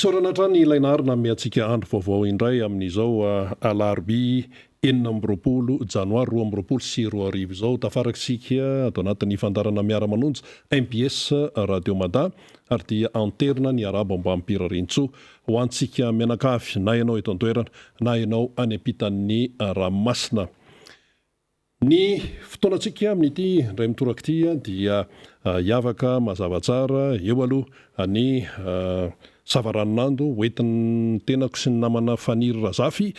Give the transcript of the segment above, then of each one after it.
Isaorana hatrany ilay Nahary nanome antsika andro vaovao indray amin'izao alarobia 26 janoary 2022 izao. Tafaraka isika ato anatin'ny fandaharana Miara-manonja, mbs Radio Mada, ary dia anterina ny arahaba ombam-pirariantsoa ho antsika mianakavy na ianao eto an-toerana na ianao any ampitan'ny ranomasina. Ny fotoanantsika amin'ity indray mitoraka ity dia hiavaka mazava tsara eo aloha ny savaranonando hoentin'ny tenako sy ny namana Faniry Razafy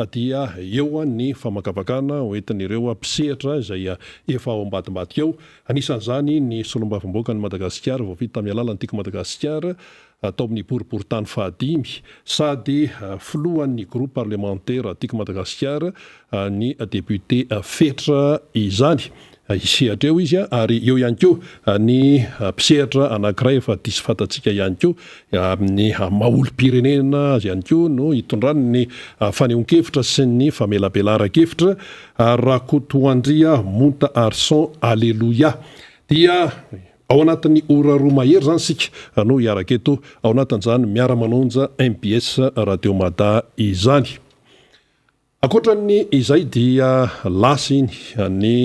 dia eo ny famakafakana hoentin'ireo mpisehatra izay efa ao ambadimbadika ao, anisan'izany ny solombavambahoakan'i Madagasikara voafidy tamin'ny alalan'ny Tiako Madagasikara tao amin'ny boriborintany fahadimy sady filohan'ny groupe parlemantera Tiako Madagasikara ny député Fetra izany. Hisehatra eo izy ary eo ihany koa ny mpisehatra anankiray efa diso fantatsika ihany koa amin'ny maha olom-pirenena azy ihany koa no hitondrany ny fanehoan-kevitra sy ny famelabelaran-kevitra, Rakotoandria Monta Arson Aleloia. Dia. Ao anatin'ny ora roa mahery izany isika no hiaraka eto ao anatin'izany Miara-manonja mbs Radio Mada izany. Ankoatra ny izay dia lasa iny ny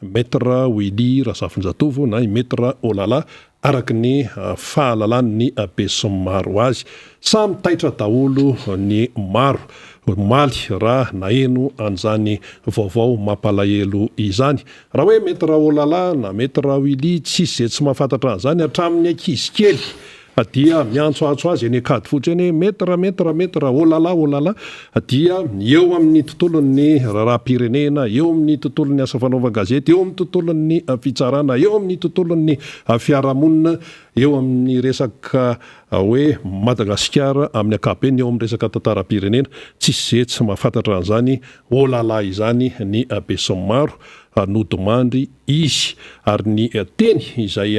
Maître Willy Razafinjatovo na i Maître Olala araka ny fahalalan'ny besinimaro azy. Samy taitra daholo ny maro omaly raha naheno an'izany vaovao mampalahelo izany. Raha hoe Maître Olala na Maître Willy, tsisy izay tsy mahafantatra an'izany, hatramin'ny ankizy kely dia miantsoantso azy eny Ankadifotsy eny hoe Maître, Maître, Maître, Olala, Olala, dia eo amin'ny tontolon'ny raharaham-pirenena, eo amin'ny tontolon'ny asa fanaovan-gazety, eo amin'ny tontolon'ny fitsarana, eo amin'ny tontolon'ny fiarahamonina, eo amin'ny resaka hoe Madagasikara amin'ny ankapobeny, eo amin'ny resaka tantaram-pirenena, tsisy izay tsy mahafantatra an'izany Olala izany ny besinimaro, nodimandry izy. Ary ny teny izay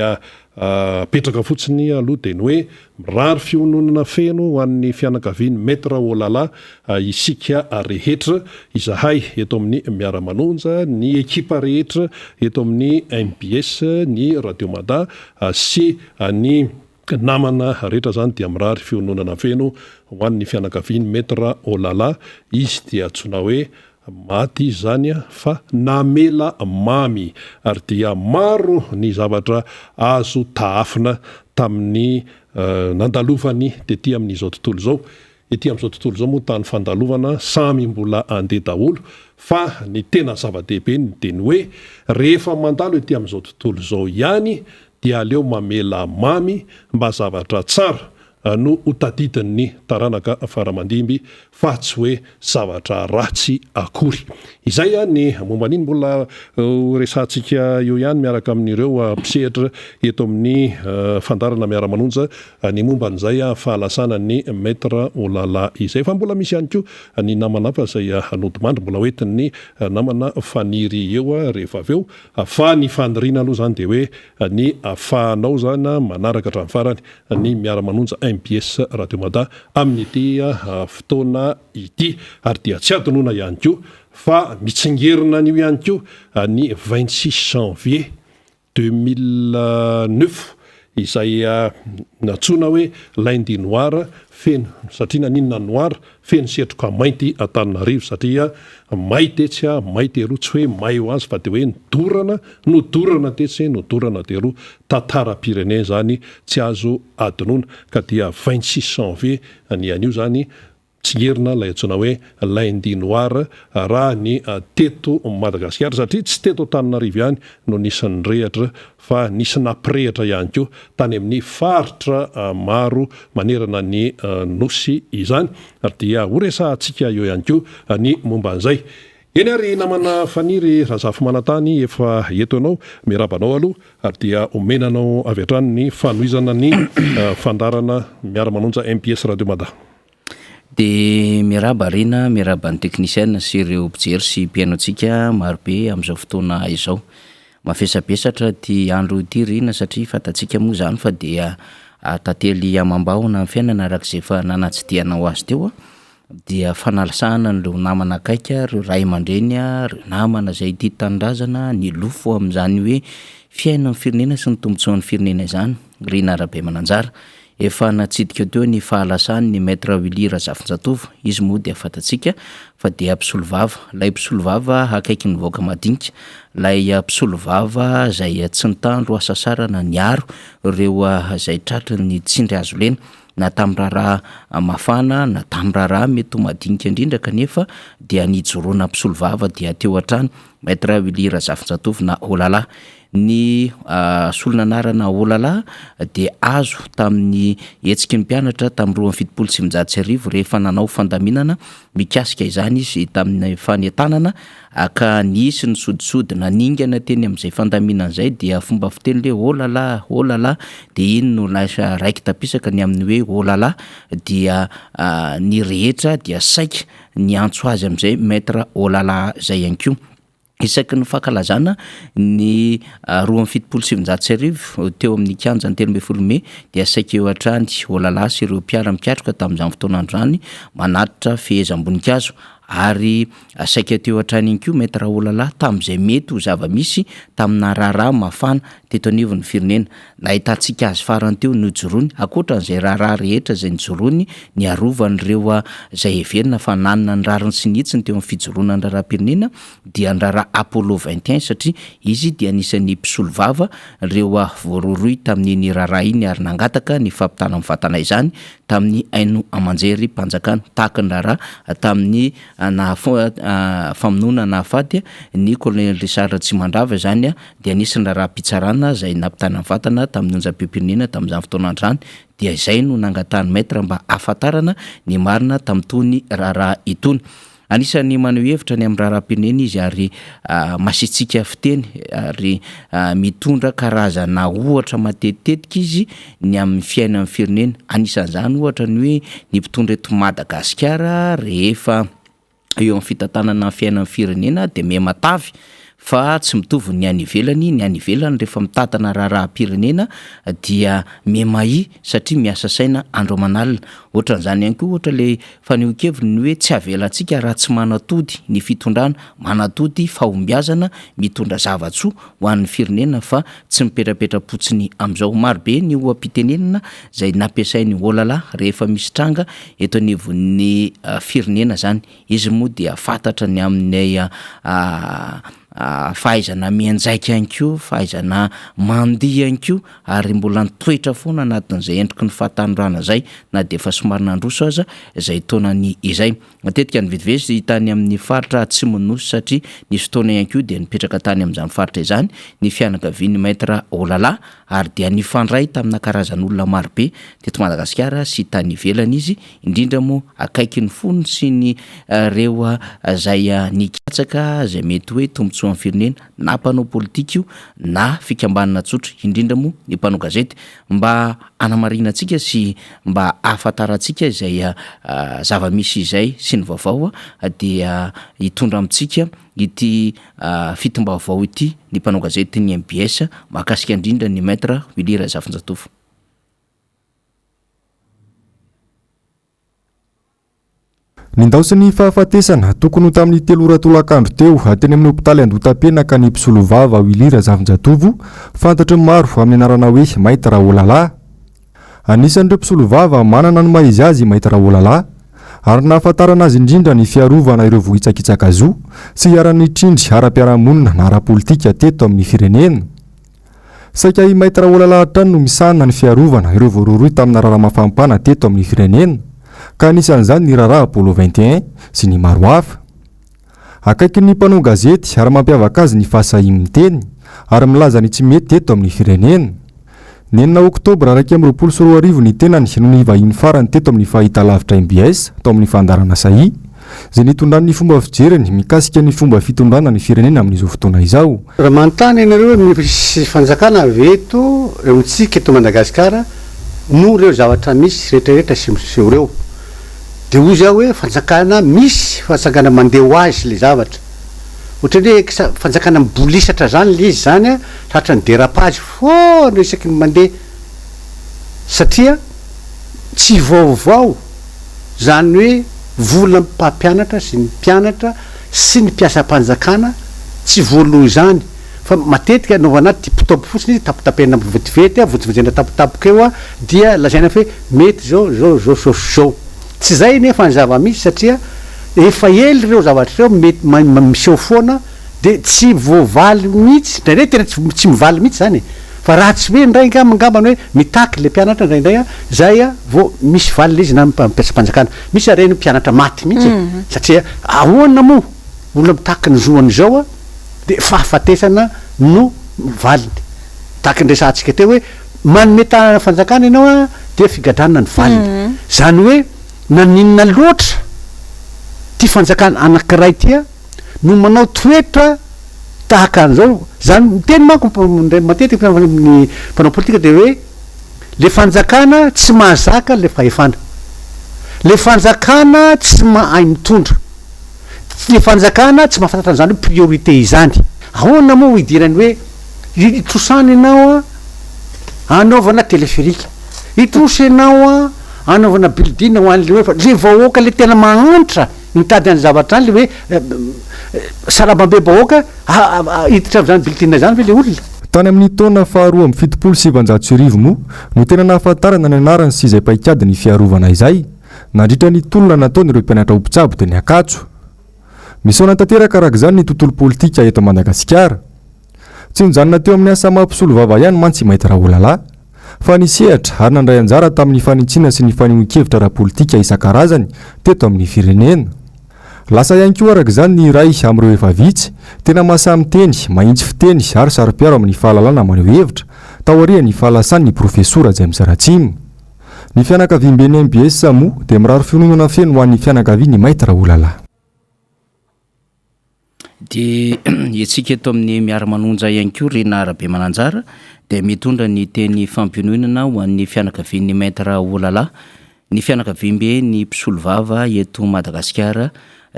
apetraka fotsiny aloha dia ny hoe mirary fiononana feno ho an'ny fianakavian'i Maître Olala isika rehetra, izahay eto amin'ny Miara-manonja, ny ekipa rehetra eto amin'ny mbs, ny Radio Mada sy ny namana rehetra izany dia mirary fiononana feno ho an'ny fianakavian'i Maître Olala, izy dia antsoina hoe maty izy izany fa namela mamy ary dia maro ny zavatra azo tahafina tamin'ny nandalovany tety amin'izao tontolo izao. Ety amin'izao tontolo izao moa tany fandalovana samy mbola andeha daholo fa ny tena zava-dehibe dia ny hoe rehefa mandalo ety amin'izao tontolo izao ihany dia aleo mamela mamy mba zavatra tsara no ho tadidin'ny taranaka faramandimby fa tsy hoe zavatra ratsy akory. Izay ny momba an'iny mbola ho resahantsika eo ihany miaraka amin'ireo mpisehatra eto amin'ny fandaharana Miara-manonja ny momba an'izay fahalasanan'ny Maître Olala izay. Fa mbola misy ihany koa ny namana hafa izay nodimandry mbola ho entin'ny namana Faniry eo rehefa avy eo. Fa ny faniriana aloha izany dia hoe ny afahanao izany manaraka hatramin'ny farany ny miara-manonja mbs Radio Mada amin'ity fotoana ity. Ary dia tsy adinoina ihany koa fa mitsingerina an'io ihany koa ny 26 janvier 2009 izay nantsoina hoe lundi noir feno satria naninona noir feno setroka mainty Antananarivo satria may tetsy may teroa tsy hoe may ho azy fa dia hoe nodorana nodorana tetsy nodorana teroa tantaram-pirenena izany tsy azo adinoina ka dia 26 janvier ny anio izany Tsingerina ilay antsoina hoe lundi noir raha ny teto Madagasikara satria tsy teto Antananarivo ihany no nisy nirehitra fa nisy nampirehitra ihany koa tany amin'ny faritra maro manerana ny Nosy izany ary dia horesahantsika eo ihany koa ny momba an'izay. Eny ary namana Faniry Razafimanantany efa eto ianao, miarahaba anao aloha ary dia omena anao avy hatrany ny fanohizana ny fandaharana Miara-manonja mbs Radio Mada. Dia miarahaba Rina, miarahaba ny teknisiana sy ireo mpijery sy mpihaino antsika marobe amin'izao fotoana izao. Mavesabesatra ity andro ity Rina satria fantatsika moa izany fa dia tantely amam-bahona ny fiainana araka izay efa nanatsidihanao azy teo dia fanalasana an'ireo namana akaiky, ireo ray aman-dreny, ireo namana izay tia tanindrazana, nilofo amin'izany hoe fiainan'ny firenena sy ny tombontsoan'ny firenena izany, Rina Rabemananjara. Efa natsidika teo ny fahalasany ny Maître Willy Razafinjatovo, izy moa dia fantatsika fa dia mpisolovava, ilay mpisolovava akaiky ny vahoaka madinika, ilay mpisolovava izay tsy nitandro hasasarana niaro ireo izay tratry ny tsindry hazo lena na tamin'ny raharaha mafana na tamin'ny raharaha mety ho madinika indrindra kanefa dia nijoroana mpisolovava dia teo hatrany Maître Willy Razafinjatovo na Olala. Ny solon'anarana Olala dia azo tamin'ny hetsiky ny mpianatra tamin'ny 1972 rehefa nanao fandaminana mikasika izany izy tamin'ny fanentanana ka nisy ny sodisody naningana teny amin'izay fandaminana izay dia fomba fiteny hoe Olala, Olala dia iny no lasa raiki-tapisaka ny amin'ny hoe Olala dia ny rehetra dia saika niantso azy amin'izay Maître Olala izay ihany koa. Isaky ny fankalazana ny 1972 teo amin'ny kianjan'ny 13 mey dia saika eo hatrany Olala sy ireo mpiara-mikatroka tamin'izany fotoan'andro izany manatitra fehezam-boninkazo ary saika teo hatrany ihany koa Maître Olala tamin'izay mety ho zava-misy tamina raharaha mafana teto anivon'ny firenena. Nahitantsika azy farany teo nojoroany, ankoatra an'izay raharaha rehetra izay nijoroany niarovany ireo izay heverina fa nanana ny rariny sy ny hitsiny teo amin'ny fijoroana ny raharaham-pirenena, dia ny raharaha Apollo 21 satria izy dia anisan'ny mpisolovava ireo voarohirohy tamin'iny raharaha iny ary nangataka ny fampitana mivantana izany tamin'ny haino aman-jerim-panjakana tahaka ny raharaha tamin'ny famonoana nahafaty ny kolonely Richard Ratsimandrava izany dia nisy ny raharaham-pitsarana izay nampitana ny vatana tamin'ny onjam-peom-pirenena tamin'izany fotoana andro izany, dia izay no nangatahan'ny Maître mba hahafantarana ny marina tamin'itony raharaha itony. Anisan'ny maneho hevitra ny amin'ny raharaham-pirenena izy ary masiatsiaka fiteny ary mitondra karazana ohatra matetitetika izy ny amin'ny fiainan'ny firenena. Anisan'izany ohatra ny hoe ny mpitondra eto Madagasikara rehefa eo amin'ny fitantanana ny fiainan'ny firenena dia miha-matavy fa tsy mitovy ny any ivelany, ny any ivelany rehefa mitantana raharaham-pirenena dia miha-mahia satria miasa saina andro aman'alina. Ohatran'izany ihany koa ohatra ilay fanehoan-keviny ny hoe tsy avelantsika raha tsy manatody ny fitondrana, manatody fahombiazana mitondra zava-tsoa ho an'ny firenena fa tsy mipetrapetra-potsiny amin'izao. Marobe ny oha-pitenenana izay nampiasain'i Olala rehefa misy tranga eto anivon'ny firenena izany. Izy moa dia fantatra ny amin'ny fahaizana mianjaika ihany koa, fahaizana mandihy ihany koa ary mbola nitoetra foana anatin'izay endriky ny fahatanorana izay na dia efa somary nandroso aza izay taonany izay. Matetika nivezivezy tany amin'ny faritra atsimon'ny Nosy satria nisy fotoana ihany koa dia nipetraka tany amin'izany faritra izany ny fianakavian'i Maître Olala ary dia nifandray tamina karazan'olona marobe teto Madagasikara sy tany ivelany izy, indrindra moa akaiky ny fony sy ny ireo izay nikatsaka izay mety hoe tombontsoan'ny firenena na mpanao politika io na fikambanana tsotra, indrindra moa ny mpanao gazety mba hanamarinantsika sy mba hahafantarantsika izay zava-misy izay sy ny vaovao dia hitondra amintsika ity fitim-baovao ity ny mpanao gazetin'ny mbs mahakasika indrindra ny Maître Willy Razafinjatovo. Nindaosin'ny fahafatesana, tokony ho tamin'ny telo ora tolakandro teo, teny amin'ny hopitaly Andohatapenaka ny mpisolovava Willy Razafinjatovo, fantatry ny maro amin'ny anarana hoe Maître Raolala. Anisan'ireo mpisolovava manana ny maha izy azy i Maître Raolala, ary nahafantarana azy indrindra ny fiarovana ireo vohitsakitsaka zo sy iharan'ny trindry ara-piarahamonina na ara-politika teto amin'ny firenena. Saika i Maître Olala hatrany no misahana ny fiarovana ireo voarohirohy tamina raharaha mafampana teto amin'ny firenena, ka anisan'izany ny raharaha Apollo 21 sy ny maro hafa. Akaikin'ny mpanao gazety ary mampiavaka azy ny fahasahiany miteny ary milaza ny tsy mety eto amin'ny firenena. Ny enina oktobra 2021 ny tenany no nivahiny farany teto amin'ny fahitalavitra mbs tao amin'ny fandaharana Sahia, izay nitondrany ny fomba fijeriny mikasika ny fomba fitondrana ny firenena amin'izao fotoana izao. Raha manontany ianareo hoe misy fanjakana ve eto eo amintsika eto Madagasikara noho ireo zavatra misy rehetrarehetra sy miseho ireo dia hozy aho hoe fanjakana misy fa fanjakana mandeha ho azy ilay zavatra. Ohatran'ny hoe fanjakana mibolisatra zany ilay izy zany an, tratran'ny dérapage foana isaky ny mandeha satria tsy vaovao izany hoe volan'ny mpampianatra sy ny mpianatra sy ny mpiasam-panjakana tsy voaloa izany. Fa matetika anaovana tip top fotsiny izy, tapitapehina vetivety, vonjivonjena tampotampoka eo dia lazaina fa hoe mety izao, izao, izao, izao sy izao. Tsy izay nefa ny zava-misy satria efa ela ireo zavatra ireo mety miseho foana dia tsy voavaly mihitsy, indraindray tena tsy tsy mivaly mihitsy izany e! Fa raha tsy hoe indray angamba angambany hoe mitaky ilay mpianatra indraindray an, izay vao misy valiny ilay izy na mpiasam-panjakana. Misy ary ireny mpianatra maty mihitsy e! Satria ahoana moa olona mitaky ny zoany izao an, dia fahafatesana no valiny. Tahaka ny resahantsika teo hoe manome tanana fanjakana ianao an, dia figadrana ny valiny. Izany hoe naninona loatra ity fanjakana anankiray ity an, no manao toetra tahaka an'izao. Izany miteny manko indray matetika ny mpanao politika dia hoe le fanjakana tsy mahazaka le fahefana. Le fanjakana tsy mahay mitondra. Le fanjakana tsy mahafantatra an'izany hoe priorité izany. Ahoana moa hidirany hoe hitrosana ianao an hanaovana téléphérique, hitrosa ianao an hanaovana building ho an'le hoe fa le vahoaka le tena mahantra mitady any zavatra any le hoe sarambambe-bahoaka hiditra amin'izany building izany ve le olona? Tany amin'ny taona faha 1972 moa no tena nahafantarana ny anarany sy izay paikadiny fiarovana izay. nandritra ny tolona nataon'ireo mpianatra ho mpitsabo teny Ankatso. Misaona tanteraka araka izany ny tontolo politika eto Madagasikara. Tsy nijanona teo amin'ny asa maha mpisolovava ihany mantsy i Maître Olala, fa nisehatra ary nandray anjara tamin'ny fanitsiana sy ny fanehoan-kevitra ara-politika isan-karazany teto amin'ny firenena. Lasa ihany koa araka izany ny iray amin'ireo efa vitsy, tena mahasahy miteny, mahitsy fiteny ary saro-piaro amin'ny fahalalana maneho hevitra, taorian'ny fahalasan'ny Profesora James Ratsima. Ny fianakaviamben'ny mbs moa dia mirary fiononana feno ho an'ny fianakavian'i Maître Olala. Dia hetsika eto amin'ny Miara-manonja ihany koa ry Na Rabemananjara dia mitondra ny teny fampiononana ho an'ny fianakavian'i Maître Olala, ny fianakaviambe ny mpisolovava eto Madagasikara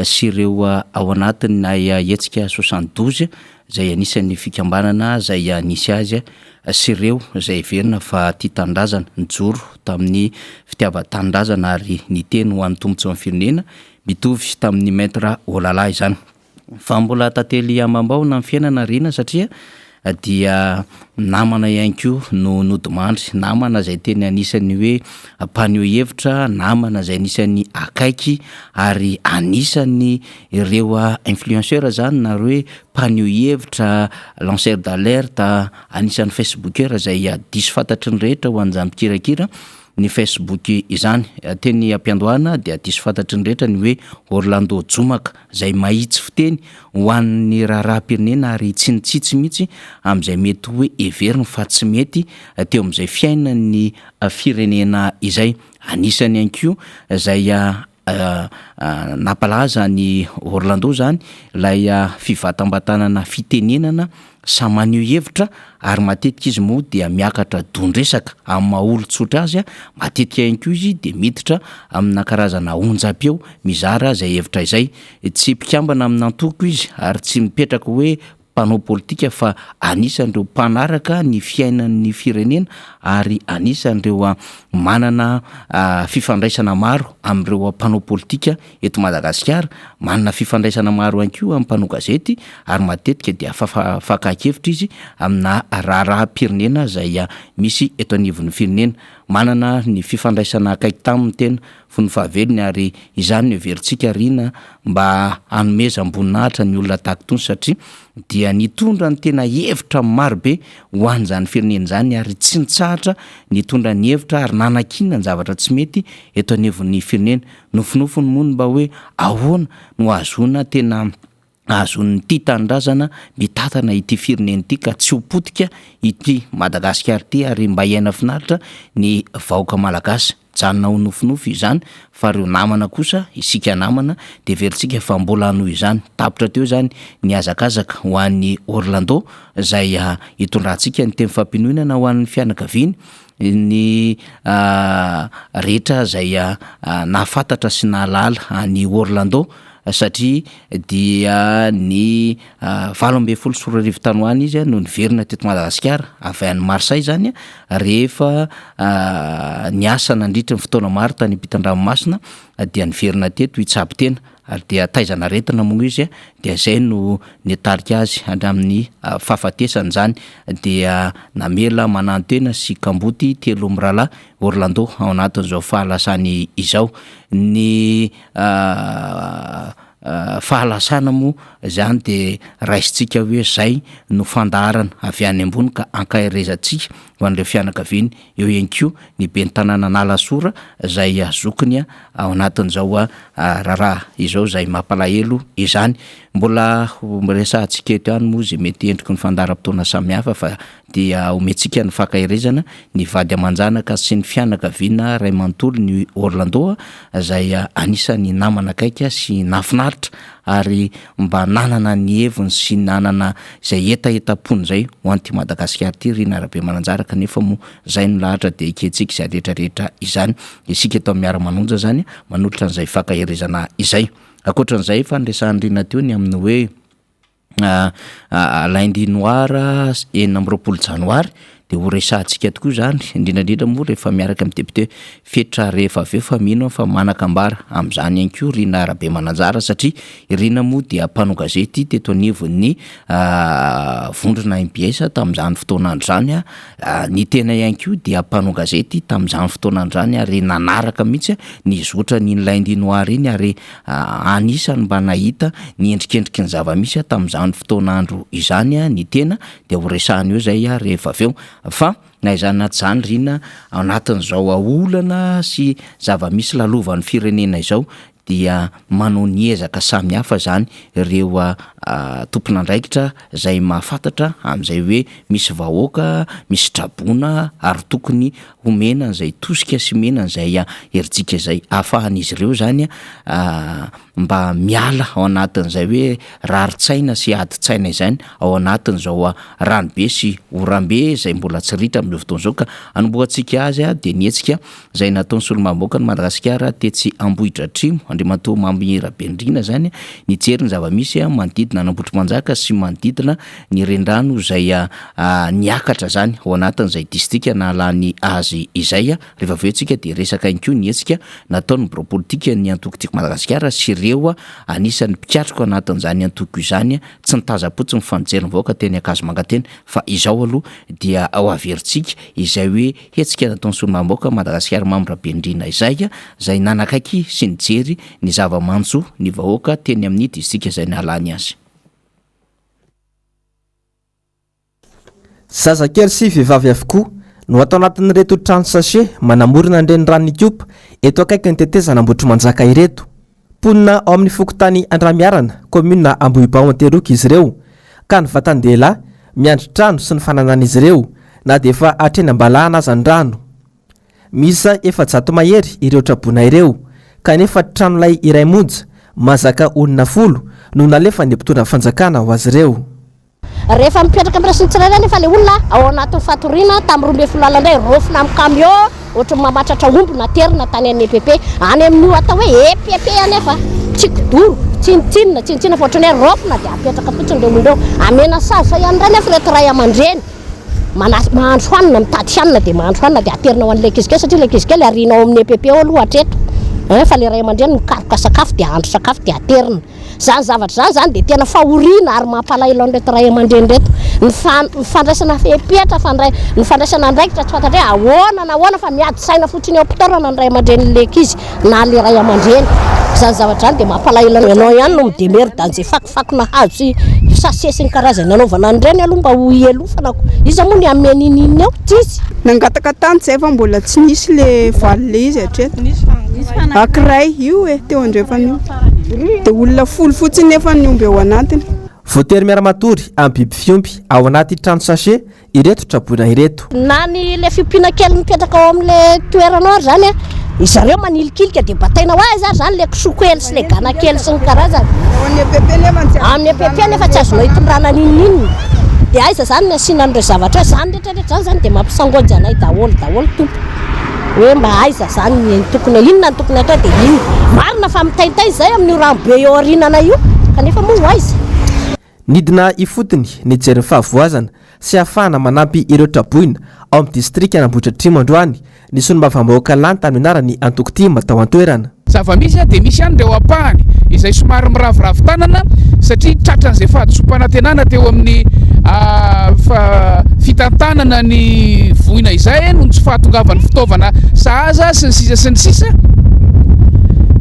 sy ireo ao anatin'ny hetsika 72 izay anisan'ny fikambanana izay nisy azy sy ireo izay heverina fa tia tanindrazana, nijoro tamin'ny fitiavan-tanindrazana ary niteny ho an'ny tombontsoan'ny firenena, mitovy tamin'ny Maître Olala izany. Fa mbola tantely amam-baona ny fiainana Rina satria dia namana ihany koa no nodimandry, namana izay tena anisan'ny hoe mpaneho hevitra, namana izay anisan'ny akaiky ary anisan'ny ireo influenceur zany na hoe mpaneho hevitra, lanceur d'alerte, anisan'ny facebooker izay diso fantatry ny rehetra ho an'izany mpikirakira ny facebook izany. Teny am-piandohana dia diso fantatry ny rehetra ny hoe Orlando Jomaka izay mahitsy fiteny ho an'ny raharaham-pirenena ary tsy nitsitsy mihitsy amin'izay mety hoe heveriny fa tsy mety teo amin'izay fiainan'ny firenena izay. Anisany ihany koa izay Nampalaza an'i Orlando izany ilay fivatambatanana fitenenana samy maneho hevitra ary matetika izy moa dia miakatra don-dresaka amin'ny maha olon-tsotra azy, matetika ihany koa izy dia miditra amina karazana onjam-peo mizara izay hevitra izay. Tsy mpikambana amina antoko izy ary tsy mipetraka hoe mpanao politika fa anisan'ireo mpanaraka ny fiainan'ny firenena ary anisan'ireo manana fifandraisana maro amin'ireo mpanao politika eto Madagasikara, manana fifandraisana maro ihany koa amin'ny mpanao gazety ary matetika dia fakan-kevitra izy amina raharaham-pirenena izay misy eto anivon'ny firenena. Manana ny fifandraisana akaiky taminy tena fony fahavelony ary izany no heverintsika Rina mba hanomezam-boninahitra ny olona tahaka itony satria dia nitondra ny tena hevitra marobe ho an'izany firenena izany ary tsy nitsahatra nitondra ny hevitra ary nanakiana ny zavatra tsy mety eto anivon'ny firenena. Nofinofiny moa ny mba hoe ahoana no hahazoana tena ahazoan'ny tia tanindrazana mitantana ity firenena ity ka tsy ho potika ity Madagasikara ity ary mba hiaina finaritra ny vahoaka malagasy. Mijanona ho nofinofy izany fa ireo namana kosa, isika namana, dia heverintsika fa mbola hanohy izany. Tapitra teo izany ny hazakazaka ho an'i Orlando izay hitondrantsika ny teny fampinoinana ho an'ny fianakaviany, ny rehetra izay nahafantatra sy nahalala an'i Orlando satria dia ny 2018 tany ho any izy no niverina teto Madagasikara avy any Marseille izany rehefa niasa nandritry ny fotoana maro tany ampitan-dranomasina dia niverina teto hitsabo tena. Ary dia taizan'aretina moa izy dia izay no nitarika azy hatramin'ny fahafatesany izany dia namela manantena sy kamboty telo mirahalahy Orlando ao anatin'izao fahalasany izao. Ny fahalasana moa izany dia raisintsika hoe izay no fandaharana avy any ambony ka ankaherezantsika ho an'ireo fianakaviany, eo ihany koa ny ben'ny tanànan'Alasora izay zokiny ao anatin'izao raharaha izao izay mampalahelo izany. Mbola ho resahantsika eto ihany moa izay mety endriky ny fandaharam-potoana samihafa fa dia omentsika ny fankaherezana ny vady aman-janaka sy ny fianakaviana iray manontolo ny Orlando izay anisan'ny namana akaiky sy nahafinaritra ary mba nanana ny heviny sy nanana izay hetahetam-pony izay ho an'ity Madagasikara ity Rina Rabemananjara kanefa moa izay no lahatra dia ekentsika izay rehetra rehetra izany isika eto amin'ny Miara-manonja izany manolotra an'izay fankaherezana izay. Ankoatran'izay efa niresahan'i Rina teo ny amin'ny hoe Lundi noir 26 janoary dia ho resahantsika tokoa izany, indrindra indrindra moa rehefa miaraka amin'ny député Fetra rehefa avy eo fa mino aho fa manan-kambara amin'izany ihany koa Rina Rabemananjara satria i Rina moa dia mpanao gazety teto anivon'ny vondrona MPS tamin'izany fotoan'andro izany, ny tena ihany koa dia mpanao gazety tamin'izany fotoan'andro izany ary nanaraka mihitsy ny zotran'iny Lundi noir iny ary Anisan'ny mba nahita ny endrikendriky ny zava-misy tamin'izany fotoan'andro izany ny tena dia ho resahana eo izay rehefa avy eo. Fa na izany na tsy izany Rina, ao anatin'izao olana sy zava-misy lalovan'ny firenena izao dia manao ny ezaka samihafa izany ireo tompon'andraikitra izay mahafantatra amin'izay hoe misy vahoaka, misy traboina ary tokony homena an'izay tosika sy omena an'izay herijika izay ahafahan'izy ireo izany mba miala ao anatin'izay hoe rarin-tsaina sy adin-tsaina izany ao anatin'izao ranobe sy oram-be izay mbola tsy ritra amin'izao fotoana izao ka anombohantsika azy dia ny hetsika izay nataon'ny solombavambahoakan'i Madagasikara tetsy Ambohidratrimo Andriamatoa Mamy Rabenirina izany nijery ny zava-misy manodidina an'Ambohitrimanjaka sy manodidina ny renirano izay niakatra izany ao anatin'izay distrika nahalany azy izay. Rehefa avy eo tsika dia resaka ihany koa ny hetsika nataon'ny birao politikan'ny antoko Tiako Madagasikara sy ireo anisan'ny mpikatroka anatin'izany antoko izany tsy nitazam-potsiny fa nijery ny vahoaka teny Ankazomanga teny fa izao aloha dia ho averintsika izay hoe hetsika nataon'ny solombavambahoaka Madagasikara Mamy Rabenirina izay izay nanakaiky sy nijery ny zava-manjo ny vahoaka teny amin'ny distrika izay nahalany azy. Zazakely sy vehivavy avokoa no ato anatin'ireto trano sachet manamorona ny reniranon'Ikopa eto akaikin'ny tetezana Ambohitrimanjaka ireto. Mponina ao amin'ny fokontany Andramiarana, kaominina Ambohibao Antehiroka izy ireo, ka ny vatan-dehilahy miandry trano sy ny fananan'izy ireo na dia efa hatreny am-balahana aza ny rano. Miisa 400 mahery ireo traboina ireo, kanefa tranolay iray monja, mahazaka olona folo, no nalefan'ny mpitondra fanjakana ho azy ireo. Rehefa mipetraka amin'ny raisiny tsirairay anefa ilay olona ao anatin'ny fatoriana, tamin'ny 12 alina indray raofina amin'ny camion, ohatran'ny mamatratra omby naterina tany amin'ny EPP. Any amin'io atao hoe EPP anefa, tsy kidoro, tsinontsinona, tsinontsinona fa ohatran'ny hoe raofina dia apetraka fotsiny ireo olona ireo. Amena sazy fa ihany indray anefa ireto ray aman-dreny. Manas, mahandro hanina, mitady hanina dia mahandro hanina dia aterina ho an'ilay ankizy kely satria ilay ankizy kely ariana ao amin'ny EPP ao aloha hatreto hein, fa ilay ray aman-dreny mikaroka sakafo dia ahandro sakafo dia aterina. Izany zavatra izany izany dia tena fahoriana ary mampalahelo an'ireto ray aman-dreny ireto. Ny fa, ny fandraisana fepetra, fandray, ny fandraisana andraikitra tsy fantatra hoe ahoana na ahoana fa miady saina fotsiny eo am-pitaorana ny ray aman-drenin'ilay ankizy na ilay ray aman-dreny. Izany zavatra izany dia mampalahelo anao. Ianao ihany no mi-demerde an'izay fakofako nahazo sy sachet sy ny karazany nanaovana an'ireny aloha mba ho ialofana ko. Iza moa ny hanome an'iny iny eo? Tsisy. Nangataka tany zay fa mbola tsy nisy le valiny izy hatreto. Ankiray io e, teo andrefana io. Dia olona folo fotsiny nefa ny omby ao anatiny. Voatery miara-matory amin'ny biby fiompy ao anaty trano sachet ireto traboina ireto. Na ny le fiompiana kely mipetraka ao amin'le toerana ao ary zany a, zareo manilikilika dia bataina ho aiza ary zany le kisoa kely sy le gana kely sy ny karazany. Amin'ny EPP nefa tsy Amin'ny EPP nefa tsy azonao itondrana n'inon'inona. Dia aiza zany ny asiana an'ireo zavatra ireo? Zany rehetra rehetra zany zany dia mampisangoanjy anay daholo daholo tompoko. Hoe mba aiza zany ny tokony, inona no tokony atao dia inona. Marina fa mitaintaina izay amin'io rano be eo aoriananay io kanefa moa ho aiza? Nidina ifotony nijery ny fahavoazana sy ahafahana manampy ireo traboina ao amin'ny distrikan'Ambohidratrimo androany ny solombavambahoaka lany tamin'ny anaran'ny antoko tim tao an-toerana. zava-misy dia misy ihany ireo ampahany izay somary miraviravy tanana satria tratran'izay fahadisoam-panantenana teo amin'ny fitantanana ny voina izay noho ny tsy fahatongavan'ny fitaovana sahaza sy ny sisa sy ny sisa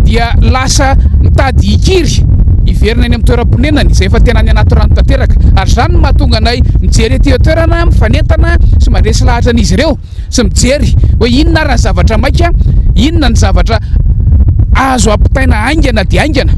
dia lasa mitady hikiry hiverina eny amin'ny toeram-ponenany izay efa tena any anaty rano tanteraka. Ary izany no mahatonga anay mijery ety an-toerana, mifanentana sy mandresy lahatra an'izy ireo sy mijery hoe inona ary ny zavatra maika, inona ny zavatra azo ampitaina haingana dia haingana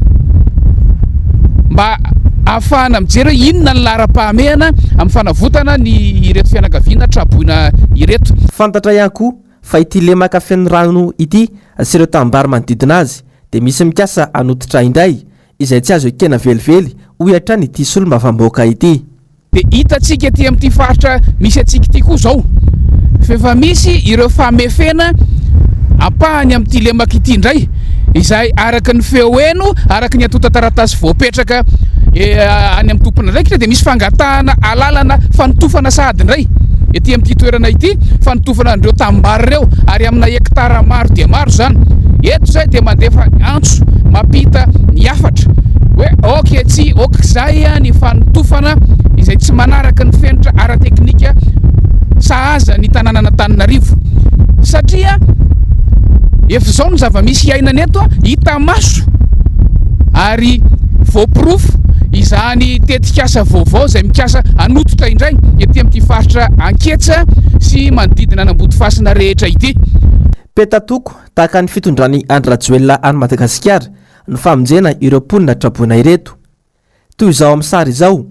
mba ahafahana mijery hoe inona ny laharam-pahamehana amin'ny fanavotana ny ireto fianakaviana traboina ireto. Fantatra ihany koa fa ity lemaka feno rano ity sy ireo tanimbary manodidina azy dia misy mikasa hanototra indray, izay tsy azo ekena velively, hoy hatrany ity solombavambahoaka ity. Dia hitantsika ety amin'ity faritra misy antsika ity koa izao fa efa misy ireo famefena ampahany amin'ity lemaka ity indray izay araka ny feo heno, araka ny antontan-taratasy voapetraka any amin'ny tompon'andraikitra dia misy fangatahana alalana fanotofana sahady indray ety amin'ity toerana ity, fanotofana an'ireo tanimbary ireo ary amina hektara maro dia maro izany. Eto izay dia mandefa antso mampita ny hafatra hoe ok tsy ok izay ny fanotofana izay tsy manaraka ny fenitra ara-teknika sahaza ny tanànan'Antananarivo satria efa izao ny zava-misy iainana eto hita maso ary voaporofo izany tetikasa vaovao izay mikasa hanototra indray ety amin'ity faritra Anketsa sy manodidina an'Ambodifasina rehetra ity. Petatoko tahaka ny fitondran'i Andry Rajoelina an'i Madagasikara ny famonjena ireo mponina traboina ireto. Toy izao amin'ny sary izao,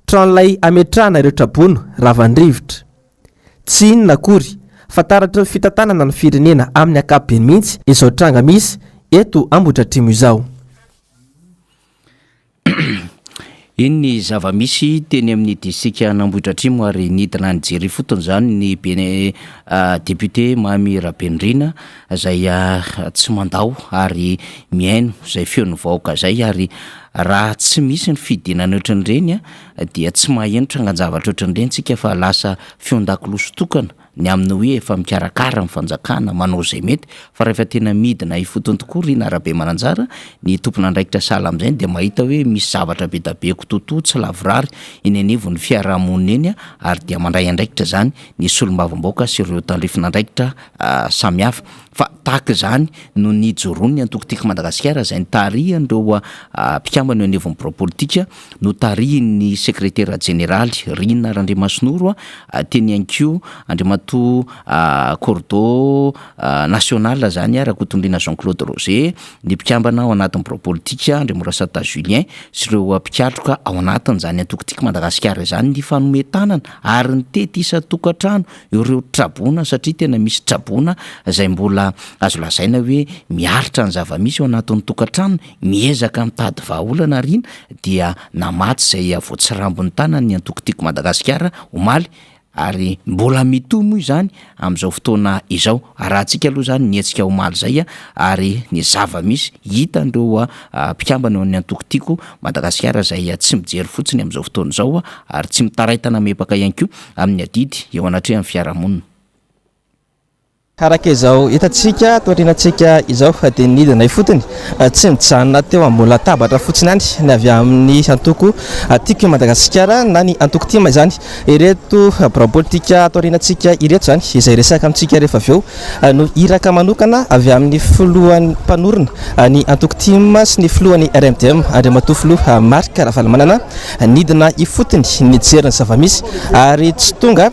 tranolay ametrahana ireo traboina ravan'ny rivotra. Tsy inona akory fa taratry ny fitantanana ny firenena amin'ny ankapobeny mihitsy izao tranga misy eto Ambohidratrimo izao. Iny ny zava-misy teny amin'ny distrikan'Ambohidratrimo ary nidina nijery ifotony izany ny bene député Mamy Rabenirina izay tsy mandao ary mihaino izay feon'ny vahoaka izay ary raha tsy misy ny fidinana ohatran'ireny dia tsy maheno trangan-javatra ohatran'ireny tsika fa lasa feon-dakolosy tokana ny amin'ny hoe efa mikarakara ny fanjakana, manao izay mety, fa rehefa tena midina ifotony tokoa ry Narabemananjara, ny tompon'andraikitra sahala amin'izay dia mahita hoe misy zavatra be da be kitoatoa tsy lavorary eny anivon'ny fiarahamonina eny ary dia mandray andraikitra izany ny solombavambahoaka sy ireo tandrifin'andraikitra samihafa. Fa tahaka izany no nijoroan'ny antoko Tiako Madagasikara izay nitarihan'ireo mpikambana eo anivon'ny birao politika notarihin'ny sekretera jeneraly Rina Randriamasinoro teny ihany koa Andriamatoa Cordo national izany Rakotondriana Jean Claude Roger, ny mpikambana ao anatin'ny birao politika Andriamorasata Julien sy ireo mpikatroka ao anatin'izany antoko Tiako Madagasikara izany nifanome tanana ary nitety isan-tokantrano ireo traboina satria tena misy traboina izay mbola azo lazaina hoe miaritra ny zava-misy ao anatin'ny tokantrano, miezaka mitady vahaolana ary iny dia namatsy izay voatsirambin'ny tanany ny antoko Tiako Madagasikara omaly ary mbola mitohy moa izany amin'izao fotoana izao. Arahantsika aloha izany ny hetsika omaly izay ary ny zava-misy hitan'ireo mpikambana eo amin'ny antoko Tiako Madagasikara izay tsy mijery fotsiny amin'izao fotoana izao ary tsy mitaraitana mepaka ihany koa amin'ny adidy eo anatrehan'ny fiarahamonina. Araka izao hitantsika ato aorianantsika izao dia nidina ifotony, tsy nijanona teo ambony latabatra fotsiny ihany ny avy amin'ny antoko Tiako i Madagasikara na ny antoko tim izany. Ireto birao politika ato aorianantsika ireto izany izay hiresaka amintsika rehefa avy eo no iraka manokana avy amin'ny filohan'ny mpanorina ny antoko tim sy ny filohan'ny RMDM Andriamatoa Filoha Marc Ravalomanana Nidina ifotony nijery ny zava-misy ary tsy tonga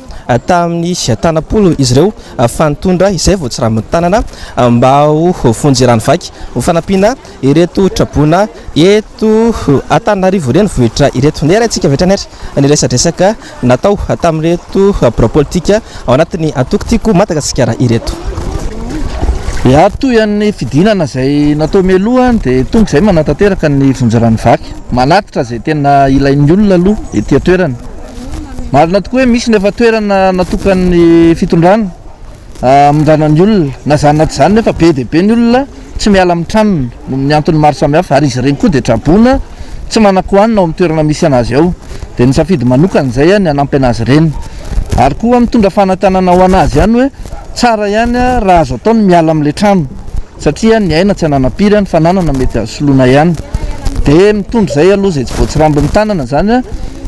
tamin'ny tanam-polo izy ireo fa nitondra izay vao tsy rambin'ny tanana mba ho vonjy rano vaky ho fanampiana ireto traboina eto Antananarivo renivohitra ireto. Niharahantsika avy hatrany ary ny resadresaka natao tamin'ireto birao politika ao anatin'ny antoko Tiako Madagasikara ireto. Ya, toy an'ny fidinana izay natao mialoha dia tonga izay manatanteraka ny vonjy rano vaky. Manatitra izay tena ilain'ny olona aloha ety an-toerana. Marina tokoa hoe misy ny efa toerana natokan'ny fitondrana hamindrana ny olona. Na izany na tsy izany nefa be dia be ny olona tsy miala amin'ny tranony noho ny antony maro samihafa ary izy ireny koa dia traboina tsy manan-kohanina ao amin'ny toerana misy anazy ao. Dia nisafidy manokana izay ny hanampy anazy ireny. Ary koa mitondra fanantanana ho anazy ihany hoe tsara ihany raha azo atao ny miala amin'ilay trano. Satria ny aina tsy ananam-piry, ny fananana mety azo soloina ihany. Dia mitondra izay aloha izay tsy voatsirambin'ny tanana izany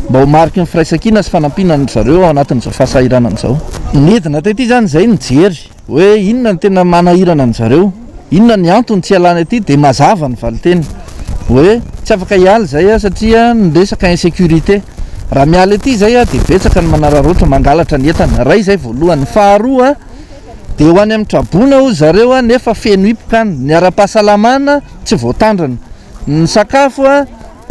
mba ho mariky ny firaisankina sy fanampiana an-dry zareo ao anatin'izao fahasahiranana izao. Nidina tety izany izay nijery hoe inona no tena manahirana an-dry zareo, inona ny antony tsy hialana ety dia mazava ny valinteny hoe tsy afaka hiala izay satria ny resaka insécurité. Raha miala ety izay dia betsaka ny manararaotra mangalatra ny entana. Iray izay voalohany. Faharoa. Dia ho any amin'ny traboina hoy zareo nefa feno hipoka any. Ny ara-pahasalamana tsy voatandrina. Ny sakafo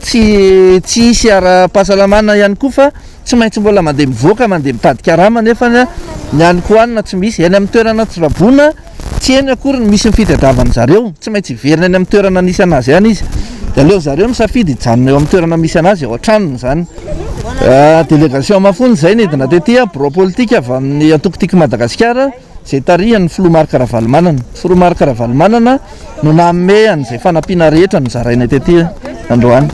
tsy tsy hisy ara-pahasalamana ihany koa fa tsy maintsy mbola mandeha mivoaka mandeha mitady karama nefa ny hanin-kohanina tsy misy. Eny amin'ny toerana traboina tsy eny akory no misy ny fitadiavan-dry zareo. Tsy maintsy hiverina eny amin'ny toerana nisy an'azy ihany izy. Dia aleo zareo misafidy hijanona eo amin'ny toerana misy an'azy ao an-tranony izany. Délégation Mafonja izay nidina tety, birao politika avy amin'ny antoko Tiako Madagasikara izay tarihan'ny filoha Marc Ravalomanana. Filoha Marc Ravalomanana no nanome an'izay fanampiana rehetra nozaraina tety androany.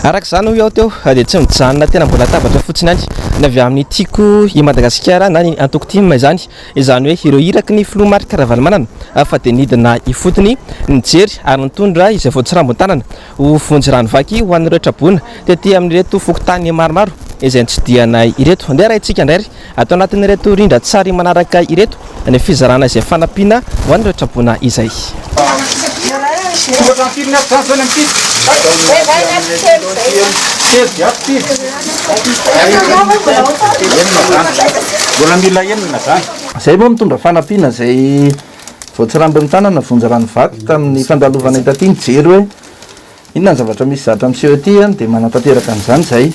Araka izany hoy aho teo dia tsy mijanona tena ambony latabatra fotsiny ihany ny avy amin'ny Tiako i Madagasikara na ny antoko tim izany, izany hoe ireo iraky ny filoha Marc Ravalomanana fa dia nidina ifotony nijery ary nitondra izay voatsirambin-tanana Ho vonjy rano vaky ho an'ireo traboina tety amin'ireto fokontany maromaro izay notsidihanay ireto. Andeha arahintsika indray ary ato anatin'ireto rindran-tsary manaraka ireto ny fizarana izay fanampiana ho an'ireo traboina izay. Izay moa mitondra fanampiana izay Voatsirambin'ny tanana vonjy rano vaky tamin'ny fandalovanay taty nijery hoe inona ny zavatra misy zatra miseho aty an, dia manatanteraka an'izany izay.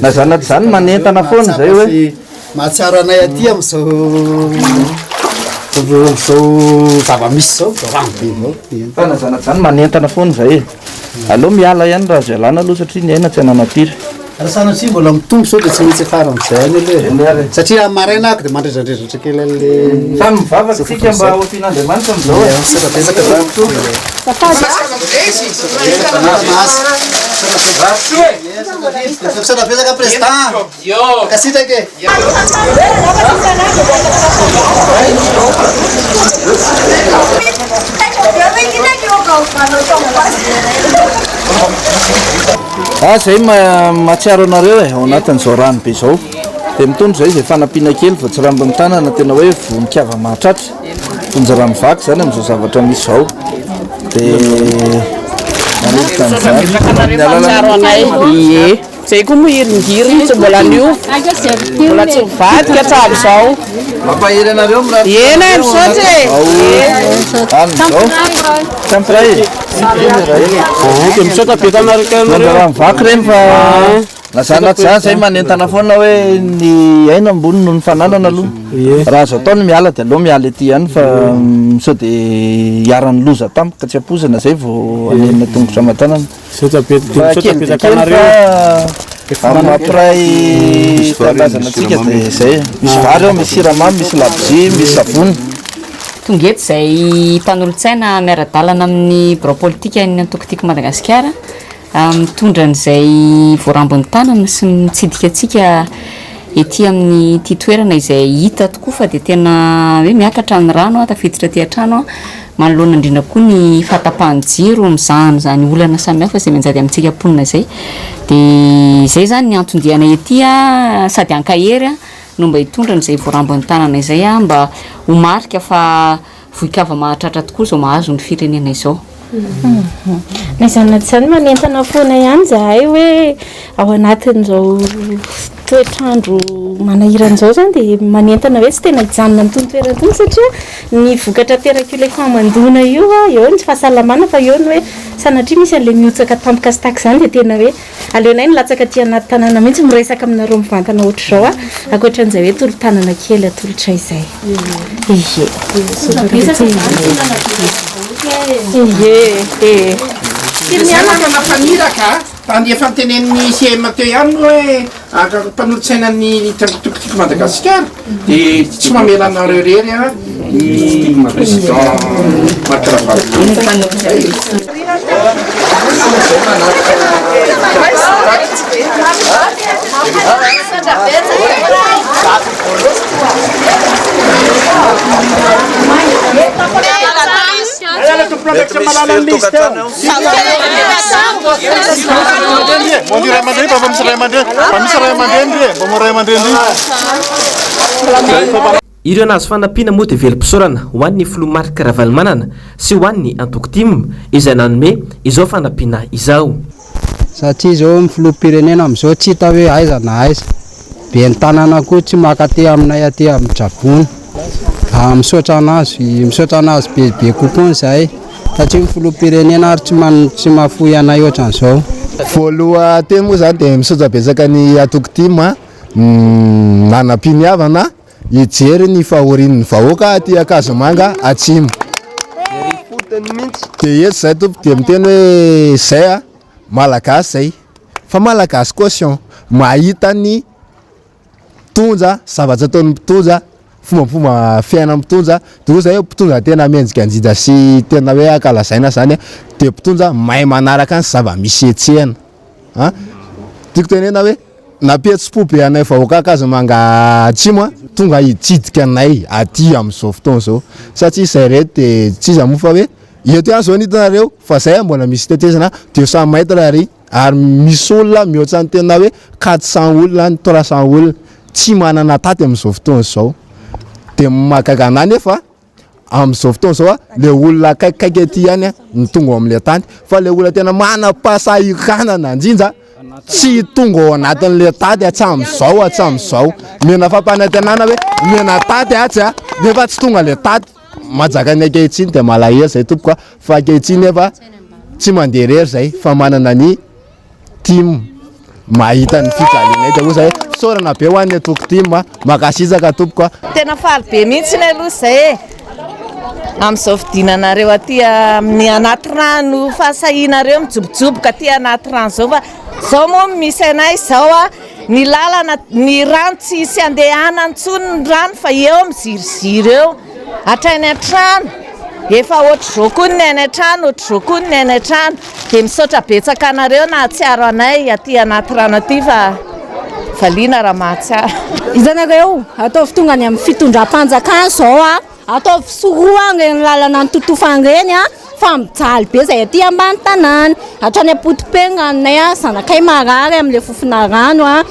Na izany na tsy izany manentana foana izay hoe. Mahatsiaro anay aty amin'izao amin'izao zava-misy izao, izao rano be izao. Fa na izany na tsy izany manentana foana izay e. Aleo miala ihany raha azo ialana aloha satria ny aina tsy ananam-piry. Raha sanatria mbola mitombo sao dia tsy maintsy hiafaran'izay ihany aloha e. Satria amin'ny maraina ako dia mandrezandrezatra kely an'le. Samy mivavaka isika mba ho tian'Andriamanitra amin'izao e. Misaotra betsaka tompoko. Misaotra betsaka président. Mankasitraka e. Ah zay mahatsiaro anareo e, ao anatin'izao rano be izao. Dia mitondra izay izay fanampiana kely voatsirambin'ny tanana tena hoe vonikava mahatratra. Vonjy rano vaky izany amin'izao zavatra misy izao. Dia manolotra an'izany amin'ny alalan'ny Ie. Zay koa moa hiringiriny tsy mbola niova, mbola tsy nivadika hatramin'izao. Mampahery anareo mirary Eny e, misaotra e. Amin'izao. Tsy ampy ray e. Dia misaotra be anareo. Mandrara mivaky ireny fa na zany na tsy zany zay manentana foana hoe ny aina ambony noho ny fananana aloha. Raha azo atao ny miala dia aleo miala ety ihany fa sao dia iharan'ny loza tampoka tsy ampoizina zay vao hanenina tongotra aman-tanana. Misaotra be Fa misaotra kely dia betsaka kely anareo. fa amin'ny mampiray tanindrazana antsika dia izay. Misy vary ao, misy siramamy, misy labozia, misy savony. Tonga eto izay mpanolotsaina miara-dalana amin'ny birao politikan'ny antoko Tiako Madagasikara mitondra an'izay voarambin'ny tanana sy mitsidika antsika ety amin'ity toerana izay hita tokoa fa dia tena hoe miakatra ny rano, tafiditra aty an-trano. Manoloana indrindra koa ny fahatapahan'ny jiro, mizaha an'izany olana samihafa izay mianjady amintsika mponina izay. Dia izay izany ny anton-dianay ety sady hankahery no mba hitondra an'izay voarambin'ny tanana izay mba ho marika fa voin-kava mahatratra tokoa izao mahazo ny firenena izao. Na izany na tsy izany manentana foana ihany izahay hoe ao anatin'izao toetr'andro manahirana izao izany dia manentana hoe tsy tena hijanona amin'itony toerana itony satria ny vokatra aterak'io ilay fahamandoana io, eo ny tsy fahasalamana fa eo ny hoe sanatria misy an'ilay mihotsaka tampoka sy tahaka izany dia tena hoe aleonay milatsaka aty anaty tanàna mihitsy miresaka aminareo mivantana ohatr'izao a, ankoatran'izay hoe tolo-tanana kely atolotra izay. Ie. Ie, e. Tsy mianaka mpaniraka a! Fa ny efa notenenin'ny CM teo ihany moa hoe mpanolotsainan'ny Toko Tiako Madagasikara dia tsy mamela anareo irery ny président Marc Ravalomanana. Ireo nahazo fanampiana moa dia velom-pisaorana ho an'ny filoha Marc Ravalomanana sy ho an'ny antoko tim izay nanome izao fanampiana izao. Satria izao ny filoham-pirenena amin'izao tsy hita hoe aiza na aiza. Ben'ny tanàna koa tsy maka aty aminay aty amin'ny Dragona. Ah, misaotra anazy, misaotra anazy bebe kokoa izahay satria ny filoham-pirenena ary tsy man- tsy mahafoy anay ohatran'izao. Voalohan-teny moa izany dia misaotra betsaka ny antoko tim nanam-piniavana hijery ny fahorian'ny vahoaka aty Ankazomanga Atsimo. Dia eto izay tompoko dia miteny hoe izay a, Malagasy izay, fa Malagasy caution, mahita ny mpitondra, zavatra ataon'ny mpitondra, fombafomba fiainan'ny mpitondra, dia hoy izay hoe mpitondra tena mendrika indrindra sy tena hoe ankalazaina izany dia mpitondra mahay manaraka ny zava-misy hetsehina. An! Tiako tenenina hoe nampihetsi-po be anay vahoaka Ankazomanga Atsimo an, tonga hitsidika anay aty amin'izao fotoana izao satria izay reto dia tsy iza moa fa hoe eto ihany izao no hitanareo fa izay mbola misy tetezana 200 mètres ary ary misy olona mihoatra ny tena hoe 400 olona any 300 olona tsy manana taty amin'izao fotoana izao dia mahagaga anah nefa Amin'izao fotoana izao le olona akaikikaiky aty ihany no tonga ao amin'ilay tany fa le olona tena manam-pahasahiranana indrindra tsy tonga ao anatin'ilay tady hatramin'izao hatramin'izao. Omena fampanantenana hoe omena tady atsy a, nefa tsy tonga ilay tady. Manjaka ny ankehitriny dia malahelo izay tompoko a, fa ankehitriny nefa tsy mandeha irery izay fa manana ny Tim mahita ny fijalianay dia hoy zahay fisaorana be ho an'ny antoko Tim a, mankasitraka tompoko a. Tena faly be mihitsy aloha izay e, amin'izao fidinanareo aty amin'ny anaty rano fahasahianareo mijobojoboka aty anaty rano izao fa izao moa misy anay izao a, ny lalana ny rano tsy hisy andehanana intsony ny rano fa eo miziriziry eo hatrany an-trano, efa ohatr'izao koa ny any an-trano ohatr'izao koa ny any an-trano. Dia misaotra betsaka anareo nahatsiaro anay aty anaty rano aty fa valiana raha mahatsiaro. Hitanareo, ataovy tonga any amin'ny fitondram-panjakana izao a, ataovy sorohana ireny lalana nototofana ireny a, fa mijaly be izay aty ambany tanàna, hatrany am-potopegna anay a, zanakay marary amin'ilay fofona rano a,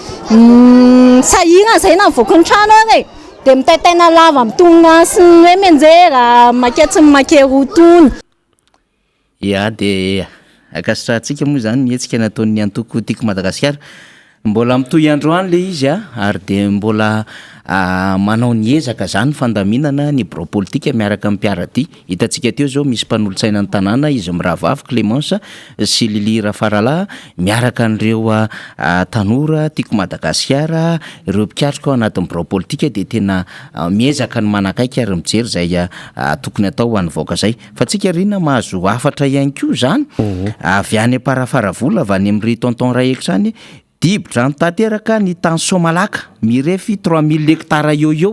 sahirana izay na mivoaka ny trano ary e, dia mitaintaina lava mitonona sy ny hoe mianjera, maketsy ny makeroa tony. Ya dia ankasitrahantsika moa izany ny hetsika nataon'ny antoko Tiako Madagasikara. Mbola mitohy androany ilay izy a, ary dia mbola manao ny ezaka izany fandaminana ny birao politika miaraka amin'ny mpiara-dia. Hitantsika teo izao misy mpanolotsaina ny tanàna izy mirahavavy Clémence sy Lily Rafaralahy miaraka an'ireo tanora Tiako Madagasikara, ireo mpikatroka ao anatin'ny birao politika dia tena miezaka ny manakaiky ary mijery izay tokony atao ho an'ny vahoaka izay. Fa tsika ry inona mahazo hafatra ihany koa zany avy any Amparafaravola avy any amin'ry tonton Raheky zany, dibo-drano tanteraka ny tany Soamalaka, mirefy 3000 hectares eo eo,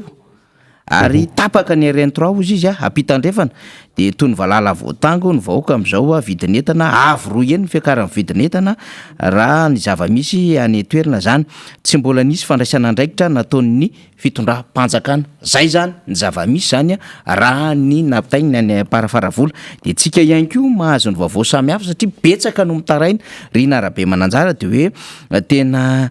ary tapaka ny RN 3 hozy izy ampita andrefana, dia toy ny valala voatango ny vahoaka amin'izao vidin'entana avo roa heny ny fiakaran'ny vidin'entana raha ny zava-misy any an-toerana zany, tsy mbola nisy fandraisana andraikitra nataon'ny fitondram-panjakana. Zay zany ny zava-misy zany raha ny nampitainy ny any Amparafaravola. Dia tsika ihany koa mahazo ny vaovao samihafa satria betsaka no mitaraina ry Narabemananjara dia hoe tena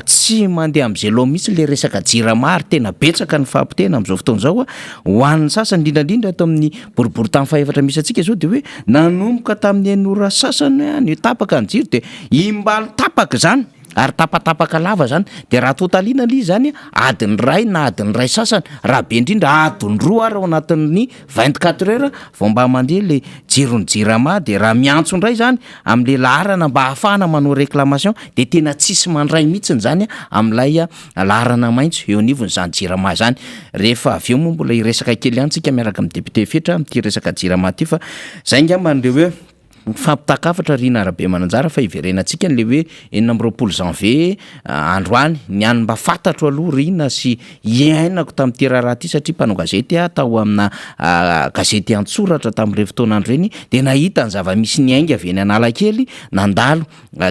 tsy mandeha amin'izay laoniny mihitsy le resaka jirama ary tena betsaka ny fahapotehana amin'izao fotoana izao ho an'ny sasany indrindra indrindra ato amin'ny boriborintany fahefatra misy antsika izao dia hoe nanomboka tamin'ny enina ora sasany no tapaka ny jiro dia imbalo tapaka izany. Ary tapatapaka lava zany, de raha totalina le izy zany adiny iray na adiny iray sasany, raha be indrindra adiny roa ary ao anatin'ny 24 heures vao mba mandeha le jiron'ny jirama, de raha miantso indray zany am'le laharana mba ahafahana manao réclamation de tena tsisy mandray mihitsiny zany am'ilay laharana maitso eo anivon'izany jirama zany. Rehefa avy eo moa mbola hiresaka kely ihany tsika miaraka amin'ny député Fetra amin'ity resaka jirama ty fa zay ngamba ny le hoe. Fampitan-kafatra Rina Rabemananjara fa hiverenantsika an'le hoe 26 janvier androany, ny an'ny mba fantatro aloha Rina sy iainako tamin'ity raharaha ity satria mpanao gazety aho tao amina gazety an-tsoratra tamin'ireny fotoan'andro ireny dia nahita ny zava-misy niainga avy eny Analakely nandalo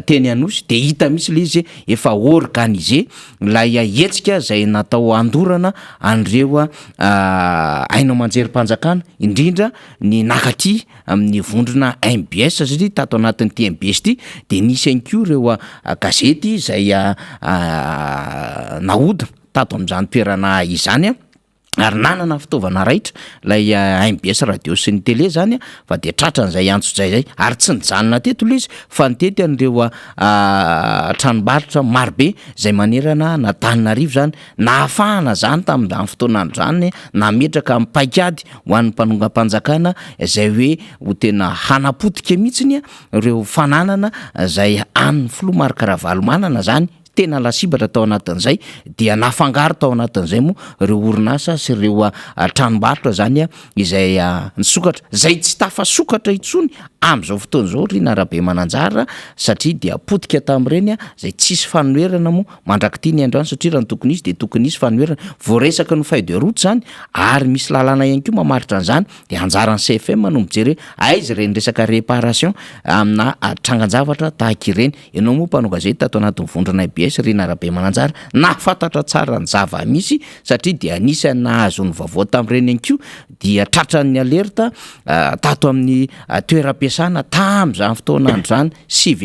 teny Anosy dia hita mihitsy ilay izy efa organisé ilay hetsika izay natao handorana an'ireo haino aman-jerim-panjakana indrindra ny nakaty amin'ny vondrona mbs satria tato anatin'ity mbs ity dia nisy ihany koa ireo gazety izay nahodina tato amin'izany toerana izany ary nanana fitaovana raitra ilay mbs radio sy ny télé zany fa dia tratran'izay antsojay zay ary tsy nijanona teto ilay izy fa nitety an'ireo tranombarotra marobe izay manerana an'Antananarivo zany Nahafahana izany tamin'izany fotoana izany nametraka ny paikady ho an'ny mpanongam-panjakana izay hoe ho tena hanapotika mihitsiny ireo fananana izay an'ny filoha Marc Ravalomanana izany, tena lasibatra tao anatin'izay dia nafangaro tao anatin'izay moa ireo orinasa sy ireo tranombarotra izany izay nisokatra, izay tsy tafasokatra intsony amin'izao fotoana izao ry Narabemananjara satria dia potika tamin'ireny izay tsisy fanoherana moa mandrak'ity ny androany satria raha ny tokony hisy dia tokony hisy fanoherana, voaresaka ny feuille de route izany ary misy lalàna ihany koa mamaritra an'izany dia anjaran'ny CFM no mijery hoe aiza ireny resaka réparation amina trangan-javatra tahaka ireny, ianao moa mpanao gazety tato anatin'ny vondrona IBS Rina Rabemananjara nahafantatra tsara ny zava-misy satria dia anisan'ny nahazo ny vaovao tamin'ireny ihany koa dia tratran'ny alerte tato amin'ny toeram-piasana tamin'izany fotoana andro izany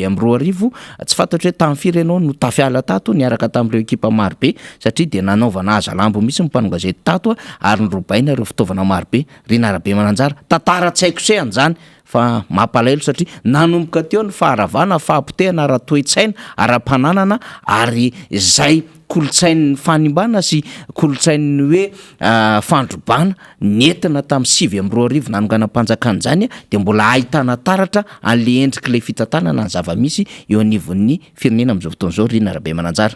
2009, tsy fantatro hoe tamin'ny firy ianao no tafiala tato niaraka tamin'ireo ekipa marobe satria dia nanaovana hazalambo mihitsy ny mpanao gazety tato ary norobaina ireo fitaovana marobe, Rina Rabemananjara, tantara tsy haiko sehany izany fa mampalahelo satria nanomboka teo ny faharavana, fahapotehana ara-toe-tsaina, ara-pananana ary izay kolontsain'ny fanimbana sy kolontsain'ny hoe fandrobana nentina tamin'ny 2009 nanonganam-panjakana izany dia mbola ahitana taratra an'ilay endrik'ilay fitantanana ny zava-misy eo anivon'ny firenena amin'izao fotoana izao Rina Rabemananjara.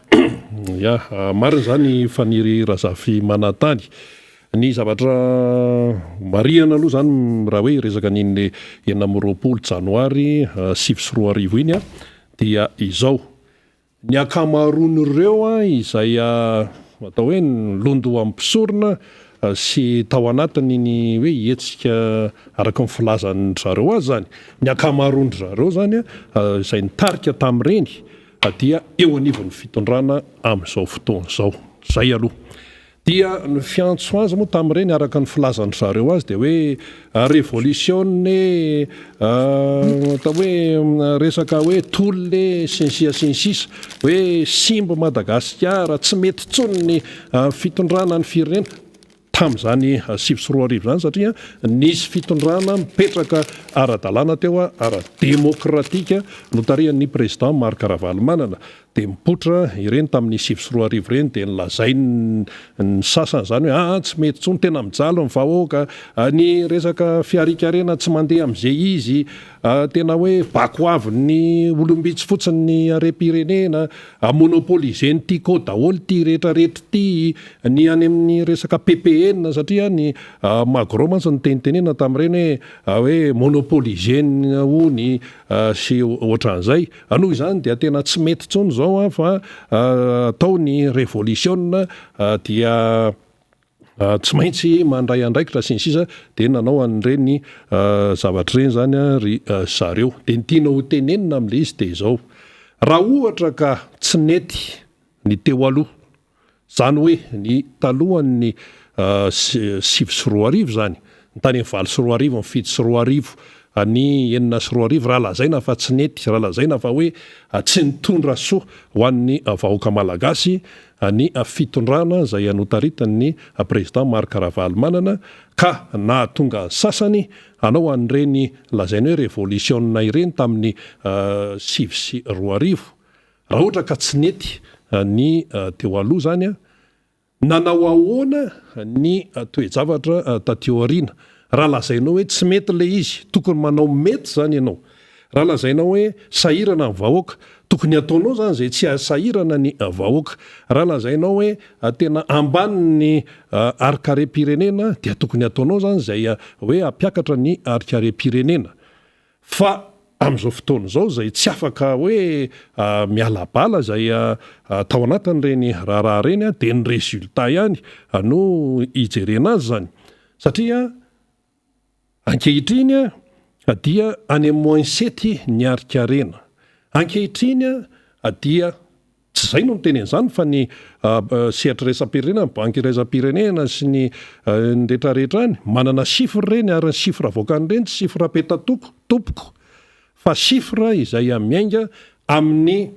Ya, marina izany Faniry Razafimanantany. Ny zavatra marihana aloha izany raha hoe hiresaka an'iny 26 janoary 2009 iny dia izao, Ny ankamaroan'ireo izay atao hoe nilondohan'ny mpisorona sy tao anatin'iny hoe hetsika araka ny filazan-dry zareo azy izany, ny ankamaroan-dry zareo izany izay nitarika tamin'ireny dia eo anivon'ny fitondrana amin'izao fotoana izao. Izay aloha. Dia ny fiantso azy moa tamin'ireny araka ny filazan-dry zareo azy dia hoe revolisiona e, atao hoe resaka hoe tolona e, sy ny sisa sy ny sisa, hoe simba Madagasikara, tsy mety intsony ny fitondrana ny firenena tamin'izany 2009 izany satria nisy fitondrana mipetraka ara-dalàna teo, ara-demokratika notarihan'ny président Marc Ravalomanana. Dia mipoitra ireny tamin'ny 2009 ireny dia nolazain'ny sasany izany hoe aa tsy mety intsony, tena mijaly ny vahoaka, ny resaka fiharikarena tsy mandeha amin'izay izy, tena hoe bakoavin'ny olom-bitsy fotsiny ny harem-pirenena, monopoliser-n'ny Tiko daholo ity rehetra rehetra ity, ny any amin'ny resaka ppn satria ny Magro mantsy nitenitenena tamin'ireny hoe hoe monopoliser-ny hono sy ohatran'izay. Noho izany dia tena tsy mety intsony izao fa atao ny revolisiona dia tsy maintsy mandray andraikitra sy ny sisa dia nanao an'ireny zavatra ireny izany ry zareo. Dia ny tiana ho tenenina amin'ilay izy dia izao, raha ohatra ka tsy nety ny teo aloha Izany hoe ny talohan'ny 2009 izany, ny tany amin'ny 2008, ny 2007, ny 2006, raha lazaina fa tsy nety, raha lazaina fa hoe tsy nitondra soa ho an'ny vahoaka malagasy ny fitondrana izay notaritin'ny Président Marc Ravalomanana ka nahatonga ny sasany hanao an'ireny lazaina hoe revolisiona ireny tamin'ny 2009, Raha ohatra ka tsy nety ny teo aloha izany, nanao ahoana ny toe-javatra taty aoriana? Raha lazainao hoe tsy mety ilay izy, tokony manao mety izany ianao. Raha lazainao hoe sahirana ny vahoaka, tokony hataonao izany izay tsy hahasahirana ny vahoaka. Raha lazainao hoe tena ambany ny harinkarem-pirenena, dia tokony hataonao izany izay hoe hampiakatra ny harinkarem-pirenena. Fa. Amin'izao fotoana izao izay tsy afaka hoe miala bala izay tao anatin'ireny raharaha ireny dia ny résultat ihany no ijerena azy izany. Satria ankehitriny dia any amin'ny moins sept ny harin-karena. Ankehitriny dia Tsy izay no niteny an'izany fa ny sehatra iraisam-pirenena, ny banky iraisam-pirenena sy ny ny rehetra rehetra any, manana chiffre ireny ary ny chiffre avoakan'ireny tsy chiffre petatoko tompoko fa chiffre izay miainga amin'ny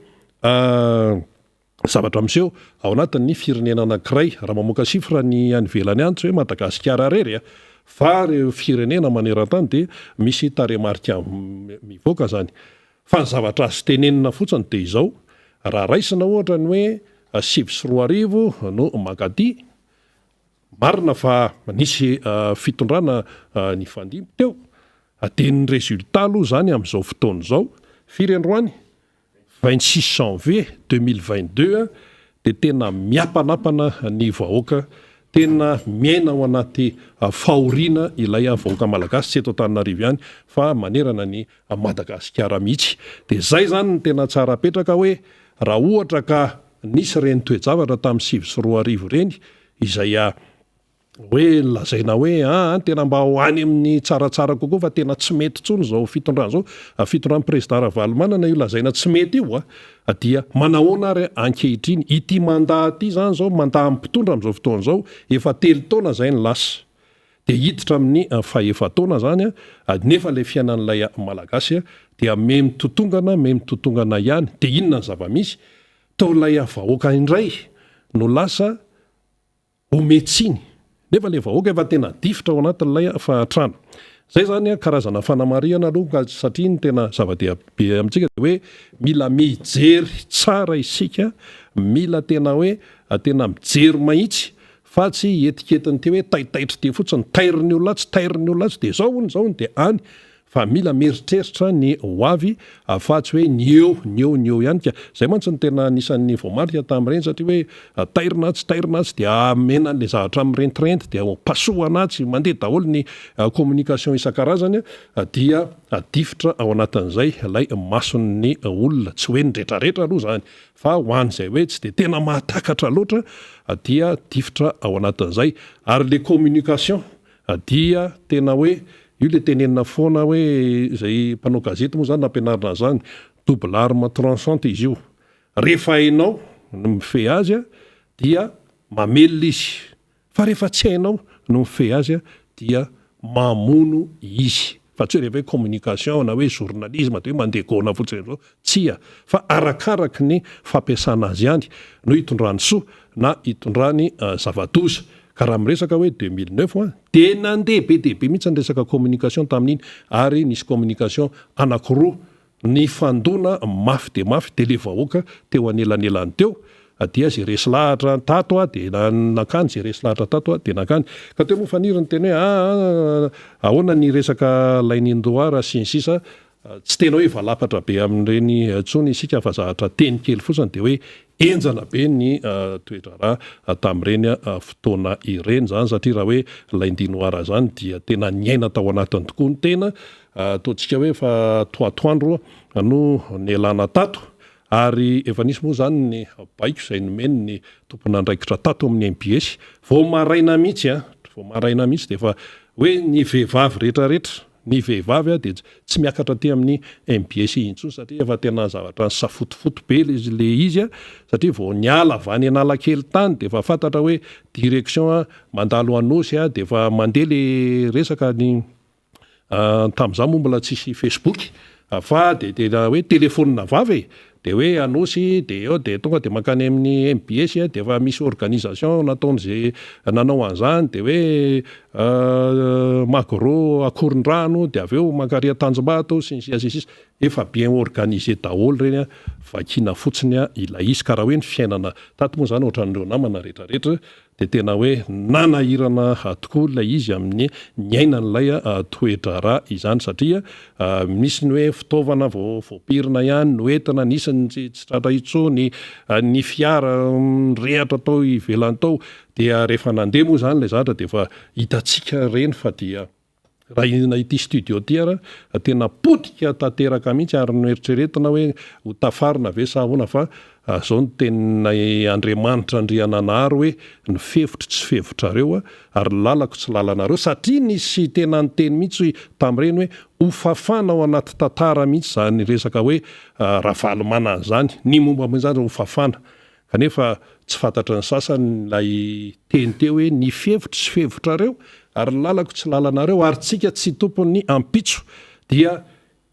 zavatra miseho ao anatin'ny firenena anankiray. Raha mamoaka chiffre ny any ivelany any tsy hoe Madagasikara irery fa ireo firenena maneran-tany dia misy tarehimarika mivoaka izany. Fa ny zavatra azo tenenina fotsiny dia izao, raha raisina ohatra ny hoe 2009 no mankaty, marina fa nisy fitondrana nifandimby teo, dia ny résultat aloha izany amin'izao fotoana izao, firy androany? 26 janvier 2022, dia tena miapanapana ny vahoaka, tena miaina ao anaty fahoriana ilay vahoaka malagasy, tsy eto Antananarivo ihany fa manerana ny Madagasikara mihitsy. Dia izay izany no tena tsara apetraka hoe raha ohatra ka nisy ireny toe-javatra tamin'ny 2009 ireny izay hoe lazaina hoe aa tena mba ho any amin'ny tsaratsara kokoa fa tena tsy mety intsony izao fitondrana izao, fitondran'ny président Ravalomanana io lazaina tsy mety io a, dia manahoana ary ankehitriny ity mandat ity izany izao, mandat amin'ny mpitondra amin'izao fotoana izao, efa telo taona izay ny lasa. Dia hiditra amin'ny fahefa-taona izany nefa ilay fiainan'ilay Malagasy dia miha mitotongana miha mitotongana ihany. Dia inona ny zava-misy? Toa ilay vahoaka indray no lasa omen-tsiny nefa ilay vahoaka efa tena difotra ao anatin'ilay fahantrana. Izay izany karazana fanamarihana aloha satria ny tena zava-dehibe amintsika dia hoe mila mijery tsara isika, mila tena hoe tena mijery mahitsy Fa tsy hetiketin'ity hoe taitaitra ity fotsiny, tairin'ny olona atsy, tairin'ny olona atsy, dia izao hono, izao hono, dia any. Fa mila mieritreritra ny ho avy fa tsy hoe ny eo, ny eo, ny eo ihany ka. Izay mantsy no tena anisan'ny voamarika tamin'ireny satria hoe tairina atsy, tairina atsy, dia amena an'ilay zavatra mirentirenty, dia pasohana atsy, mandeha daholo ny communication isan-karazany dia difotra ao anatin'izay ilay mason'ny olona. Tsy hoe ny retraretra aloha izany Fa ho an'izay hoe tsy dia tena mahatakatra loatra dia difotra ao anatin'izay. Ary le communication dia tena hoe io le tenenina foana hoe izay mpanao gazety moa izany nampianarina an'izany, double arme tranchante izy io. Rehefa hainao ny mifehy azy dia mamelona izy. Fa rehefa tsy hainao no mifehy azy dia mamono izy. Fa tsy hoe rehefa hoe communication na hoe journalisme dia hoe mandeha gona fotsiny amin'izao. Tsia. Fa arakaraky ny fampiasana azy ihany no hitondrany soa na hitondrany zava-doza. Ka raha miresaka hoe 2009 dia nandeha be dia be mihitsy ny resaka communication tamin'iny ary nisy communication anankiroa Nifandona mafy dia mafy dia le vahoaka teo anelanelany teo dia ze resy lahatra tato dia nankany, ze resy lahatra tato dia nankany. Ka teo moa Faniry niteny hoe aa ahoana ny resaka Lainindroara sy ny sisa, tsy tena hoe valapatra be amin'ireny intsony isika fa zavatra teny kely fotsiny dia hoe henjana be ny toe-draharaha tamin'ireny fotoana ireny izany satria raha hoe Laindinoara izany dia tena niaina tao anatiny tokoa ny tena Ataontsika hoe efa toatoandro no nialana tato ary efa nisy moa izany ny baiko izay nomeny ny tompon'andraikitra tato amin'ny mbs vao maraina mihitsy an, vao maraina mihitsy dia efa hoe ny vehivavy rehetra rehetra, ny vehivavy dia tsy miakatra aty amin'ny mbs intsony satria efa tena zavatra nisafotofoto be ilay izy satria vao niala avy any Analakely tany dia efa fantatra hoe direction mandalo Anosy dia efa mandeha ilay resaka ny Tamin'izaho moa mbola tsisy facebook fa dia tena hoe telephone vava e! Dia hoe Anosy dia eo dia tonga dia mankany amin'ny mbs dia efa misy organisation nataon'izay nanao an'izany dia hoe Magro Akorondrano dia avy eo mankary Tanjombato sy ny sisa sy ny sisa. Efa bien organisé daholo ireny vakiana fotsiny ilay izy ka raha hoe ny fiainana tato moa izany ohatran'ireo namana rehetrarehetra Dia tena hoe nanahirana tokoa ilay izy amin'ny niainan'ilay toe-draharaha izany satria misy ny hoe fitaovana vao voapirina ihany no entina, nisy ny tsy tratra intsony, ny fiara nirehatra tao ivelany tao. Dia rehefa nandeha moa izany ilay zavatra dia efa hitantsika ireny fa dia. Raha ina ity studio ity ara tena potika tanteraka mihitsy ary noeritreretina hoe ho tafarina ve sa ahoana fa zao ny teninay Andriamanitra Andriananahary hoe ny fevitro tsy fevitrareo ary ny lalako tsy lalanareo satria nisy tena niteny mihitsy tamin'ireny hoe ho fafana ao anaty tantara mihitsy izany resaka hoe Ravalomanana izany ny momba izany ho fafana Kanefa tsy fantatry ny sasany ilay teny teo hoe ny fihevitro tsy fihevitrareo ary ny lalako tsy lalanareo ary tsika tsy tompon'ny ampitso. Dia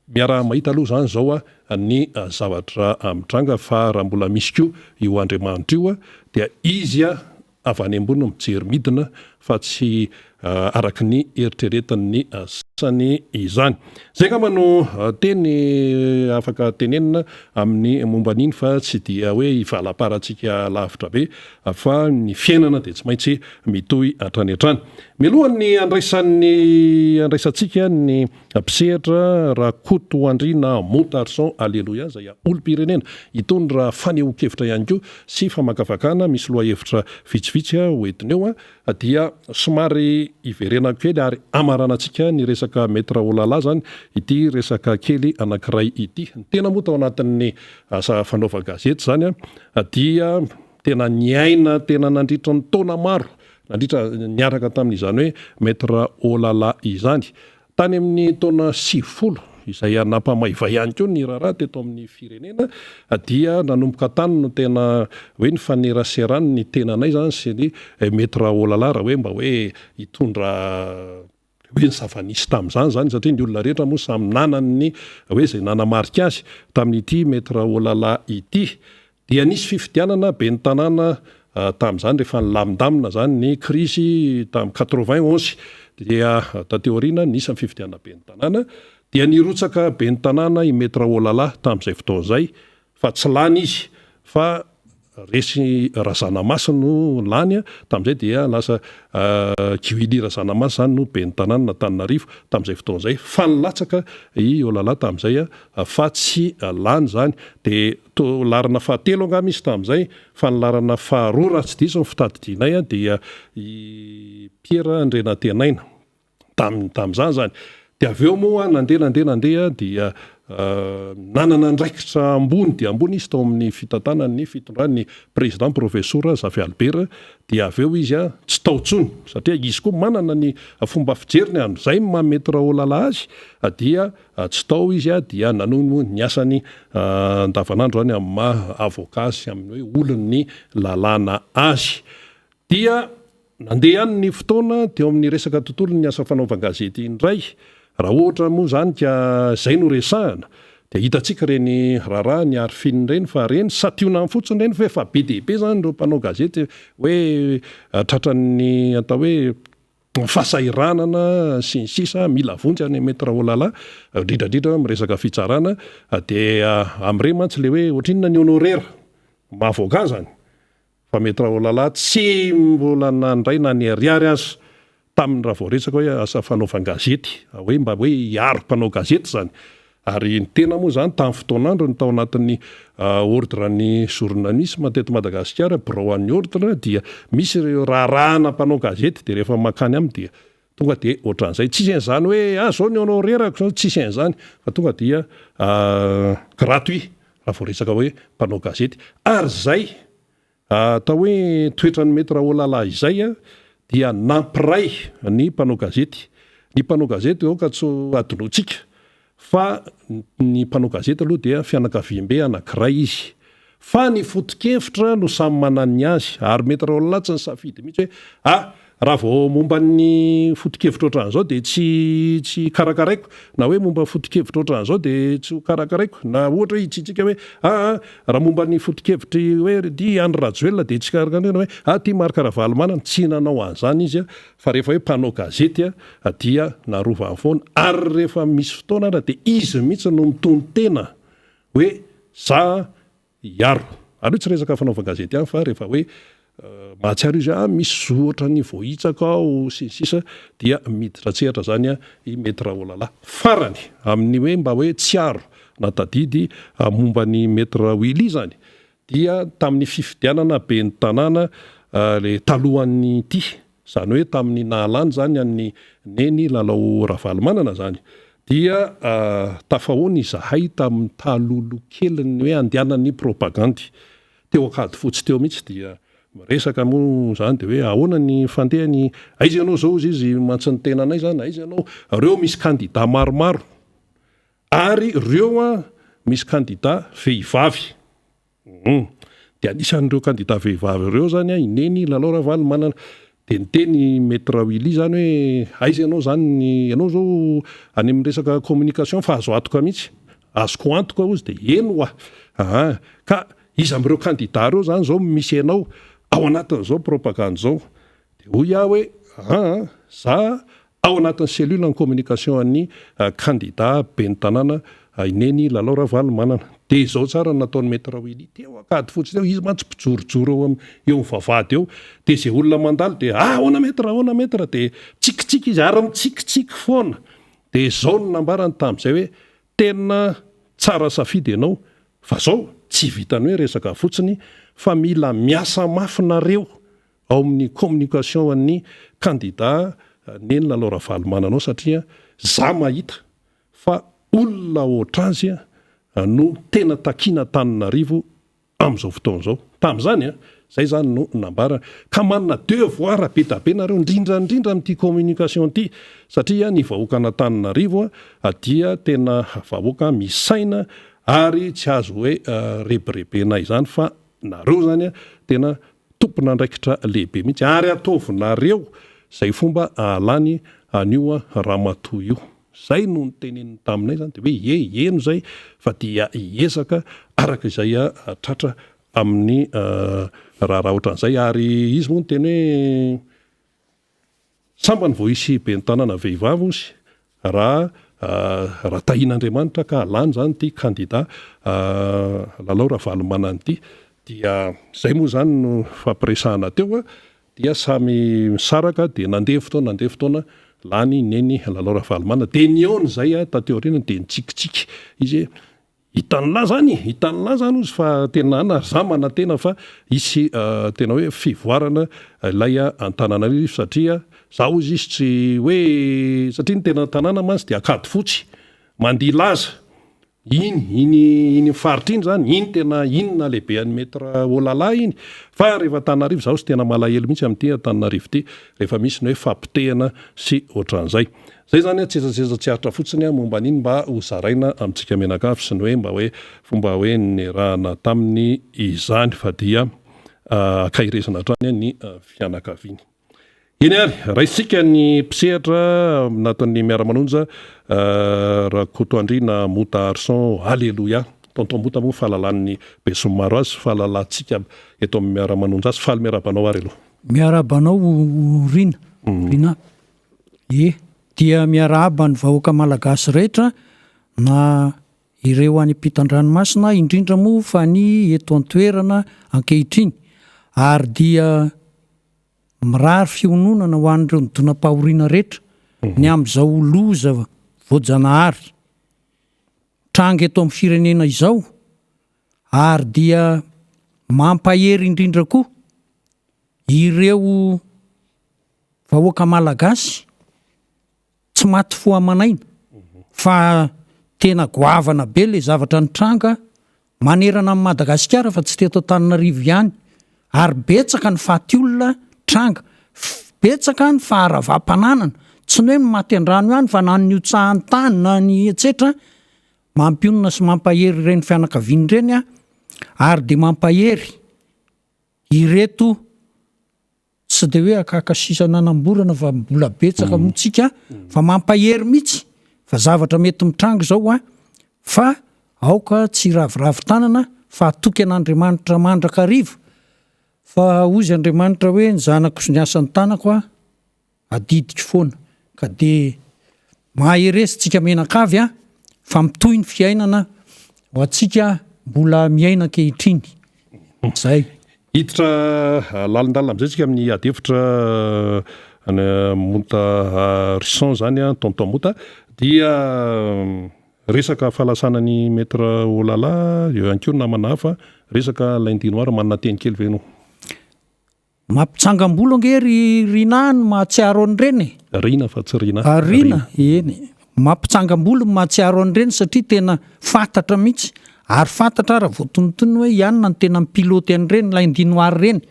miaraha-mahita aloha izany izao ny zavatra mitranga fa raha mbola misy koa io Andriamanitra io dia Izy avy any ambony mijery midina fa tsy araka ny eritreretin'ny sasany izany. Izay angamba no teny afaka tenenina amin'ny momba an'iny fa tsy dia hoe hivalaparantsika lavitra be fa ny fiainana dia tsy maintsy mitohy hatrany hatrany. Mialohan'ny handraisan'ny handraisantsika ny Mpisehatra Rakotoandriana Montarson Aleloia izay olom-pirenena hitondra fanehoan-kevitra ihany koa sy famakafakana misy lohahevitra vitsivitsy ho entiny eo dia somary hiverenako kely ary hamaranantsika ny resaka Maître Olala izany ity resaka kely anankiray ity. Ny tena moa tao anatin'ny asa fanaovan-gazety izany dia tena niaina tena nandritra ny taona maro nandritra niaraka tamin'izany hoe Maître Olala izany. Tany amin'ny taona 90, izay nampamaivay ihany koa ny raharaha teto amin'ny firenena, dia nanomboka tany no tena hoe nifaneraserany ny tenanay izany sy ny Maître Olala raha hoe mba hoe hitondra hoe ny zava-nisy tamin'izany izany satria ny olona rehetra moa samy nanana ny hoe izay nanamarika azy tamin'ity Maître Olala ity. Dia nisy fifidianana ben'ny tanàna tamin'izany rehefa nilamindamina izany ny krizy tamin'ny 91 dia taty aoriana nisy ny fifidianana ben'ny tanàna dia nirotsaka ben'ny tanàna i Maître Olala tamin'izay fotoana izay fa tsy lany izy fa resy Razanamasy no lany tamin'izay dia lasa Guy Willy Razanamasy izany no ben'ny tanànan'Antananarivo tamin'izay fotoana izay fa nilatsaka i Olala tamin'izay fa tsy lany izany dia Toa laharana fahatelo angamba izy tamin'izay, fa ny laharana faharoa raha tsy diso ny fitadidianay dia i Pierre Andrianantenaina tamin'ny tamin'izany izany. Dia avy eo moa nandeha nandeha nandeha dia nanana andraikitra ambony dia ambony izy tao amin'ny fitantanan'ny fitondran'ny président Profesora Zafy Albert dia avy eo izy tsy tao intsony satria izy koa manana ny fomba fijeriny amin'izay maha Maître Olala azy dia Tsy tao izy dia nanohy moa ny asany andavanandro izany amin'ny maha avocat sy amin'ny hoe olon'ny lalàna azy. Dia nandeha ihany ny fotoana teo amin'ny resaka tontolon'ny asa fanaovan-gazety indray. Raha ohatra moa izany ka izay no resahana dia hitantsika ireny raharaha ny Arfin ireny fa ireny santionany fotsiny ireny fa efa be dia be izany ireo mpanao gazety hoe tratran'ny atao hoe fahasahiranana sy ny sisa mila vonjy any Maître Olala indrindra indrindra amin'ny resaka fitsarana dia amin'ireny mantsy le hoe ohatrinona ny honoraire maha avocat zany fa Maître Olala tsy mbola nandray na ny ariary aza tamin'ny raha vao resaka hoe asa fanaovan-gazety hoe mba hoe hiaro mpanao gazety zany Ary ny tena moa izany tamin'ny fotoan'androny tao anatin'ny ordre ny journalisme teto Madagasikara, birao an'ny ordre dia misy ireo raharahana mpanao gazety dia rehefa mankany aminy dia tonga dia ohatran'izay. Tsisy an'izany hoe ah zao ny honoraire-ko zao, tsisy an'izany fa tonga dia gratuit raha vao resaka hoe mpanao gazety. Ary izay Atao hoe toetran'i Maître Olala izay dia nampiray ny mpanao gazety. Ny mpanao gazety aoka tsy ho adinointsika fa ny mpanao gazety aloha dia fianakaviambe anankiray izy. Fa ny foto-kevitra no samy manana ny azy ary Maître Olala tsy nisafidy mihitsy hoe ah Raha vao momba ny foto-kevitra ohatran'izao dia tsy tsy karakaraiko, na hoe momba foto-kevitra ohatran'izao dia tsy ho karakaraiko, na ohatra hoe hitsitsika hoe aa raha momba ny foto-kevitry hoe ity Andry Rajoelina dia tsy karakaraiko, na hoe ah ity Marc Ravalomanana, tsy nanao an'izany izy fa rehefa hoe mpanao gazety dia narovany foana ary rehefa misy fotoana ara dia izy mihitsy no mitonon-tena hoe za hiaro. Aleo tsy resaka fanaovan-gazety ihany fa rehefa hoe mahatsiaro izy hoe ah misy zo ohatran'ny voahitsaka ao sy ny sisa dia miditra an-tsehatra izany i Maître Olala. Farany, amin'ny hoe mba hoe tsiaro na tadidy momba an'i Maître Willy izany dia tamin'ny fifidianana ben'ny tanàna le talohan'ity. izany hoe tamin'ny nahalany izany an'i Neny Lalao Ravalomanana izany, dia tafahoana izahay tamin'ny talolo kelin'ny hoe andehanan'ny propagandy. Teo Ankadifotsy teo mihitsy dia miresaka moa izany dia hoe ahoana ny fandehany, aiza ianao izao hozy izy mantsy ny tenanay izany, aiza ianao, reo misy kandida maromaro ary reo an misy kandida vehivavy. Humm. Dia anisan'ireo kandida vehivavy ireo izany i Neny Lalao Ravalomanana. Dia niteny i Maître Willy izany hoe aiza ianao izany, ianao izao any amin'ny resaka communication fa azo antoka mihitsy. Azoko antoka hozy dia eny ho'a. Aa. Ka iza amin'ireo kandida ireo izany izao misy anao ao anatin'izao propagande izao? Dia hoy aho hoe aa, za Ao anatin'ny cellule en communication an'ny kandida ben'ny tanàna i Neny Lalao Ravalomanana. Dia izao tsara no nataon'i Maître Willy teo Ankadifotsy teo, izy mantsy mpijorojoro eo amin'ny eo amin'ny vavahady eo, dia izay olona mandalo dia ah ahoana Maître, ahoana Maître, dia mitsikitsiky izy ary mitsikitsiky foana. Dia izao no nambarany tamin'izay hoe tena tsara safidy ianao fa izao tsy vitan'ny hoe resaka fotsiny fa mila miasa mafy nareo ao amin'ny communication an'ny kandida Neny Lalao Ravalomanana ao satria za mahita fa olona ohatr'azy no tena takiana Antananarivo amin'izao fotoana izao. Tamin'izany an, zay zany no nambarany. Ka manana devoir be da be nareo indrindra indrindra amin'ity communication ity satria ny vahoakan'Antananarivo dia tena vahoaka misaina ary tsy azo hoe rebirebena izany fa nareo zany tena Tompon'andraikitra lehibe mihitsy ary ataovinareo izay fomba ahalany an'io ramatoa io. Izay no noteneniny taminay izany dia hoe ie, heno izay fa dia hiezaka araka izay tratra amin'ny raharaha ohatran'izay ary izy moa niteny hoe Sambany vao hisy ben'ny tanàna vehivavy ozy raha raha tahian'Andriamanitra ka lany izany ity kandida Lalao Ravalomanana ity dia izay moa izany no fampiresahana teo a, dia samy misaraka dia nandeha fotoana nandeha fotoana lany Neny Lalao Ravalomanana dia nihaona izay taty aoriana dia nitsikitsiky izy hoe Hitan'lah zany e, hitan'lah zany ozy fa tena an ary za manantena fa hisy tena hoe fivoarana ilay Antananarivo satria za ozy izy tsy hoe satria ny tena tanàna mantsy dia Ankadifotsy, Mandilaza, iny iny iny faritra iny zany, iny tena iny nahalehibe an'i Maître Olala iny fa rehefa Antananarivo za ozy tena malahelo mihitsy amin'ity Antananarivo ity rehefa misy ny hoe fapotehana sy ohatran'izay. Zay zany tsetsatsetsa tsy aritra fotsiny momba an'iny mba ho zaraina amintsika mianakavy sy ny hoe mba hoe fomba hoe niarahana taminy izany fa dia ankaherezana hatrany ny fianakaviany. Eny ary, raisintsika ny mpisehatra anatin'ny miara-manonja Rakotoandriana Mota Arson Aleloia. Tonton Mota moa fahalalan'ny besinimaro azy, fahalalantsika eto amin'ny miara-manonja azy. Faly miarahaba anao ary aloha. Miarahaba anao Rina. Rina. Ie, dia miarahaba ny vahoaka malagasy rehetra na ireo any ampitan-dranomasina indrindra moa fa ny eto an-toerana ankehitriny ary dia mirary fiononana ho an'ireo nidonam-pahoriana rehetra ny amin'izao loza voajanahary tranga eto amin'ny firenena izao ary dia mampahery indrindra koa ireo Vahoaka Malagasy tsy maty fo aman'aina fa tena goavana be le zavatra nitranga manerana an'i Madagasikara fa tsy teto Antananarivo ihany ary betsaka ny faty olona tranga, betsaka ny faharavam-pananana, tsy ny hoe ny maty an-drano ihany fa na ny nihotsahan'ny tany na ny etsetra, mampionona sy mampahery ireny fianakaviana ireny aho ary dia mampahery ireto Tsy dia hoe akaka sisa nanamborana fa mbola betsaka moa tsika fa mampahery mihitsy fa zavatra mety mitranga izao an, fa aoka tsy hiraviravy tanana fa hatoky an'Andriamanitra mandrakariva fa hozy Andriamanitra hoe ny zanako sy ny asan'ny tanako an adidiko foana ka dia mahereza tsika mianakavy an fa mitohy ny fiainana ho antsika mbola miaina ankehitriny zay. Hiditra lalindalina amin'izay isika amin'ny ady hevitra any Monta Harrison izany an, Tonton Mota, dia resaka fahalasana an'i Maître Olala, eo ihany koa ny namana hafa, resaka lundi noir, manana teny kely ve ianao? Mampitsangam-bolo ange ry Rinah ny mahatsiaro an'ireny e! Rina fa tsy Rinah. Ah, Rina, eny. Mampitsangam-bolo ny mahatsiaro an'ireny satria tena fantatra mihitsy ary fantatra ary voatonontonona hoe i anona no tena mi-pilote an'ireny lundi noir ireny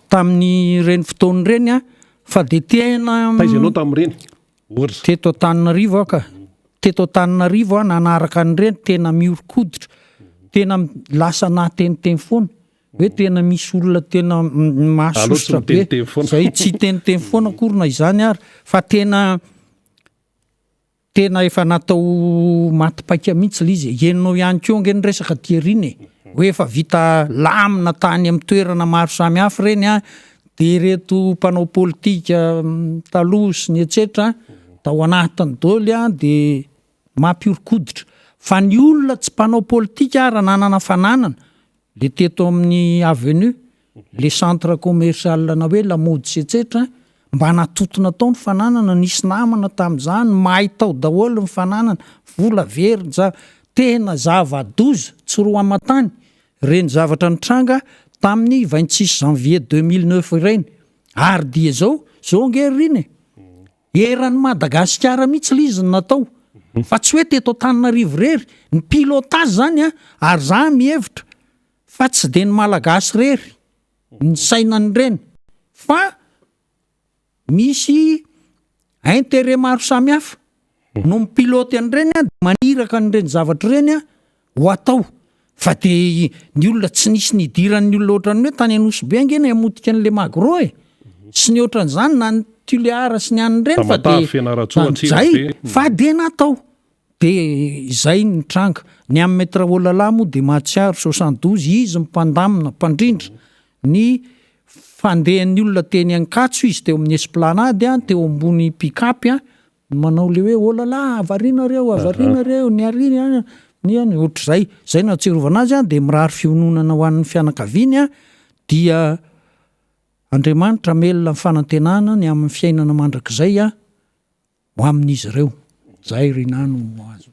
tamin'ireny fotoana ireny an, fa dia tena. Taiza ianao tamin'ireny? Ohatra. Teto Antananarivo aho ka. Teto Antananarivo aho nanaraka an'ireny, tena mihoron-koditra, tena lasa nahateniteny foana. Hoe tena misy olona tena mahasosotra be, zay tsy hiteniteny foana akory na izany ary, fa tena tena efa natao maty paika mihitsy ilay izy e. Henonao ihany koa ange ny resaka aty aoriana e, hoe efa vita lamina tany amin'ny toerana maro samihafa ireny an, dia ireto mpanao politika taloha sy ny etsetra tao anatiny daholo an, dia mampihoron-koditra. Fa ny olona tsy mpanao politika ary nanana fananana, Le teto amin'ny avenue, le centre commercial na hoe lamaody sy etsetra, mba natotona tao ny fananana, nisy namana tamin'izany, may tao daholo ny fananana, vola very, ny zava, tena zava-doza, tsy roa aman-tany, ireny zavatra nitranga tamin'ny 26 janvier 2009 ireny, ary dia izao, izao ange ry Rina e! Eran'i Madagasikara mihitsy ilay izy no natao fa tsy hoe teto Antananarivo irery, ny pilotage zany an, ary za mihevitra fa tsy dia ny Malagasy irery ny saina an'ireny fa misy intérêt maro samihafa no mi-pilote an'ireny an, dia maniraka an'ireny zavatra ireny an ho atao fa de ny olona tsy nisy nidiran'ny olona ohatran'ny hoe tany Anosibe ange ny hamotika an'le magro e sy ny ohatran'izany na ny Tuléar sy ny an'ireny fa de zay fa de natao de izay ny tranga ny amin'i Maître Olala moa de mahatsiaro 72 izy ny mpandamina mpandrindra ny fandehan'ny olona teny Ankatso izy teo amin'ny esplanade teo ambony pick-up Ny manao le hoe olala variana reo variana reo ny ary ny any ny any ohatr'izay, zay no ahatsiarovana azy an, de mirary fiononana ho an'ny fianakaviany an, dia Andriamanitra hamelona ny fanantenana ny amin'ny fiainana mandrakizay an ho amin'izy ireo, zay Rinah no azo.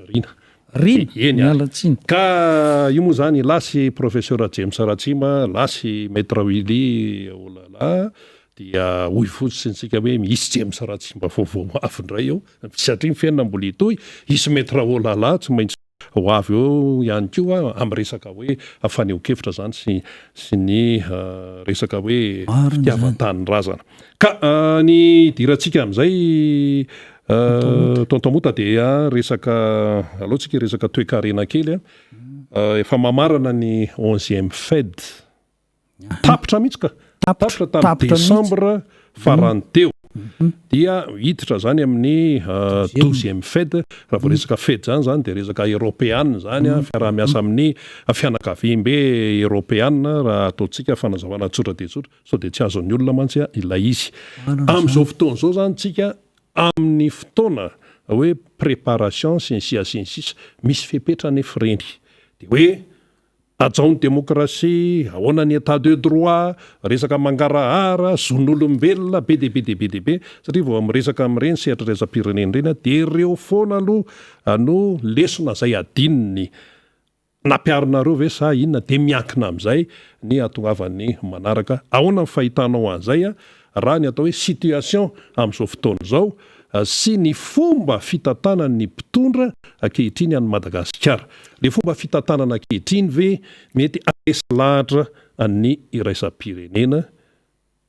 Rina. Rina, Eny ary. miala tsiny. Ka io moa izany lasy Professeur James Ratsima, lasy Maître Willy Olala, dia hoy fotsiny isika hoe misy James Ratsimba vaovao ho avy indray eo, satria ny fiainana mbola hitohy, hisy Maître Olala tsy maintsy ho avy eo ihany koa amin'ny resaka hoe fanehoan-kevitra izany sy sy ny resaka hoe fitiavan-tanindrazana. Ka ny hidirantsika amin'izay Tonton Mota dia resaka, aleo tsika hiresaka toekarena kely a. Efa mamarana ny onzième Fed. Tapitra mihitsy ka. Tapitra tamin'ny décembre farany teo. Dia hiditra zany amin'ny douzième Fed. Raha vao resaka Fed zany zany dia resaka eropeana zany, fiaraha-miasa amin'ny fianakaviambe eropeana raha ataontsika fanazavana tsotra dia tsotra. Sao dia tsy azon'ny olona mantsy ilay izy. Amin'izao fotoana izao izany tsika amin'ny fotoana hoe préparation sy ny sia sy ny sisa, misy fepetra anefa ireny. Dia hoe hajao ny demokrasia, ahoana ny état de droit, resaka mangarahara, zon'olombelona, be dia be dia be dia be, satria vao miresaka amin'ireny sehatra iraisam-pirenena ireny dia ireo foana aloha no lesona izay adinony. Nampiharinareo ve sa inona dia miankina amin'izay ny hahatongavan'ny manaraka. Ahoana ny fahitanao an'izay raha ny atao hoe situation amin'izao fotoana izao sy ny fomba fitantanan'ny mpitondra ankehitriny an'i Madagasikara? Ilay fomba fitantanana ankehitriny ve mety haharesy lahatra ny iraisam-pirenena?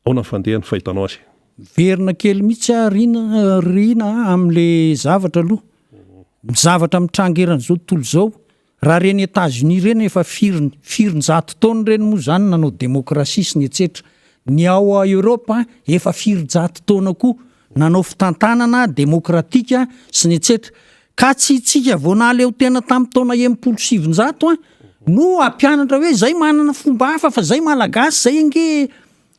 Ahoana ny fandehany fahitanao azy? Miverina kely mihitsy aho Rina Rina a, amin'le zavatra aloha. Ny zavatra mitranga eran'izao tontolo izao, raha ireny Etats Unis ireny efa firy firinjato taona ireny moa izany nanao demokrasia sy ny etsetra. Ny ao Europe efa firinjato taona koa nanao fitantanana demokratika sy ny etsetra. Ka tsy itsika vao nahaleo tena tamin'ny taona 960 an no hampianatra hoe zay manana fomba hafa fa zay malagasy zay ange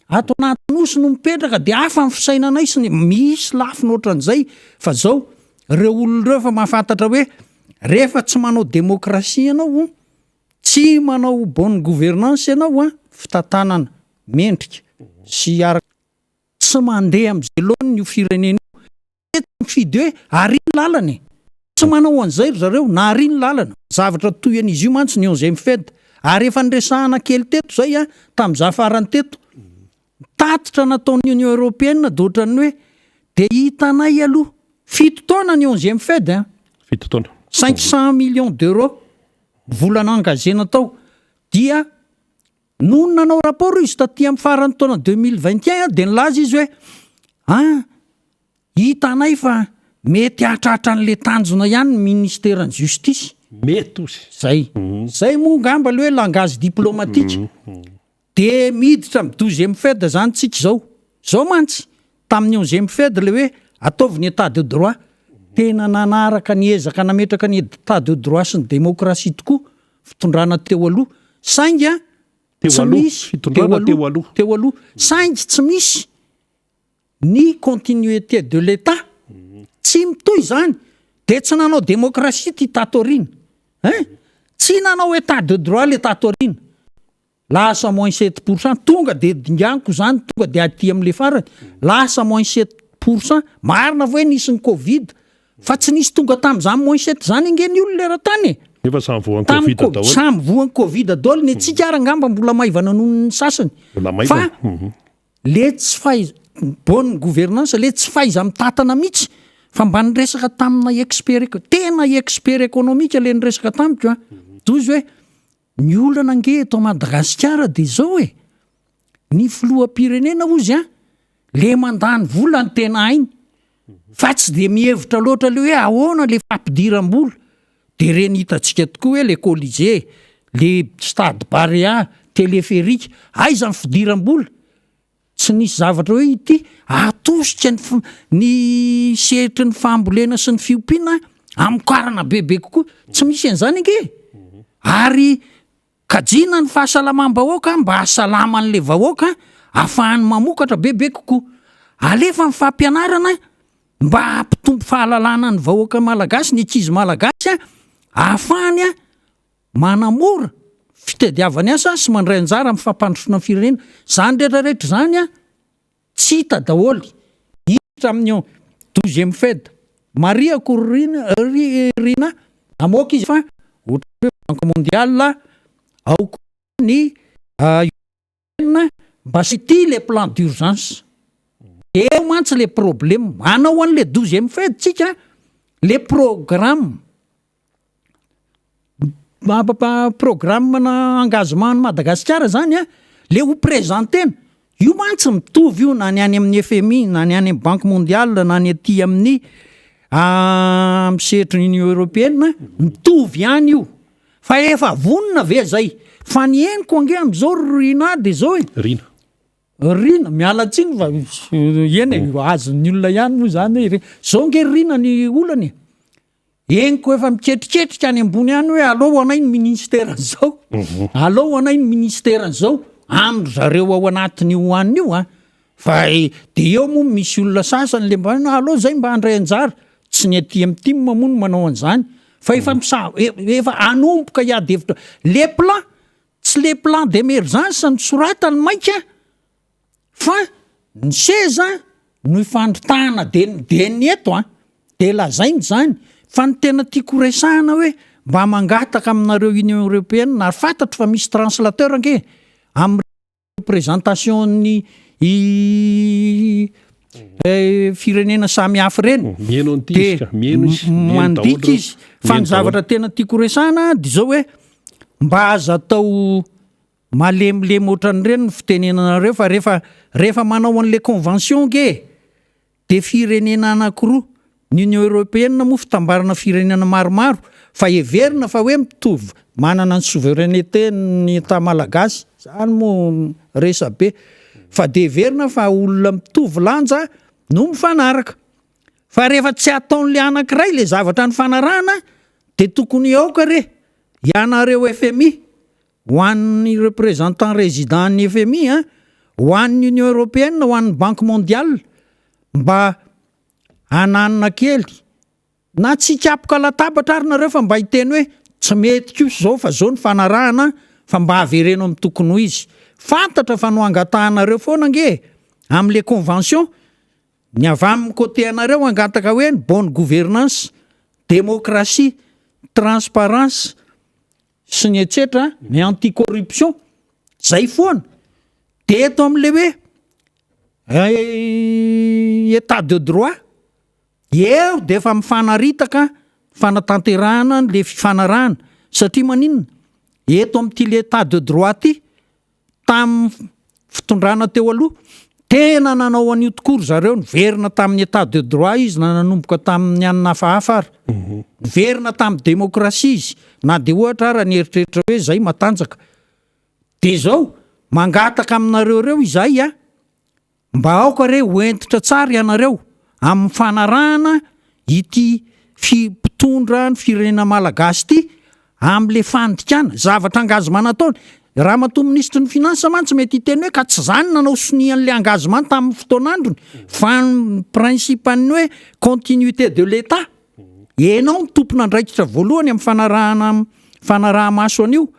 ato anaty nosy no mipetraka de hafa ny fisainanay sy ny misy lafiny ohatran'izay fa zao reo olona reo efa mahafantatra hoe rehefa tsy manao demokrasia ianao tsy manao bonne gouvernance ianao an fitantanana mendrika sy araka tsy mandeha amin'izay laoniny io firenena io Tsy mifidy hoe ary ny lalana e! Tsy manao an'izay ry zareo na ary ny lalana. Zavatra toy an'izy io mantsy ny onzième Fed. Ary efa niresahana kely teto izay an, tamin'izaho farany teto. Tatitra nataon'ny Union Européenne dia ohatran'ny hoe dia hitanay aloha, fito taona ny onzième Fed an! Fito taona. 500 millions d'euros vola nengagena tao dia nony nanao rapport izy taty amin'ny faran'ny taona 2021 dia nilaza izy hoe an! Hitanay fa mety hahatratra an'le tanjona ihany ny ministeran'ny justice. Mety ozy. Zay. Zay moa ngamba le hoe langage diplomatique. De miditra amin'ny douzième Fed zany tsika izao. Zao mantsy, tamin'ny onzième Fed le hoe ataovy ny état de droit. Tena nanaraka ny ezaka nametraka ny état de droit sy ny démocratie tokoa fitondrana teo aloha. Saingy Teo tsy aloha, misy, fitondrana teo aloha. Teo aloha. Saingy tsy misy ny continuité de l'Etat, tsy mitohy izany, dia tsy nanao démocratie ty tato aoriana hein, tsy nanao Etat de droit le tato aoriana, lasa moins 7 pourcent, tonga de dinganiko izany tonga de aty amle farany, lasa moins 7 pourcent, marina fa hoe nisy ny covid, fa tsy nisy tonga tamzany moins 7 zany ange ny olona eran-tany e! Nefa samy voan'ny Tamin'ny covid co- daholo. samy voan'ny covid daholo, ny antsika ary angamba mbola maivana noho ny sasany, Mbola fa maivana. Le tsy fahaiza, bonne gouvernance, le tsy fahaiza mitantana mihitsy fa mba niresaka tamina expert eco, tena expert économique le niresaka tamiko an, toy izy hoe ny olana ange eto Madagasikara de zao e, ny filoham-pirenena hozy an, le mandany vola no tena hainy fa tsy de mihevitra loatra le hoe ahoana le fampidiram-bola, de reny hitantsika tokoa hoe le colisée, le stade Barea, téléphérique, aiza ny fidiram-bola? Tsy nisy zavatra hoe ity atosika ny ny sehatry ny fambolena sy ny fiompiana hamokarana bebe kokoa, tsy misy an'izany ange e! Ary Kajiana ny fahasalamam-bahoaka mba hahasalama an'ilay vahoaka ahafahany mamokatra bebe kokoa. Alefa ny fampianarana mba hampitombo fahalalana ny vahoaka malagasy, ny ankizy malagasy ahafahany manamora fitadiavany asa sy mandray anjara amin'ny fampandrosoana ny firenena. Izany rehetra rehetra izany Tsy hita daholo. Hiditra amin'io douzième Fed. Marihako ry ry Rina, namoaka izy fa ohatran'ny hoe Banque mondiale, ao koa ny UN, mba ity le plan d'urgence. Eo mantsy le problème. Hanao an'le douzième Fed tsika, le programme. Programme-na engagement an'i Madagasikara zany an, le ho présenter-na, io mantsy mitovy io na ny any amin'ny FMI na ny any amin'ny banque mondiale na ny aty amin'ny amin'ny sehatry ny Union européenne, mitovy ihany io, fa efa vonona ve zay? Fa ny henoko ange amin'izao ry Rinah de zao e. Rina. Rina, miala tsiny fa eny e, azon'ny olona ihany moa zany hoe Rina, zao ange ry Rina ny olana e. Henoko efa miketriketrika any ambony any hoe aleo ho anay ny ministeran'izao, aleo ho anay ny ministeran'izao, amin-dry zareo ao anatin'io hohanina io an! Fa de eo moa misy olona sasany le mba hoe aleo zay mba handray anjara, tsy ny aty amin'ny tim moa no manao an'izany fa efa misa- efa hanomboka hiady hevitra, le plan, tsy le plan d'emergence no soratany mainka Fa ny seza no ifandrotahana de de ny eto an, de lazaina izany, fa ny tena tiako ho resahana hoe mba mangataka aminareo Union Européenne ary fantatro fa misy translateur ange amin'ny représentation ny firenena samy hafa ireny, Miheno an'ity izy de ka, miheno izy, miheno daholo mandika ireo, izy, fa miheno ny zavatra daholo. tena tiako ho resahana de zao hoe mba aza atao Malemilemy ohatran'ireny ny fitenenanareo fa rehefa rehefa manao an'le convention nge e, de firenena anakiroa, ny union européenne moa fitambarana firenena maromaro fa heverina fa hoe mitovy manana ny souveraineté ny etat malagasy, zany moa resabe, fa de heverina fa olona mitovy lanja no mifanaraka, fa rehefa tsy ataon'le anakiray le zavatra nifanarahana de tokony aoka re ianareo fmi Ho an'ny représentant résident an'ny fmi an, ho an'ny Union Européenne, ho an'ny Banque Mondiale, mba hananina kely na tsy hikapoka latabatra ary nareo fa mba hiteny hoe tsy mety kosa izao fa izao ny fanarahana fa mba avereno amin'ny tokony ho izy. Fantatra fa no angatahanareo foana ange e, amin'ilay convention, ny avy amin'ny côté anareo hangataka hoe ny bonne gouvernance, démocratie, transparence, sy ny etsetra, ny anti corruption, zay foana, de eto amle hoe. Etat de droit, eo dia efa mifanaritaka fanatanterahana an'le fifanarahana satria maninona? Eto amin'ity le etat de droit ty, tamin'ny fitondrana teo aloha, tena nanao an'io tokoa ry zareo, niverina tamin'ny etat de droit izy na nanomboka tamin'ny anona hafahafa ary, niverina tamin'ny demokrasia izy na dia ohatra ara nieritreritra hoe zay matanjaka. Dia izao, mangataka aminareo ireo izahay a, mba aoka re ho hentitra tsara ianareo amin'ny fanarahana ity fi mpitondra ny firenena malagasy ity amin'ilay fandikana zavatra engagement nataony. Ramatoa minisitry ny finance mantsy mety hiteny hoe ka tsy za no nanao sonia an'ilay engagement tamin'ny fotoan'androny fa ny principe an'ny hoe continuité de l'Etat. Ianao no tompon'andraikitra voalohany amin'ny fanarahana fanaraha-maso an'io.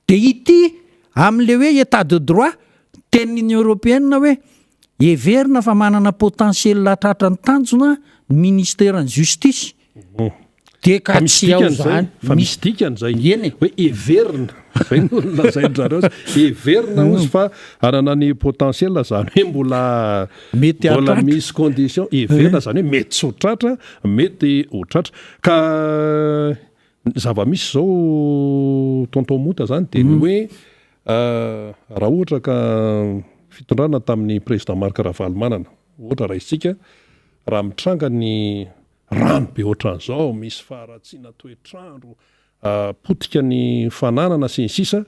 Dia ity amin'ilay hoe Etat de droit, tenin'ny Union Européenne hoe heverina fa manana potentiel hahatratra ny tanjona ny ministeran'ny justice. Dia ka tsy ao izany. Fa misy dikany izay. Eny e. Hoe heverina, izay no lazain-dry zareo, heverina hozy fa hanana ny potentiel, izany hoe mbola Mety mbola misy condition, heverina izany hoe mety tsy ho tratra, mety ho tratra. Ka Ny zava-misy izao Tonton Mota zany dia ny hoe raha ohatra ka fitondrana tamin'ny président Marc Ravalomanana ohatra raisintsika raha mitranga ny rano be ohatran'izao, misy faharatsiana toetr'andro, potika ny fananana sy ny sisa,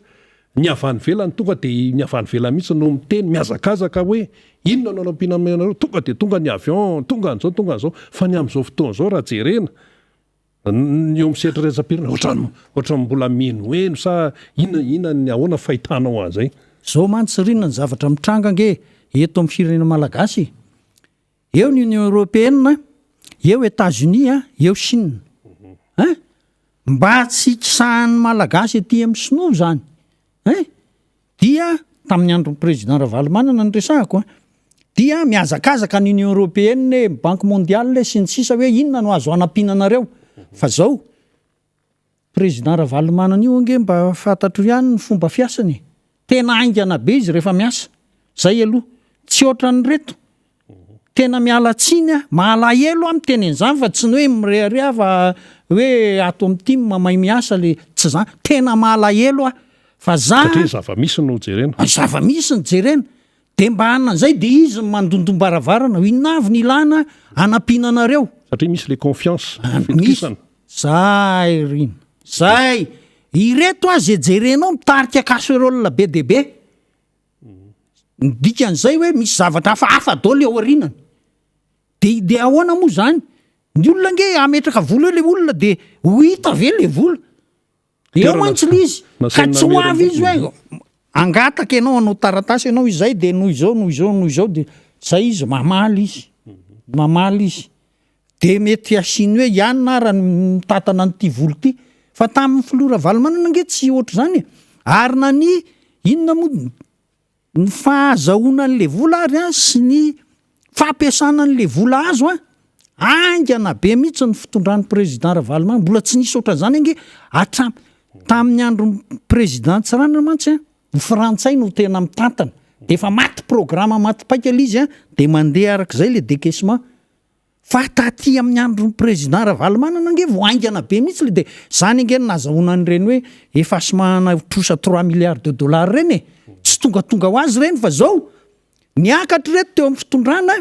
ny avy any ivelany tonga dia ny avy any ivelany mihitsy no miteny mihazakazaka hoe inona no anampiana anareo, tonga dia tonga ny avion, tonga an'izao tonga an'izao, fa ny amin'izao fotoana izao raha jerena Ny eo amin'ny sehatra iraisam-pirenena ohatran'ny ohatran'ny mbola mihenoheno sa inona inona ny ahoana fahitanao an'izay? Zao mantsy ry inona ny zavatra mitranga ange eto amin'ny firenena malagasy e! Eo ny Union Européenne, eo Etats Unis a, eo Chine. Hein? Mba tsy hikisahan'ny malagasy aty amin'ny sinoa izany. Hein? Dia tamin'ny andron'ny président Ravalomanana no resahako an, dia mihazakazaka ny Union Européenne e, Banque Mondiale e, sy ny sisa hoe inona no azo hanampiana anareo. Fa zao, président Ravalomanana io ange mba fantatro ihany ny fomba fiasany e. Tena haingana be izy rehefa miasa. Zay aloha. Tsy ohatran'ireto. Tena miala tsiny aho, mahalahelo aho miteny an'izany fa tsy ny hoe mirehareha fa hoe ato amin'ny tim mahay miasa le, tsy zany, tena mahalahelo aho fa za. Satria ny zava-misy no jerena. Ny zava-misy no jerena, de mba hanana an'izay de izy no mandondom-baravarana, inona avy ny ilana hanampiana anareo? Satria misy le confiance, fitokisana. Zay ry ina, zay, ireto aza jerenao mitarika casserole be dia be. Ny dikan'izay hoe misy zavatra hafahafa daholo eo aorianany. De de ahoana moa zany? Ny olona ange hametraka vola eo le olona de ho hita ve le vola? Eo mantsy le izy ka tsy ho avy izy hoe hangataka ianao hanao taratasy ianao izay de noho izao noho izao noho izao de zay izy mamaly izy, mamaly izy. De mety asiany hoe ianona ara ny mitantana an'ity vola ity. Fa tamin'ny filoha Ravalomanana ange tsy ohatr'izany e. Ary na ny inona moa ny fahazahoana an'le vola ary an sy ny fampiasana an'le vola azo an, haingana be mihitsy ny fitondran'ny président Ravalomanana, mbola tsy nisy ohatran'izany ange hatram- tamin'ny andron'ny président Tsiranana mantsy an, ny frantsay no tena mitantana, de efa maty programme maty paika le izy an, de mandeha arak'izay le décaissement. Fa taty amin'ny andron'ny président Ravalomanana ange vao haingana be mihitsy le dia zany ange no nazahoana an'ireny hoe effacement-na trosa trois milliards de dollars ireny e! Tsy tongatonga ho azy ireny fa zao niakatra ireto teo amin'ny fitondrana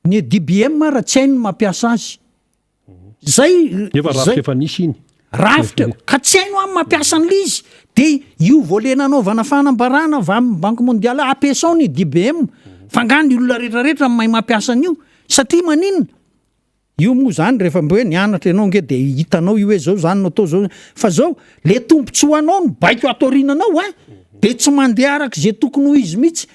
ny DBM raha tsy hainy ny mampiasa azy. Zay Nefa rafitra efa nisy iny. Rafitra ka tsy hainy hoa ny mampiasa an'ilay izy dia io vao le nanaovana fanambarana avy amin'ny banque mondiale ampiasao ny DBM fa nga ny olona rehetrarehetra no mahay mampiasa an'io Satria maninona? Io moa zany rehefa mba hoe nianatra ianao nge de hitanao io hoe zao zany no atao zao fa zao le tombotsoanao no baiko ato aoriananao a de tsy mandeha araka ze tokony ho izy mihitsy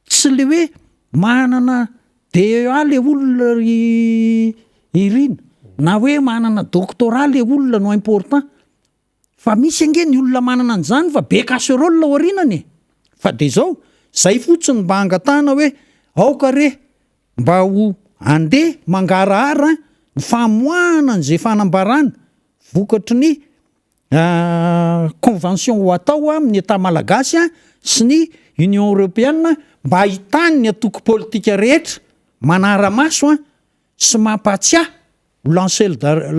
tsy le hoe manana DEA le olona ry Irina na hoe manana doctorat le olona no important Fa misy ange ny olona manana an'izany fa be casserole ao aorianany e! Fa dia izao, izay fotsiny mba angatahana hoe aoka re mba ho andeha mangarahara ny famoahana an'izay fanambarana vokatry ny convention ho atao amin'ny Etat malagasy sy ny Union Europeenne. mba ahitany ny antoko politika rehetra manara-maso an sy mampahatsiahy ho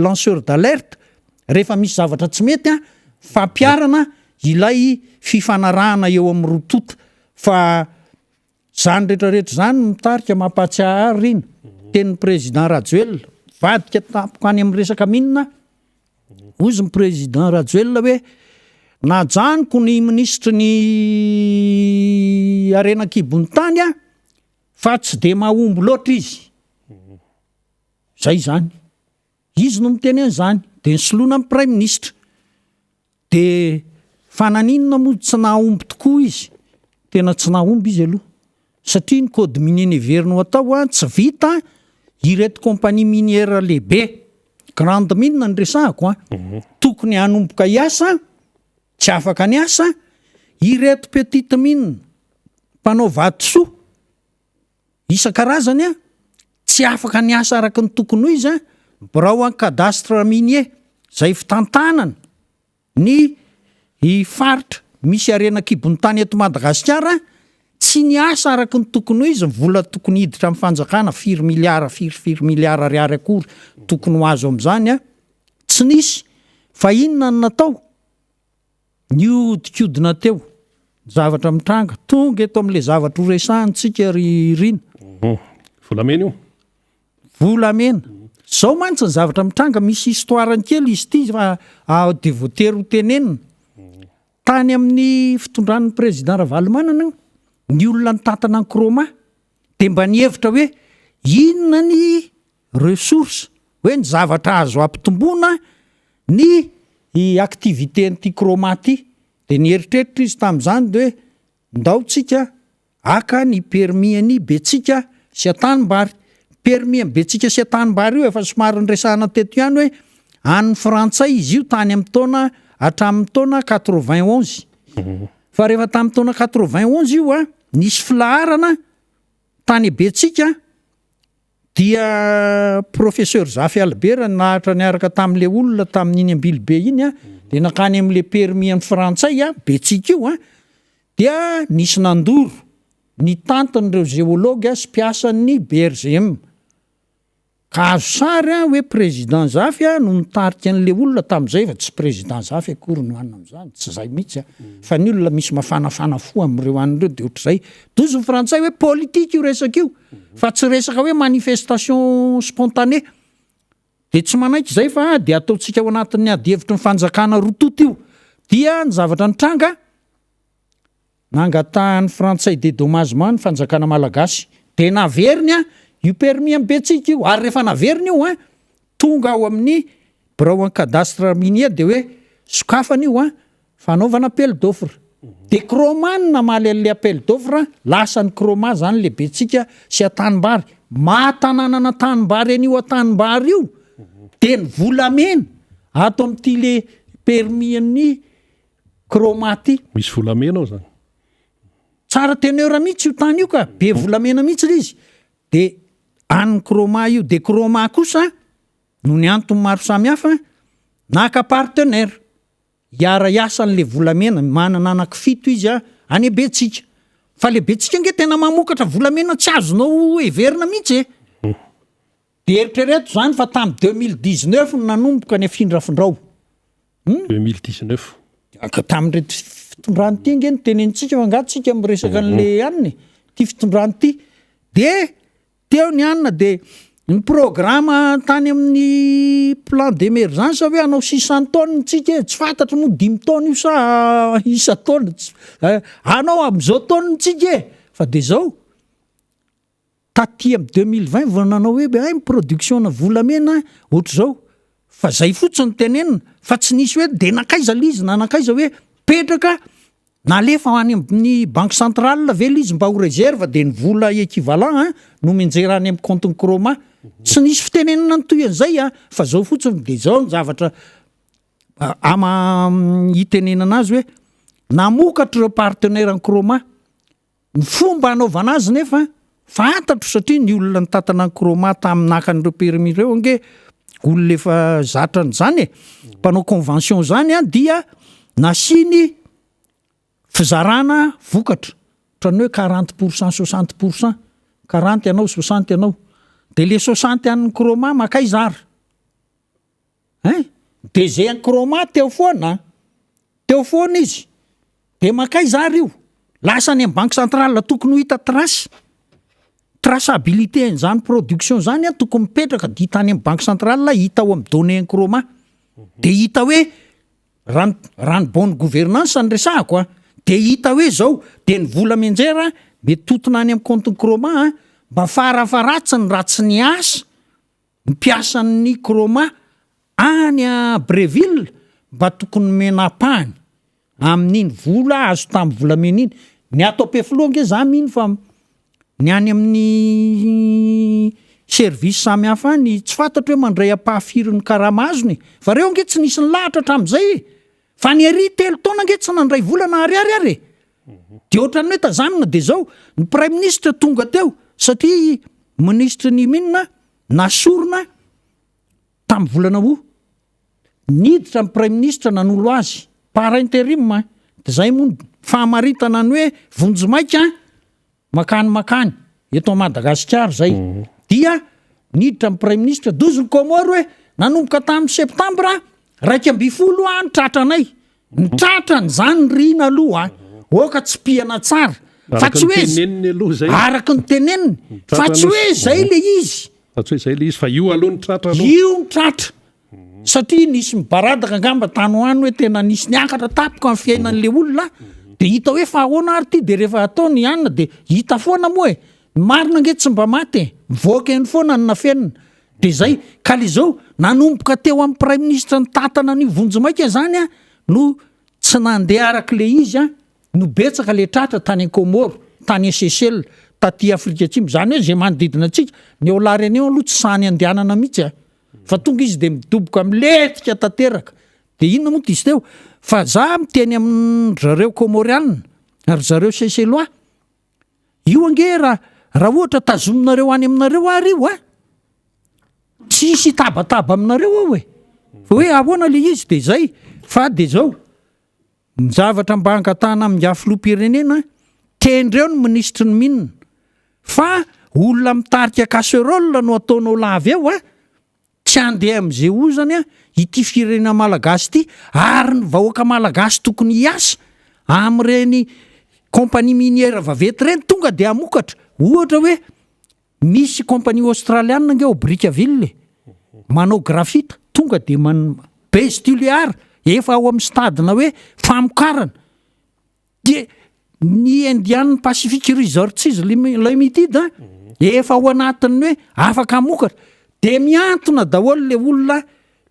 lanceur d'alerte rehefa misy zavatra tsy mety an, fampiharana ilay fifanarahana eo amin'ny roa tonta fa izany rehetra rehetra izany mitarika mampahatsiahy ahy ry Rina, tenin'ny président Rajoelina, mivadika tampoka any amin'ny resaka mine Hozy ny président Rajoelina hoe najanoko ny minisitry ny harena an-kibon'ny tany aho fa tsy dia mahomby loatra izy. Zay izany. Izy no miteny an'izany. Dia nisoloina ny praiminisitra. Dia fa naninona moa tsy nahomby tokoa izy? Tena tsy nahomby izy aloha. Satria ny code minier neveriny ho atao an, tsy vita, ireto compagnie minière lehibe, grande mine no resahako an, tokony hanomboka hiasa, tsy afaka niasa, ireto petite mine mpanao vatosoa isan-karazany an, tsy afaka niasa araka ny tokony ho izy an, birao an cadastre minier izay fitantanana ny faritra misy harena an-kibon'ny tany eto Madagasikara, tsy niasa araka ny tokony ho izy ny vola tokony hiditra amin'ny fanjakana, firy miliara, firy firy miliara ariary akory tokony ho azo amin'izany an, tsy nisy, fa inona no natao? Nihodinkodina teo ny zavatra mitranga, tonga eto amin'ilay zavatra ho resahantsika ry Rina. Volamena io. Volamena. Zao mantsy ny zavatra mitranga, misy histoire-ny kely izy ity fa dia voatery ho tenenina. Tany amin'ny fitondran'ny président Ravalomanana, ny olona nitantana ny Chroma dia mba nihevitra hoe inona ny ressource, hoe ny zavatra azo ampitomboana ny activité an'ity Chroma ity. Dia nieritreritra izy tamin'izany dia hoe ndao tsika haka ny permis an'i Betsika sy Antanimbary. Permis an'i Betsika sy Antanimbary io efa somary niresahana teto ihany hoe an'ny frantsay izy io tany amin'ny taona hatramin'ny taona 91. Fa rehefa tamin'ny taona 91 io an, nisy filaharana tany Betsika dia Professeur Zafy Albert nahatra niaraka tamin'ilay olona tamin'iny Ambilobe iny an, dia nankany amin'ilay permis an'ny frantsay an, Betsika io an, dia nisy nandoro ny tantin'ireo géologue sy mpiasan'ny BRGM. Ka azo sary an hoe Président Zafy an no nitarika an'ilay olona tamin'izay fa tsy Président Zafy akory no hanina amin'izany, tsy izay mihitsy an, fa ny olona misy mafanafana fo amin'ireo an'ireo ireo dia ohatr'izay. Dozy ny frantsay hoe politique io resaka io fa tsy resaka hoe manifestation spontanée. Dia tsy manaiky izay fa dia ataontsika ao anatin'ny adihevitry ny fanjakana roa tonta io. Dia ny zavatra nitranga, nangatahan'ny frantsay dédommagement ny fanjakana malagasy. Dia naveriny an, io permis an'i Betsika io. Ary rehefa naveriny io an, tonga ao amin'ny birao an'ny cadastre minier dia hoe sokafana io an, Fanaovana appel d'offre. De Chroma no namaly an'le appel d'offre, lasa ny Chroma zany le Betsika sy Antanimbary. Maha tanànana Antanimbary an'io Antanimbary io de ny volamena ato amin'ity le permis an'ny Chroma ty. Misy volamena ao zany. Tsara teneur mihitsy io tany io ka, be volamena mihitsy le izy. De an'ny Chroma io. De Chroma kosa noho ny antony maro samihafa naka partenaire. Hiara hiasa anle volamena, manana anaky fito izy a, any Betsika. Fa le Betsika ange tena mamokatra volamena tsy azonao heverina mihitsy e. De eritrereto zany fa tam 2019 no nanomboka ny afindrafindrao. Hum? 2019. Ka tamin'ireto fitondrana ity ange no tenenintsika fa angaha tsika miresaka anle anona e, ity fitondrana ity. De Teo ny anona dia ny programa tany amin'ny plan d'emergence hoe hanao 600 tonnes tsika e, tsy fantatro moa dimy taona io sa isan-taona, tsy hanao amin'izao taonina tsika e, fa dia zao, taty amin'ny 2020 vao nanao hoe hay ny production-na volamena ohatr'izao, fa zay fotsiny no tenenina, fa tsy nisy hoe dia nankaiza ilay izy na nankaiza hoe mipetraka Nalefa any amin'ny banque centrale ve ilay izy mba ho réserve dia ny vola équivalent an no mianjera any amin'ny compte-n'ny Chroma. Tsy nisy fitenenana nitohy an'izay an, fa zao fotsiny dia zao ny zavatra ama hitenenana azy hoe namokatra ireo partenaire an'i Chroma. Ny fomba hanaovana azy nefa fantatro satria ny olona nitantana ny Chroma tamin'ny naka an'ireo permis ireo ange olona efa zatra an'izany e, mpanao convention izany an, dia nasiany fizarana vokatra. Ohatran'ny hoe 40 pour cent 60 pour cent, 40 ianao 60 ianao. Dia le 60 an'ny Chroma makaiza ary? Hein? DG an'i Chroma teo foana an! Teo foana izy. Dia mankaiza ary io? Lasa any amin'ny banque centrale tokony ho hita trace. Traçabilité an'izany production izany an tokony mipetraka dia hita any amin'ny banque centrale, hita ao amin'ny données an'i Chroma. Dia hita hoe raha ny raha ny bonne gouvernance no resahako an, dia hita hoe izao, dia ny vola mianjera mety tontona any amin'ny compte-n'i Chroma an, mba farafaharatsiny raha tsy niasa Ny mpiasan'ny Chroma any Breville mba tokony nomena ampahany amin'iny vola azo tamin'ny volamena iny. Ny ato Ampefiloha ange za mino fa ny any amin'ny service samy hafa any tsy fantatro hoe mandray ampahafirin'ny karama azony e! Fa reo ange tsy nisy nilahatra hatramin'izay e! Fa ny ery telo taona ange tsy nandray vola na ariary ary e! Dia ohatran'ny hoe tazanina dia zao, ny praiminisitra tonga teo satria minisitry ny mines nasorina tamin'ny volana août, niditra ny praiminisitra nanolo azy par interim, dia zay moa ny fahamaritana ny hoe vonjimaika Makany makany eto Madagasikara zay dia niditra ny praiminisitra dozy ny Comores hoe nanomboka tamin'ny septambra 11 a ny tratranay ny tratrany zany rina aloha a oka tsipihana tsara fa Araka tsy ny hoe teneniny aloha zay. araka ny teneniny fa Tratra tsy aloha. hoe zay le izy Fa tsy hoe zay le izy fa io aloha ny tratra aloha. Io ny tratra. Satria nisy mibaradaka angamba tany ho any hoe tena nisy niakatra tampoka ny fiainan'le olona de hita hoe fa ahoana ary ty de rehefa atao ny anona de hita foana moa e! Ny marina ange tsy mba maty e! Mivoaka eny foana ny nafenina. De zay. Ka le zao, nanomboka teo amin'ny praiminisitra nitantana an'io vonjimaika zany an no tsy nandeha arak'le izy an, no betsaka le tratra tany Comores, tany Seychelles, taty Afrika Atsimo, zany hoe ze manodidina antsika, ny ao La Réunion aloha tsy sahy andehanana mihitsy a! Fa tonga izy de midoboka milentika tanteraka, de inona moa diso teo? Fa za miteny amin-dry zareo Comoriana, ry zareo Seychellois, io ange raha raha ohatra tazominareo any aminareo ary io a! Tsy hisy hitabataba aminareo ao e! Fa hoe ahoana le izy de zay, fa de zao, Ny zavatra mba angatahana amin'ingahy filoham-pirenena, tendreo ny minisitry ny mines fa olona mitarika casserole no ataonao lava eo a! Tsy handeha amin'izay ozany a ity firenena malagasy ity ary ny vahoaka malagasy tokony hiasa amin'ireny compagnie minière vaventy ireny tonga dia hamokatra, ohatra hoe Misy compagnie australiana ange ao Brickaville e, manao graphite, tonga dia man, base Tuléar, efa ao amin'ny stade-na hoe famokarana. Dia ny Indian Pacific Resorts Limited an, efa ao anatin'ny hoe afaka hamokatra. Dia mihantona daholo le olona,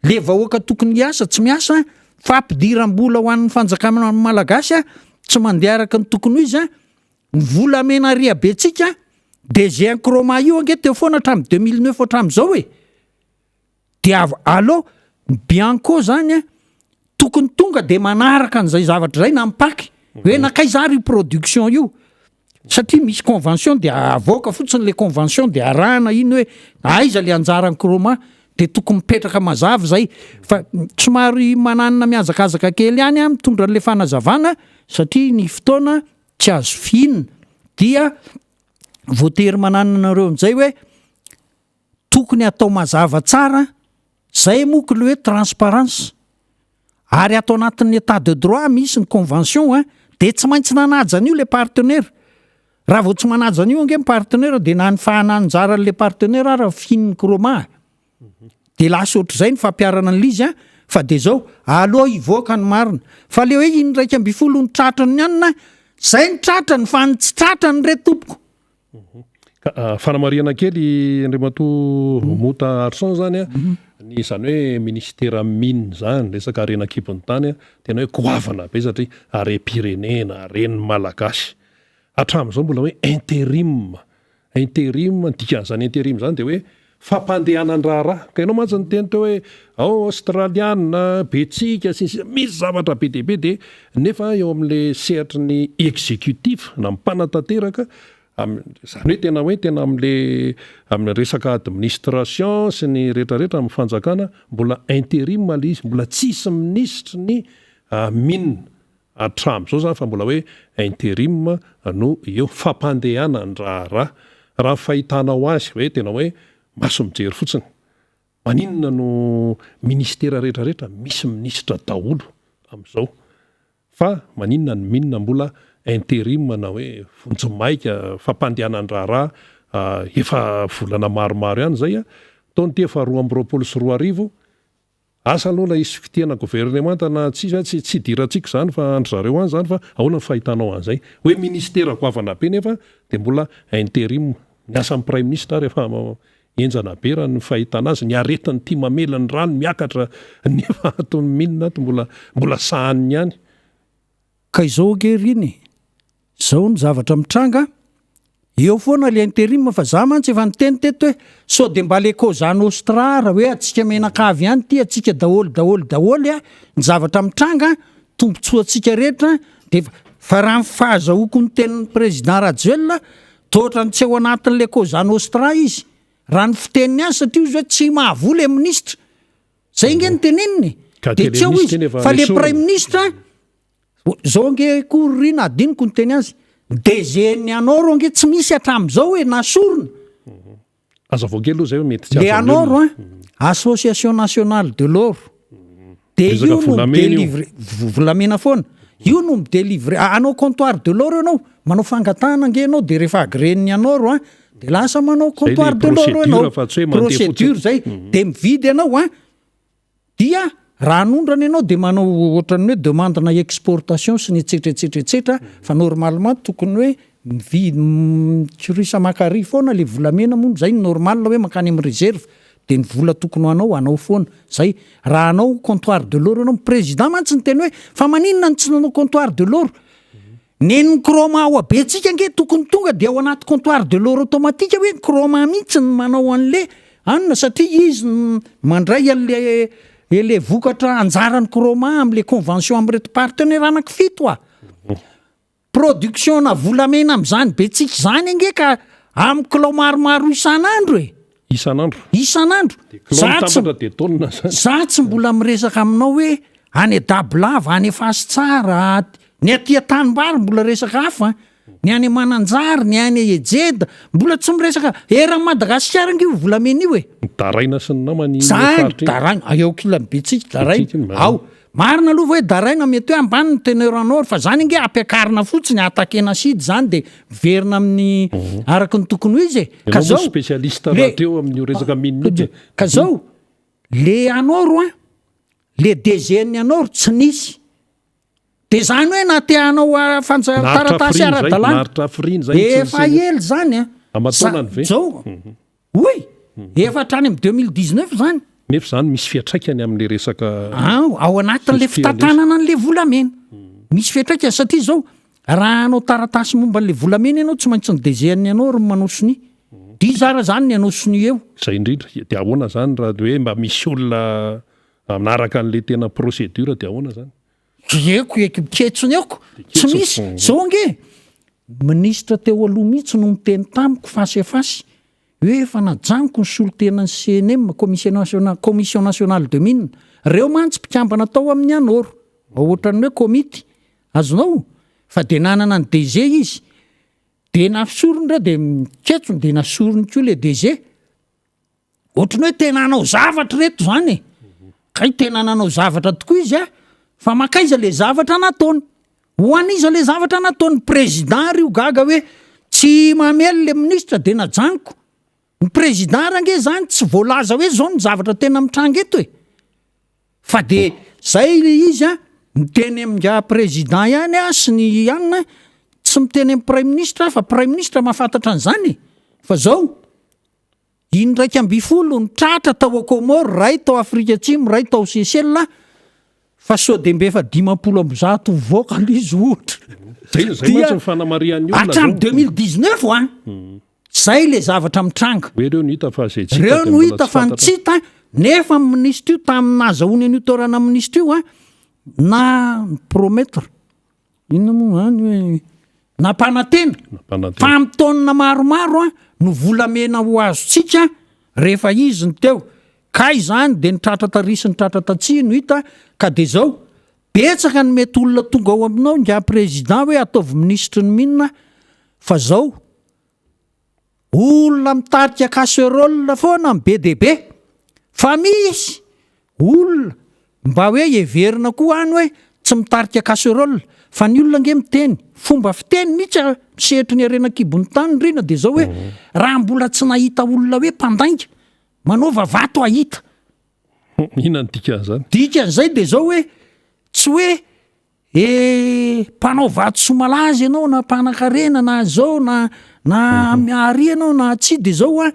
le vahoaka tokony hiasa tsy miasa, fampidiram-bola ho an'ny fanjakana malagasy tsy mandeha araka ny tokony ho izy an, Ny volamena ariabentsika DG Nkrumah io ange teo foana hatramin'ny 2009 hatramin'izao e! Dia av allo ny Bianco zany a tokony tonga de manaraka an'izay zavatra izay na mipaky hoe nankaiza ary io production io satria misy convention de avoaka fotsiny le convention de arahana iny hoe aiza le anjaran'i Nkrumah de tokony mipetraka mazava izay fa somary mananina mihazakazaka kely ihany aho mitondra an'le fanazavana satria ny fotoana tsy azo fihinina dia voatery mananana anareo amin'izay hoe tokony atao mazava tsara zay moa ko le hoe transparence ary ato anatin'ny état de droit misy ny convention a de tsy maintsy nanaja an'io le partenaire raha vao tsy manaja an'io ange ny partenaire de na ny fahananjaran'le partenaire ara fihin'ny chroma De lasa ohatr'izay ny fampiharana an'ilay izy an, fa de zao, aleo hivoaka ny marina. Fa le hoe iny 11 no tratran'ny anona, zay ny tratrany fa ny tsy tratrany re tompoko. Ka fanamarihana kely Andriamatoa Mota Arson zany an, ny izany hoe minisitera mine zany, resaka harena an-kibon'ny tany an, tena hoe goavana be satria harem-pirenena, haren'ny Malagasy. Hatramin'izao mbola hoe interim Interim, ny dikan'izany interim izany dia hoe fampandehanan-draharaha. Ka ianao mantsy niteny teo hoe ao Aostraliana, Betsika, sy ny sisa, misy zavatra be dia be dia nefa eo amin'ilay sehatry ny executif na mpanatanteraka, izany hoe tena hoe tena amin'ilay amin'ny resaka administration sy ny rehetrarehetra amin'ny fanjakana mbola interim ilay izy, mbola tsisy minisitry ny mines. hatramin'izao izany fa mbola hoe interim no eo, fampandehanan-draharaha. Raha ny fahitanao azy hoe tena hoe maso mijery fotsiny, maninona no ministera rehetra rehetra misy minisitra daholo amin'izao fa maninona ny mine mbola interim na hoe vonjimaika, fampandehanan-draharaha efa volana maromaro ihany izay, taona ity efa 2022. Asa aloha ilay hisy fitihana governemanta na tsia, tsy tsy idirantsika izany fa an-dry zareo any izany fa ahoana ny fahitanao an'izay? Hoe ministera goavana be nefa dia mbola interim. Ny asan'ny praiminisitra ary efa henjana be raha ny fahitana azy, ny aretin'ity mamely ny rano miakatra nefa ato ny mine ato mbola mbola sahaniny ihany. Ka izao ange ry iny e! Zao ny zavatra mitranga, eo foana le interim fa za mantsy efa niteny teto hoe sao de mba le cosa nostra raha hoe antsika mianakavy ihany ity, antsika daholo daholo daholo a, ny zavatra mitranga tombotsoantsika rehetra de efa, fa raha ny fahazahoako ny tenin'ny président Rajoelina toa ohatran'ny tsy ao anatin'le cosa nostra izy raha ny fiteniny azy satria ozy hoe tsy mahavoa le minisitra, zay nge ny teneniny e, de tsy ao izy fa le praiminisitra Zao ange koa ry Rina adinoko niteny azy, DG ny Anoro ange tsy misy hatramin'izao e, nasorina. Azavao kely aloha zay hoe mety tsy Le azon'ny olona. Anoro an, Association Nationale de l'Or, de Resaka io no volamena io. mi-delivre, volamena foana, io no mi-delivre, hanao comptoir de l'or ianao, manao fangatahana ange ianao de rehefa agréen'ny Anoro an, de lasa manao Zay le comptoir de l'or procédure ianao, fa tsy hoe mandeha fotsiny. procédure zay, de mividy ianao an, Dia raha hanondrana ianao dia manao ohatran'ny hoe demande na exportation sy ny etsetra etsetra etsetra fa normalement tokony hoe mividy mikorisa maka ary foana le volamena moa zay no normal hoe mankany amin'ny reserve dia ny vola tokony ho anao anao foana zay raha hanao comptoir de l'or ianao ny président mantsy niteny hoe fa maninona no tsy nanao comptoir de l'or Nen'ny chroma ao habetsika ange tokony tonga dia ao anaty comptoir de l'or automatique hoe ny chroma mihitsy no manao an'le anona satria izy no mandray an'le le vokatra anjaran'ny chroma am'le convention am'ireto partenaire anaky fito a! Production-na volamena am'zany betsika izany ange ka amin'ny kilao maromaro isan'andro e! Isan'andro? Isan'andro. Dia kilao mitambatra dia taonina zany. Za tsy mbola miresaka aminao hoe any Dabolava, any Fasitsara, ny aty an-tanimbary mbola resaka hafa, ny any Mananjary, ny any Ejeda, mbola tsy miresaka, eran'i Madagasikara ange io volamena io e. Ny Daraina sy ny namany iny Zany, faritra iny. Daraina, eo ankilan'ny Betsiky, Daraina, Betsiky iny, ao. Marina aloha fa hoe daraina mety hoe ambany ny teneur en or fa zany ange ampiakarina fotsiny attaquer-na acide zany de miverina amin'ny araka ny tokony ho izy e. Ka Ianao moa zao spécialiste le rahateo amin'io resaka mine io dia. Ka zao le en or an, le DG-n'ny en or tsy nisy. De zany hoe na te hanao fanja- Naharitra taratasy hafiriana izay? ara-dalàna. Naharitra hafiriana izay tsy Efa nisy ela zany an. Aman-taonany ve? Zao. Oy! Efa hatrany amin'ny 2019 izany. Nefa izany misy fiantraikany amin'ilay resaka Ao, ao anatin'ilay fitantanana an'ilay volamena. Misy fiantraikany satria izao, raha hanao taratasy momba an'ilay volamena ianao, tsy maintsy ny DG-n'ny anao no manao sonia. Dia iza ary izany ny hanao sonia eo? Izay indrindra. Dia ahoana izany raha hoe mba misy olona manaraka an'ilay tena procédure dia ahoana izany? Eko, eko, ketsony eko, tsy misy, zao ange, minisitra teo aloha mihitsy no niteny tamiko face à face hoe efa najanoko ny solontenan'ny CNM, Commission nationale, Commission nationale de mine, reo mantsy mpikambana tao amin'ny Anoro, ohatran'ny hoe komity, azonao? Fa de nanana ny DG izy, de nasoriny reo de ketsony de nasoriny koa le DG. Ohatran'ny hoe tena hanao zavatra ireto izany e! Kay tena nanao zavatra tokoa izy a! Fa mankaiza le zavatra nataony? Ho an'iza le zavatra nataony? Président ary io gaga hoe tsy mamely le ministra de najanoko. Ny président ary ange zany tsy voalaza hoe zao ny zavatra tena mitranga eto e! Fa de zay le izy a, miteny amin'ingahy président ihany aho sy ny anona, tsy miteny amin'ny praiminisitra aho fa praiminisitra mahafantatra an'izany e! Fa zao, Iny 11 no tratra tao Comores, iray tao Afrika Atsimo, iray tao Seychelles, fa sao dia mba efa 150 mivoaka ilay izy ohatra. Zay zay mantsy ny fanamarihan'ny olona zao. Hatramin'ny 2019 an, zay ilay zavatra mitranga. Hoe ireo no hita fa izay tsy hita Ireo dia no mbola hita tsy fa ny fantatra. tsy hita, nefa ny minisitra io tamin'ny nahazahoany an'io toerana minisitra io an, na ni-promettre. Inona moa zany hoe nampanantena fa amin'ny taonina maromaro an no volamena ho azontsika rehefa izy no teo. Kay izany dia ny tratra tary sy ny tratra tatsy no hita ka dia izao. Betsaka ny mety olona tonga ao aminao ingahy président hoe ataovy minisitry ny mines aho fa zao olona mitarika casserole foana ny be dia be fa misy olona mba hoe heverina koa any hoe tsy mitarika casserole fa ny olona ange miteny fomba fiteny mihitsy a misehatry ny harena an-kibon'ny tany ndry na dia zao hoe raha mbola tsy nahita olona hoe mpandainga manaova vato hahita Inona ny dikan'izany? Dikan'izay dia zao hoe tsy hoe e mpanao vatosoa malaza ianao na mpanankarena na zao na na mhm. ary ianao na tsia dia zao a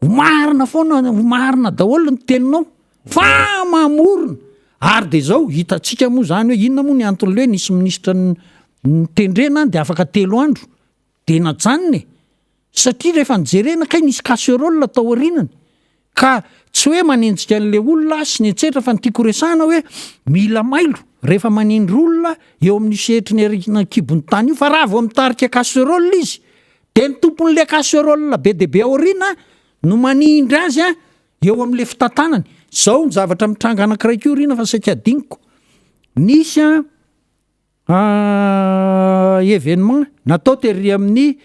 ho marina foana ho marina daholo ny teninao fa mamorona ary dia zao hitantsika moa zany hoe inona moa ny anton'le hoe nisy minisitra nitendrena dia afaka telo andro Dia najanona e! Satria rehefa nojerena kay nisy casserole tao aorianany. Ka tsy hoe manenjika an'ilay olona aho sy ny etsetra fa ny tiako resahana hoe mila mailo rehefa manindry olona eo amin'io sehatry ny arina an-kibon'ny tany io fa raha vao mitarika casserole izy dia ny tompon'ilay casserole be dia be aoriana no manindry azy eo amin'ilay fitantanany. Izao ny zavatra mitranga anankiray koa ry fa saika adinoko. Nisy an Événement natao tery amin'ny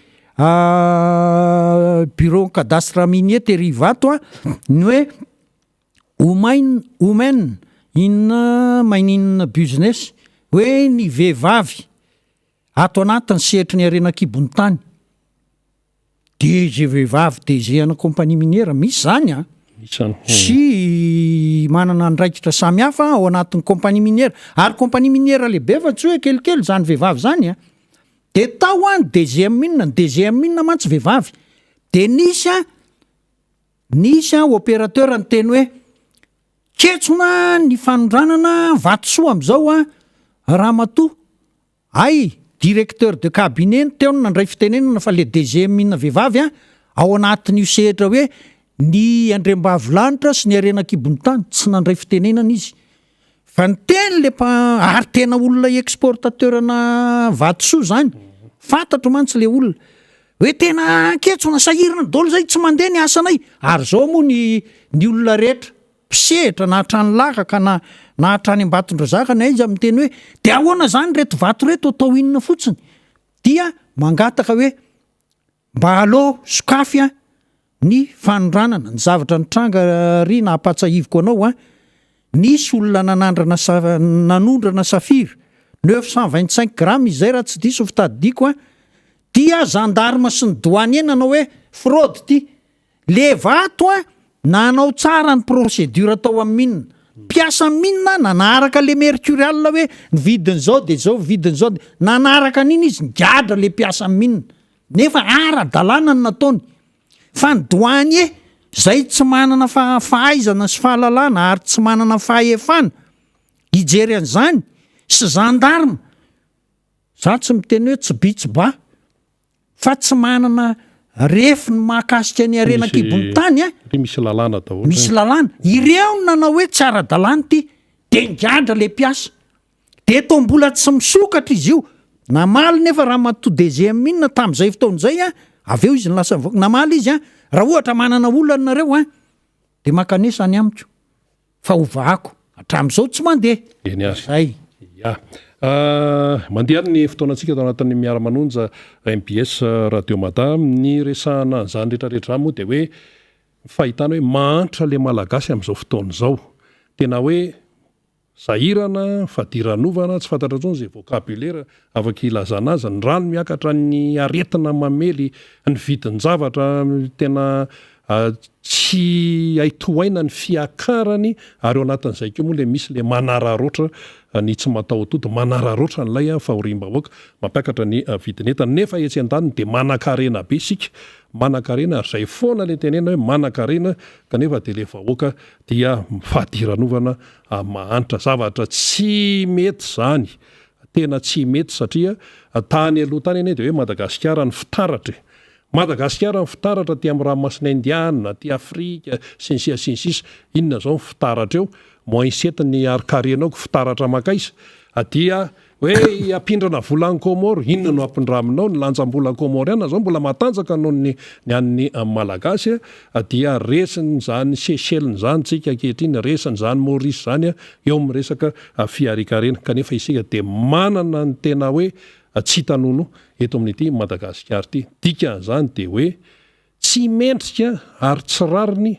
bureau cadastre minier tery Ivato ny hoe women women in mining business hoe ny vehivavy ato anatin'ny sehatry ny harena an-kibon'ny tany. DG vehivavy, DG ana compagnie minière, misy zany an! Misy zany. Sy manana andraikitra samihafa ao anatin'ny compagnie minière. Ary compagnie minière lehibe fa tsy hoe kelikely zany vehivavy zany an! De tao an ny DG mine, ny DG mine mantsy vehivavy. De nisy an, nisy an opérateur niteny hoe ketsona ny fanondranana vatosoa am'zao an ramatoa Hay, directeur de cabinet ny teo no nandray fitenenana fa le DG mine vehivavy an, ao anatin'io sehatra hoe ny andriambavilanitra sy ny harena an-kibon'ny tany, tsy nandray fitenenana izy. Fa niteny le mpa, ary tena olona exportateur-na vatosoa izany, fantatro mantsy le olona, hoe tena anketsona, sahirana daholo zay, tsy mandeha ny asanay, ary zao moa ny ny olona rehetra, mpisehatra na hatrany Lakaka na na hatrany Ambatondrazaka na aiza miteny hoe dia ahoana izany ireto vato ireto atao inona fotsiny dia mangataka hoe mba aleo sokafy an ny fanondranana ny zavatra nitranga ry nahampatsahiviko anao an nisy olona nanandrana sa nanondrana safira 925 grammes izay raha tsy diso ny fitadidiako an dia gendarme sy ny douanier nanao hoe fraude ity Le vato a, nanao tsara ny procédure tao amin'ny mine. Mpiasa mine nanaraka le mercurial hoe ny vidin'izao de zao, vidin'izao de, nanaraka an'iny izy, nigadra le mpiasa mine. Nefa ara-dalàna ny nataony. Fa ny douanier zay tsy manana fahaizana sy fahalalana ary tsy manana fahefana hijery an'izany sy gendarme, za tsy miteny hoe tsy bi tsy ba, Fa tsy manana refy ny mahakasika ny harena an-kibon'ny tany a. Ry misy lalàna daholo. Misy lalàna. Ireo no nanao hoe tsy ara-dalàna ity. Dia nigadra ilay mpiasa. Dia toa mbola tsy misokatra izy io. Namaly nefa ramatoa DGM inona tamin'izay fotoana izay a, avy eo izy no lasa nivoaka. Namaly izy a, raha ohatra manana olana nareo a, dia mankanesa any amiko. Fa hovahako. Hatramin'izao tsy mandeha. Eny ary. Zay. Ya. Mandeha ary ny fotoanantsika ato anatin'ny Miara-manonja mbs Radio Mada. Ny resahana an'izany rehetra rehetra izany moa dia hoe ny fahitana hoe mahantra ilay Malagasy amin'izao fotoana izao. Tena hoe sahirana, fadiranovana, tsy fantatra intsony izay vocabulaire afaka ilazana azy, ny rano miakatra, ny aretina mamely, ny vidin-javatra tena Tsy hay tohaina ny fiakarany ary ao anatin'izay koa moa ilay misy ilay manararaotra ny tsy mataho-tody, manararaotra an'ilay fahoriam-bahoaka mampiakatra ny vidin'entana. Nefa etsy andaniny dia manankarena be isika, manankarena ary izay foana ilay tenenina hoe manankarena kanefa dia ilay vahoaka dia mifadiranovana mahantra. Zavatra tsy mety izany, tena tsy mety satria tany aloha tany anie dia hoe Madagasikara ny fitaratra e! Madagasikara ny fitaratra aty amin'ny ranomasina indiana, aty Afrika, sy ny sisa sy ny sisa Inona izao ny fitaratra eo? Moins sept ny harin-karena ao ko fitaratra mankaiza? Dia Hoe hampindrana vola any Comores, inona no hampindraminao? Ny lanjam-bola Comoriana izao mbola matanjaka noho ny ny an'ny Malagasy dia resin'izany Seychelles izany tsika ankehitriny, resin'izany Maurice izany eo amin'ny resaka fihariankarena. Kanefa isika dia manana ny tena hoe tsy hita nonoa eto amin'ity Madagasikara ity. Dikan'izany dia hoe Tsy mendrika ary tsy rariny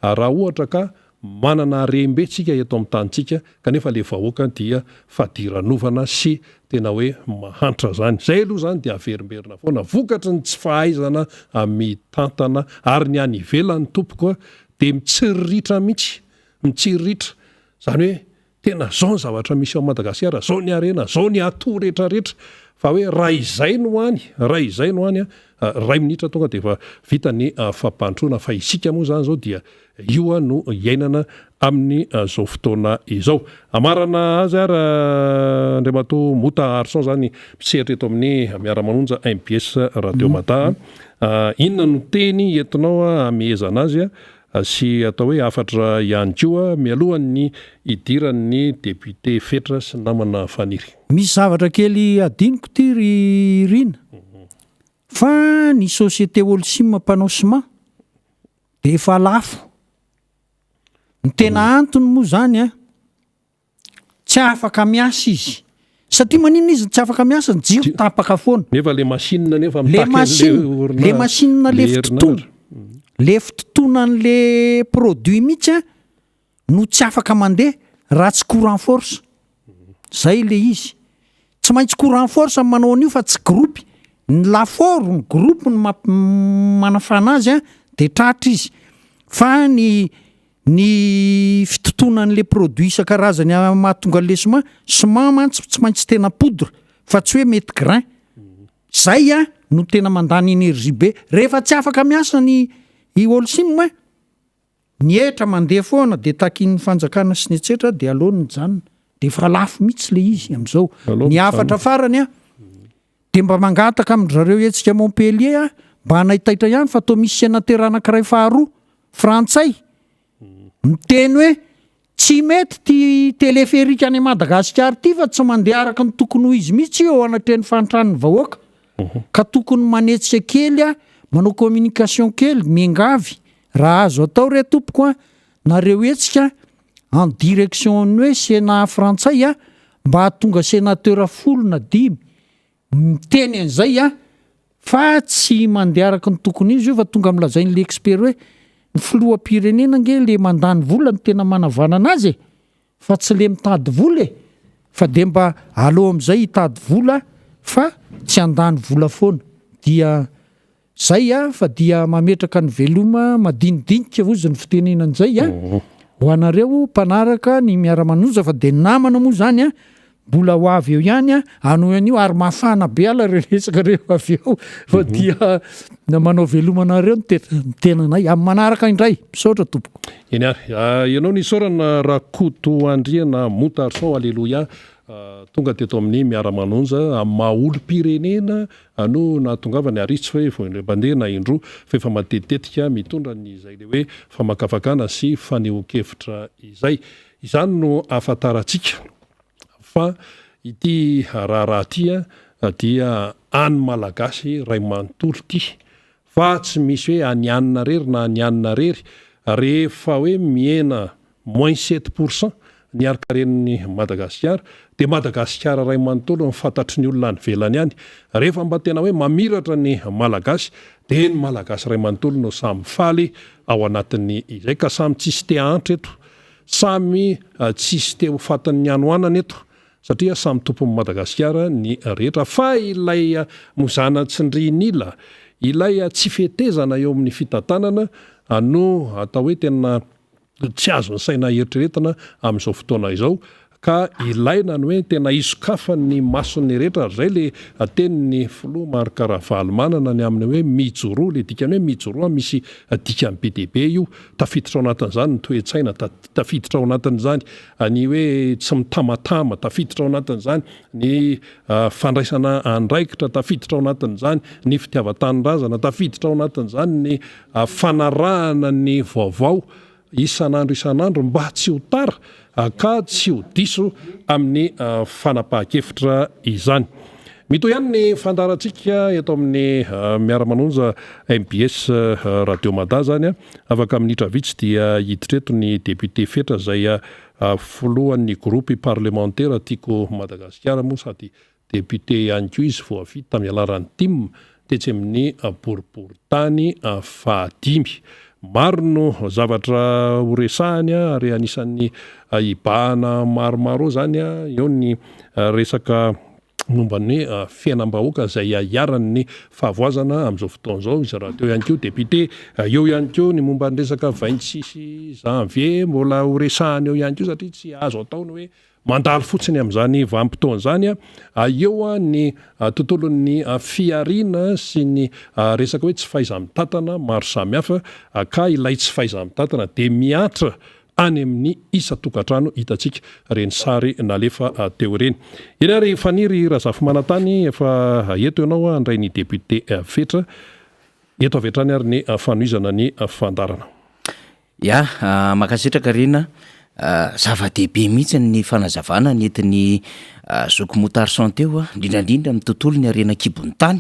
raha ohatra ka manana harem-be tsika eto amin'ny tanintsika kanefa le vahoaka dia fadiranovana sy tena hoe mahantra zany. Zay aloha zany dia averimberina foana vokatry ny tsy fahaizana mitantana ary ny any ivelany tompoko a dia mitsiriritra mihitsy, mitsiriritra zany hoe Tena zao ny zavatra misy ao Madagasikara, zao ny harena, zao ny atout rehetra rehetra, fa hoe raha izay no any, raha izay no any an, iray minitra tonga dia efa vita ny fampandrosoana, fa isika moa izany izao dia io no iainana amin'izao fotoana izao. Hamarana azy ary Andriamatoa Mota Arson izany mpisehatra eto amin'ny Miara-manonja mbs Radio Mada, inona no teny entinao hamehezana azy Sy atao hoe hafatra ihany koa mialohan'ny hidiran'ny député Fetra sy namana Faniry. Misy zavatra kely adinoko ity ry Rina fa ny société Holcim mpanao ciment dia efa lafo. Ny tena antony moa zany an, Tsy afaka miasa izy. Satria maninona izy no tsy afaka miasa? Ny jiro tapaka foana. Nefa le machine nefa Le mitaky an'le machine, orina le machine le le fitotoana, herinaratra. le fitotoana an'le produit mihitsy an no tsy afaka mandeha raha tsy courant force. Zay le izy. Tsy maintsy courant force ny manao an'io fa tsy groupe. Ny lafaoro, ny groupe no mamp- manafana azy an de tratra izy. Fa ny Ny fitotoana an'le produit isan-karazany mahatonga an'le ciment, ciment mantsy tsy maintsy tena poudre fa tsy hoe mety grain. Zay a no tena mandany énergie be. Rehefa tsy afaka miasa ny i Holcim a, ny hetra mandeha foana de takian'ny fanjakana sy ny etsetra de aleony mijanona. De efa lafo mihitsy le izy am'zao. Aleo Ny hafatra mijanona. farany a, de mba mangataka amin-dry zareo hetsika Montpellier a, mba hanaitaitra ihany fa toa misy sénateur anankiray faharoa frantsay miteny hoe tsy mety ity téléphérique any Madagasikara ity fa tsy mandeha araka ny tokony ho izy mihitsy io eo anatrehan'ny fahantran'ny vahoaka ka tokony manetsika kely a, manao communication kely, miangavy raha azo atao re tompoko a, nareo hetsika en direction ny hoe Sénat frantsay a, mba hahatonga sénateur folo na dimy miteny an'izay a, fa tsy mandeha araka ny tokony izy io fa tonga milazain'le expert hoe ny filoham-pirenena ange le mandany vola no tena manavanana azy e, fa tsy le mitady vola e, fa de mba aleo am'izay hitady vola fa tsy handany vola foana dia Zay a, fa dia mametraka ny veloma madinidinika hozy ny fitenenana izay a, ho anareo mpanaraka ny miara-manoza fa dia namana moa izany a, mbola ho avy eo ihany a, hanohy an'io ary mafana be ala ireo resaka ireo avy eo fa dia manao veloma anareo ny tenanay amin'ny manaraka indray, misaotra tompoko. Eny ary, ianao no isaorana Rakoto Andriana Montarson Aleloia tonga teto amin'ny Miara-manonja amin'ny maha olom-pirenena no nahatongavany ary izy tsy hoe vao indray mandeha na indroa fa efa matetitetika mitondra ny izay le hoe famakafakana sy fanehoan-kevitra izay. Izany no ahafantarantsika fa ity raharaha ity dia an'ny Malagasy iray manontolo ity fa tsy misy hoe an'i anona rery na an'i anona rery rehefa hoe mihena moins 7% ny harinkaren'i Madagasikara, dia Madagasikara iray manontolo no fantatry ny olona any ivelany any. Rehefa mba tena hoe mamiratra ny Malagasy, dia ny Malagasy iray manontolo no samy faly ao anatin'ny izay. Ka samy tsisy te hahantra eto, samy tsisy te ho fatin'ny hanoanana eto, satria samy tompon'i Madagasikara ny rehetra. Fa ilay mozana tsindrian'ila, ilay tsy fetezana eo amin'ny fitantanana no atao hoe tena tsy azon'ny saina eritreretina amin'izao fotoana izao ka ilaina ny hoe tena hisokafan'ny mason'ny rehetra ary izay le tenin'ny filoha Marc Ravalomanana ny amin'ny hoe mijoroa, le dikany hoe mijoroa misy dikany be dia be io, tafiditra ao anatin'izany ny toe-tsaina, tafiditra ao anatin'izany ny hoe tsy mitamatama, tafiditra ao anatin'izany ny fandraisana andraikitra, tafiditra ao anatin'izany ny fitiavan-tanindrazana, tafiditra ao anatin'izany ny fanarahana ny vaovao. isan'andro isan'andro mba tsy ho tara ka tsy ho diso amin'ny fanapahan-kevitra izany. Mitohy ihany ny fandaharantsika eto amin'ny Miara-manonja mbs Radio Mada izany. Afaka minitra vitsy dia hiditra eto ny député Fetra izay filohan'ny groupe parlemantera Tiako Madagasikara moa sady Député ihany koa izy voafidy tamin'ny alalan'ny tim tetsy amin'ny boriborintany fahadimy. Maro no zavatra ho resahiny ary anisan'ny hibahana maromaro eo izany, eo ny resaka momba ny fiainam-bahoaka izay iharan'ny fahavoazana amin'izao fotoana izao, izy rahateo ihany koa député, eo ihany koa ny momba ny resaka 26 janvier mbola ho resahiny eo ihany koa satria tsy azo atao ny hoe Mandalo fotsiny amin'izany vanim-potoana izany, eo ny tontolon'ny fihariana sy ny resaka hoe tsy fahaiza-mitantana maro samihafa, ka ilay tsy fahaiza-mitantana dia mihatra any amin'ny isan-tokantrano hitantsika ireny sary nalefa teo ireny. Eny ary Faniry Razafimanantany, efa eto ianao handray ny député Fetra. Eto avy hatrany ary ny fanohizana ny fandaharana. Ya, mankasitraka Rina, zava-dehibe mihitsy ny fanazavana nentin'i zoky Moutarson teo, indrindra indrindra amin'ny tontolon'ny harena an-kibon'ny tany,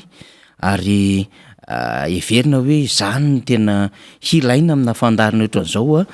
ary heverina hoe izany no tena hilaina amina fandaharana ohatran'izao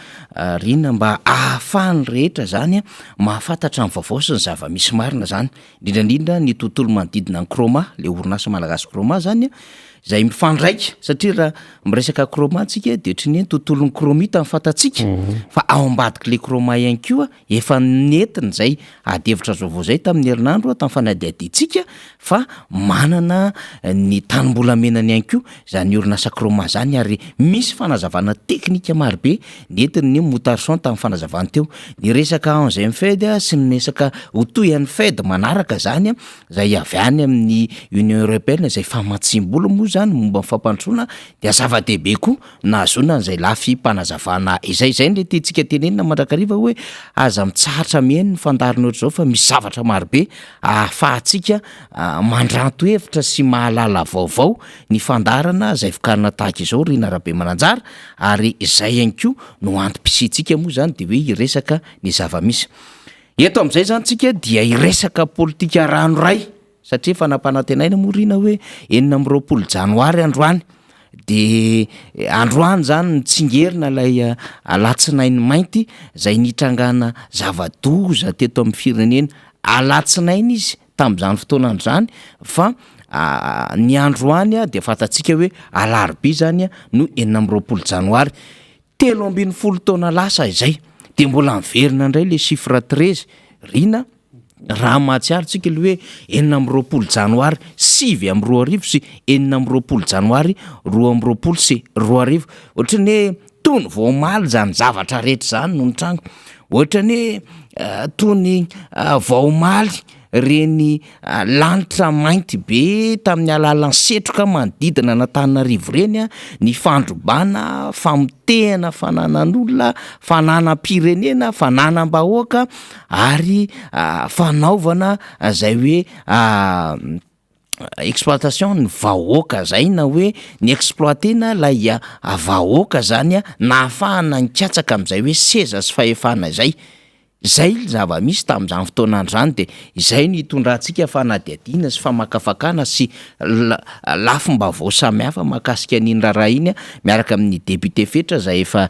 Rina mba ahafahan'ny rehetra izany mahafantatra ny vaovao sy ny zava-misy marina izany. Indrindra indrindra ny tontolo manodidina ny Chroma, le orinasa malagasy Chroma zany an, izay mifandraika satria raha miresaka Chroma tsika de ohatran'ny hoe ny tontolon'ny chromite no fantatsika fa ao ambadik'le Chroma ihany koa efa nentina izay ady hevitra vaovao izay tamin'ny herinandro tamin'ny fanadihadiantsika fa manana ny tanim-bolamenany ihany koa izany orinasa Chroma zany ary misy fanazavana teknika marobe nentin'ny Moutarson tamin'ny fanazavany teo. Ny resaka enzyme Fed sy ny resaka ho toy an'ny Fed manaraka izany izay avy any amin'ny Union Européenne izay famatsiam-bola moa izany momba ny fampandrosoana dia zava-dehibe koa nahazoana an'izay lafim-panazavana izay. Izay no tiantsika tenenina mandrakariva hoe aza mitsahatra mihaino ny fandaharana ohatr'izao fa misy zavatra marobe ahafahantsika mandranto hevitra sy mahalala vaovao ny fandaharana izay vokarina tahaka izao Rina Rabemananjara ary izay ihany koa no antom-pisiantsika moa izany dia hoe hiresaka ny zava-misy. Eto amin'izay izany tsika dia hiresaka politika ranoray satria efa nampanantenaina moa Rina hoe 26 janoary androany dia androany izany nitsingerina ilay alatsinainy mainty izay nitrangana zava-doza teto amin'ny firenena. Alatsinainy izy tamin'izany fotoana andro izany fa ny androany dia fantatsika hoe alarobia izany no 26 janoary. 13 taona lasa izay dia mbola miverina indray le chiffre 13 Rina raha mahatsiaro tsika le hoe 26 janoary 2009 sy 26 janoary 2022 ohatran'ny hoe toy ny vao omaly izany zavatra rehetra izany no nitranga ohatran'ny hoe toy ny vao omaly ireny lanitra mainty be tamin'ny alalan'ny setroka manodidina an'Antananarivo ireny, ny fandrobana, famotehana fananan'olona, fananam-pirenena, fananam-bahoaka ary fanaovana izay hoe exploitation ny vahoaka zay na hoe ny exploiter-na ilay vahoaka zany nahafahana nikatsaka amin'izay hoe seza sy fahefana izay. Izay ny zava-misy tamin'izany fotoana andro izany dia izay no hitondrantsika fanadihadiana sy famakafakana sy lafim-baovao samihafa mahakasika an'iny raharaha iny miaraka amin'ny député Fetra izay efa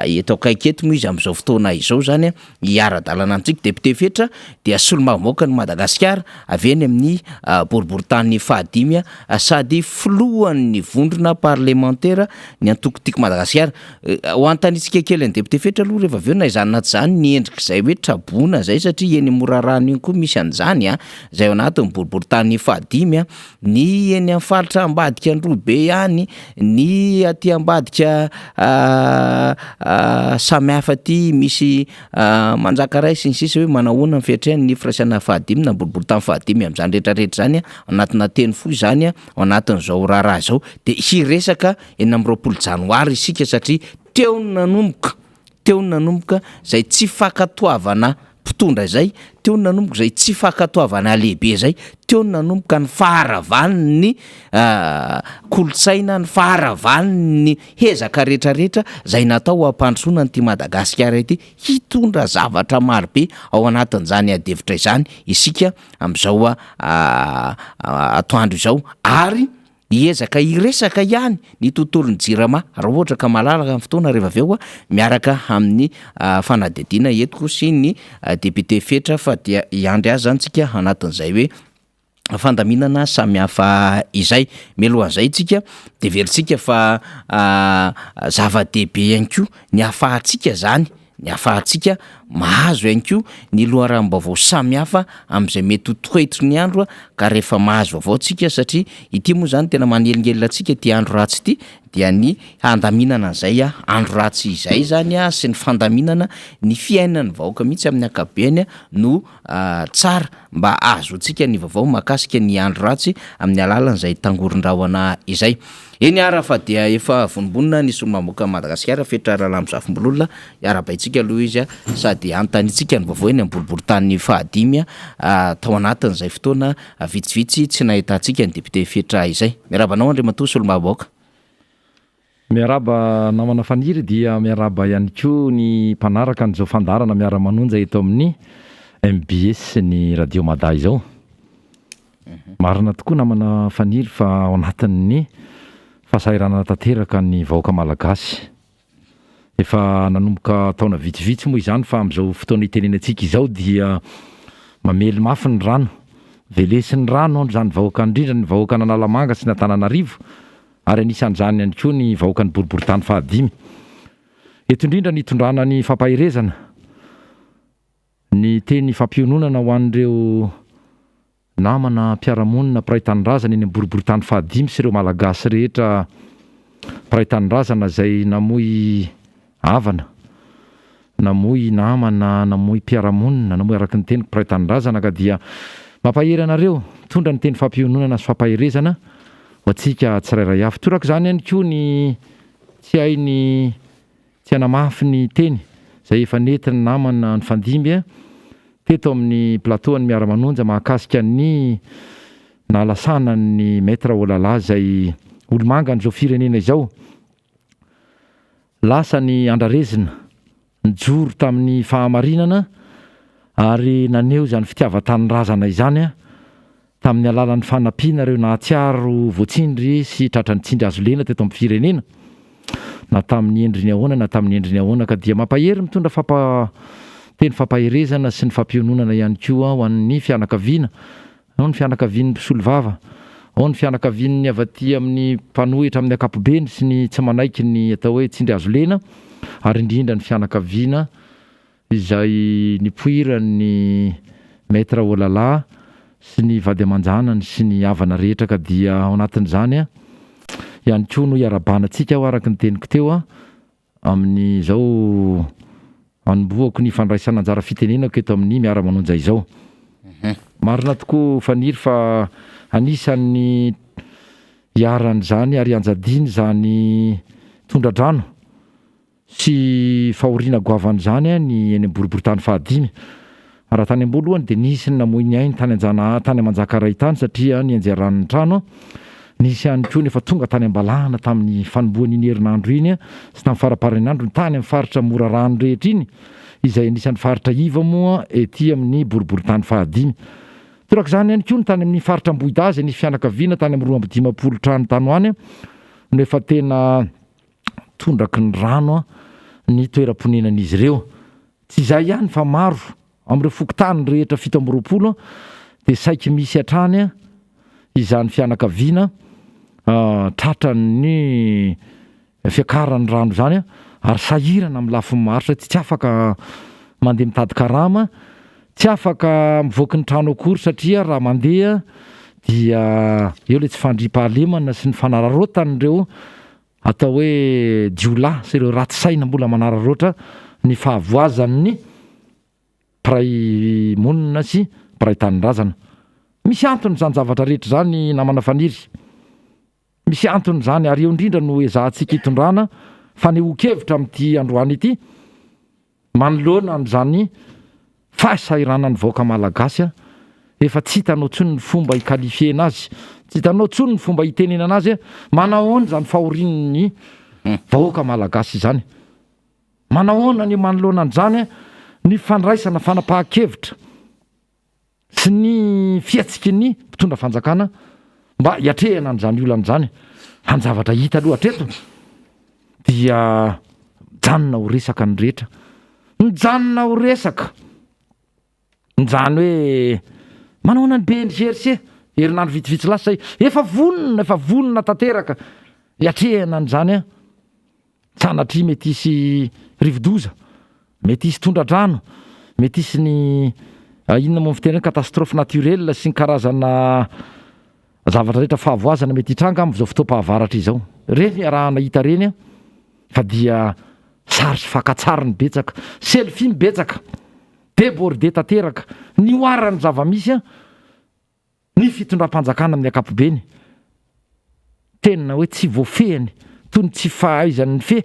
eto akaiky eto moa izy amin'izao fotoana izao izany hiara-dalana amintsika. Député Fetra dia solombavambahoakan'i Madagasikara avy eny amin'ny boriborintany fahadimy sady filohan'ny vondrona parlemantera ny antoko Tiako Madagasikara. Ho anontaniantsika kely an'i Député Fetra aloha rehefa avy eo na izany na tsy izany ny endrik'izay hoe traboina izay satria eny Morarano iny koa misy an'izany an, izay ao anatin'ny boriborintany fahadimy an, ny eny amin'ny faritra ambadika Androhibe any, ny aty ambadika samihafa aty misy Manjakaray sy ny sisa hoe manahoana ny fiatrehan'ny firaisana fahadimy na boriborintany fahadimy amin'izany rehetrarehetra izany an, anatina teny fohy izany an, ao anatin'izao raharaha izao dia hiresaka 26 janoary isika satria teo no nanomboka, teo no nanomboka izay tsy fankatoavana. mpitondra izay, teo no nanomboka izay tsy fankatoavana lehibe izay, teo no nanomboka ny faharavan'ny kolontsaina, ny faharavan'ny hezaka rehetrarehetra izay natao hampandrosoana an'ity Madagasikara ity. Hitondra zavatra marobe ao anatin'izany adihevitra izany isika amin'izao atoandro izao ary hiezaka hiresaka ihany ny tontolon'ny Jirama raha ohatra ka malalaka ny fotoana rehefa avy eo miaraka amin'ny fanadihadiana entiko sy ny député Fetra fa dia hiandry azy zany tsika anatin'izay hoe fandaminana samihafa izay. Mialohan'izay tsika dia heverintsika fa zava-dehibe ihany koa ny ahafahantsika zany ny ahafahantsika mahazo ihany koa ny loharanom-baovao samihafa amin'izay mety ho toetry ny andro ka rehefa mahazo vaovao tsika satria ity moa zany tena manelingelina antsika ity andro ratsy ity dia ny handaminana an'izay andro ratsy izay zany sy ny fandaminana ny fiainan'ny vahoaka mihitsy amin'ny ankapobeny no tsara mba ahazoantsika ny vaovao mahakasika ny andro ratsy amin'ny alalan'izay tangoron-drahona izay. Eny ara fa dia efa vonombonona ny solombavambahoakan'i Madagasikara Fetra Ralambozafimbololona, iarahabaintsika aloha izy sady anontaniantsika ny vaovao eny amin'ny boriborintany fahadimy tao anatin'izay fotoana vitsivitsy tsy nahitantsika ny député Fetra izay. Miarahaba anao Andriamatoa solombavambahoaka. Miarahaba namana Faniry dia miarahaba ihany koa ny mpanaraka an'izao fandaharana miara-manonja eto amin'ny mbs ny Radio Mada izao. Marina tokoa namana Faniry fa ao anatin'ny fahasahiranana tanteraka ny vahoaka Malagasy. Efa nanomboka taona vitsivitsy moa izany fa amin'izao fotoana itenenantsika izao dia mamely mafy ny rano. Velesin'ny rano izany vahoaka indrindra ny vahoakan'Analamanga sy ny Antananarivo ary anisan'izany ihany koa ny vahoakan'ny boriborintany fahadimy. Eto indrindra ny hitondrana ny fampaherezana, ny teny fampiononana ho an'ireo namana mpiara-monina mpiray tanindrazana eny amin'ny boriborintany fahadimy sy ireo Malagasy rehetra mpiray tanindrazana izay namoy havana, namoy namana, namoy mpiara-monina, namoy araka ny teniko mpiray tanindrazana ka dia mampahery anareo, mitondra ny teny fampiononana sy fampaherezana ho antsika tsirairay avy. Toraka izany ihany koa ny tsy hay ny tsy hanamafy ny teny izay efa nentin'ny namana nifandimby teto amin'ny plateau an'ny Miara-manonja mahakasika ny nahalasanan'ny Maître Olala izay olomangan'izao firenena izao. Lasa ny andrarezina, nijoro tamin'ny fahamarinana ary naneho izany fitiavan-tanindrazana izany tamin'ny alalan'ny fanampiana ireo nahatsiaro voatsindry sy tratran'ny tsindry azo lena teto amin'ny firenena, na tamin'ny endriny ahoana na tamin'ny endriny ahoana, ka dia mampahery mitondra fampa teny fampaherezana sy ny fampiononana ihany koa ho an'ny fianakaviana Ao ny fianakavian'ny mpisolovava, ao ny fianakavian'ny avy aty amin'ny mpanohitra amin'ny ankapobeny sy ny tsy manaiky ny atao hoe tsindry hazo lena ary indrindra ny fianakaviana izay nipoiran'ny Maître Olala sy ny vady aman-janany sy ny havana rehetra ka dia ao anatin'izany ihany koa no iarahabana antsika aho araka ny teniko teo Amin'izao anombohako ny fandraisana anjara fitenenako eto amin'ny Miara-manonja izao. Marina tokoa Faniry fa anisan'ny iharan'izany ary ianjadiany izany tondra-drano sy fahoriana goavana izany ny eny amin'ny boriborintany fahadimy. Raha tany am-boalohany dia nisy ny namoy ny ainy tany Anjanaha tany Manjakaray tany satria nianjera rano ny trano. Nisy ihany koa ny efa tonga tany Ambalahana tamin'ny fanombohan'iny herinandro iny sy tamin'ny faramparan'ny andro ny tany amin'ny faritra Morarano rehetra iny izay anisan'ny faritra iva moa ety amin'ny boriborintany fahadimy. Torak'izany ihany koa ny tany amin'ny faritra Ambohidahy izay nisy fianakaviana tany amin'ny 52 trano tany ho any no efa tena tondraky ny rano ny toeram-ponenan'izy ireo. Tsy izay ihany fa maro amin'ireo fokontany rehetra 27 dia saiky misy hatrany izany fianakaviana tratran'ny fiakaran'ny rano izany ary sahirana amin'ny lafiny maro satria tsy afaka mandeha mitady karama, tsy afaka mivoaky ny trano akory satria raha mandeha dia eo ilay tsy fandriampahalemana sy ny fanararaotan'ireo atao hoe jiolahy sy ireo ratsy saina mbola manararaotra ny fahavoazan'ny mpiray monina sy mpiray tanindrazana. Misy antony izany zavatra rehetra izany namana Faniry. Misy antony izany ary eo indrindra no ezahantsika hitondrana fanehoan-kevitra amin'ity androany ity manoloana an'izany. Fahasahiranan'ny vahoaka malagasy efa tsy hitanao tsony ny fomba hi-qualifier-na azy, tsy hitanao tsony ny fomba hitenenana azy, manahoana izany fahorian'ny vahoaka malagasy izany? Manahoana ny manoloana an'izany ny fandraisana fanapahan-kevitra sy ny fihetsiky ny mpitondra fanjakana mba hiatrehana an'izany olana izany? Fa ny zavatra hita aloha hatreto dia mijanona ho resaka ny rehetra, mijanona ho resaka. Izany hoe manao ahoana ny BNGRC? Herinandro vitsivitsy lasa izay, efa vonona, efa vonona tanteraka hiatrehana an'izany an. Sanatria mety hisy rivodoza, mety hisy tondra-drano, mety hisy ny inona moa ny fiteny hoe catastrophe naturelle sy ny karazana zavatra rehetra fahavoazana mety hitranga amin'izao fotoam-pahavaratra izao. Ireny iarahana hita ireny an, fa dia sary sy fakan-tsary ny betsaka, selfie ny betsaka. Debordé tanteraka nihoaran'ny zava-misy ny fitondram-panjakana amin'ny ankapobeny. Tena hoe tsy voafehiny toy ny tsy fahaizany mifehy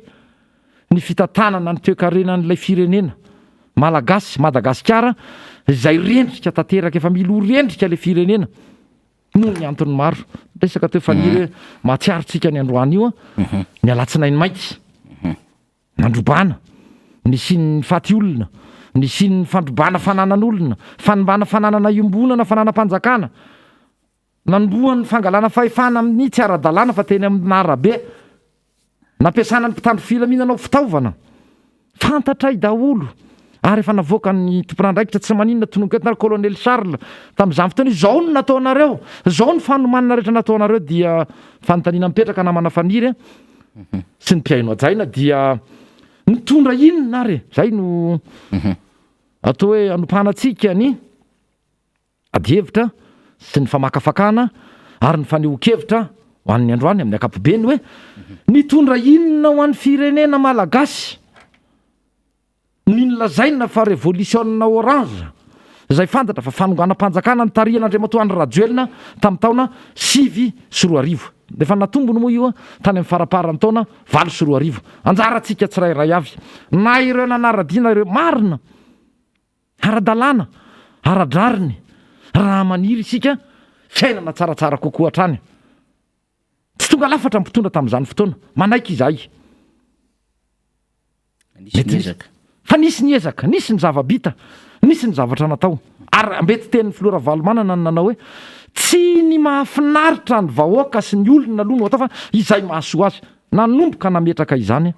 ny fitantanana ny toekarenan'ilay firenena Malagasy, Madagasikara, izay rendrika tanteraka, efa mila ho rendrika ilay firenena noho ny antony maro. Resaka teo Faniry hoe mahatsiaro tsika ny androany io, ny alatsinainy mainty. Nandrobana, nisian'ny faty olona, nisian'ny fandrobana fananan'olona, fanimbana fananana iombonana, fananam-panjakana, nanombohan'ny fangalana fahefana amin'ny tsy ara-dalàna fa teny amin'arabe, nampiasana ny mpitandro filaminana ho fitaovana. Fantatray daholo ary efa navoakan'ny tompon'andraikitra tsy maninona tononiko eto nareo Colonel Charles tamin'izany fotoana izao no nataonareo, izao no fanomanana rehetra nataonareo dia fanontaniana mipetraka namana Faniry a. sy ny mpihaino hajaina dia nitondra inona ary e? Zay no atao hoe anompana antsika ny adihevitra sy ny famakafakana ary ny fanehoan-kevitra ho an'ny androany amin'ny ankapobeny hoe nitondra inona ho an'ny firenena malagasy Ny nolazaina fa revolisiona orange, izay fantatra fa fanonganam-panjakana notarihan'Andriamatoa Andry Rajoelina tamin'ny taona 2009. Efa natombony moa io tany amin'ny faramparan'ny taona 2008. Anjarantsika tsirairay avy, na ireo nanara-dia na ireo marina, ara-dalàna, ara-drariny, raha maniry isika fiainana tsaratsara kokoa hatrany. Tsy tonga lafatra ny mpitondra tamin'izany fotoana. Manaiky izahay. Nisy ny ezaka. Fa nisy ny ezaka, nisy ny zava-bita, nisy ny zavatra natao. Ary ambety tenin'ny filoha Ravalomanana ny nanao hoe tsy ny mahafinaritra ny vahoaka sy ny olona aloha no atao fa izay mahasoa azy. Nanomboka nametraka izany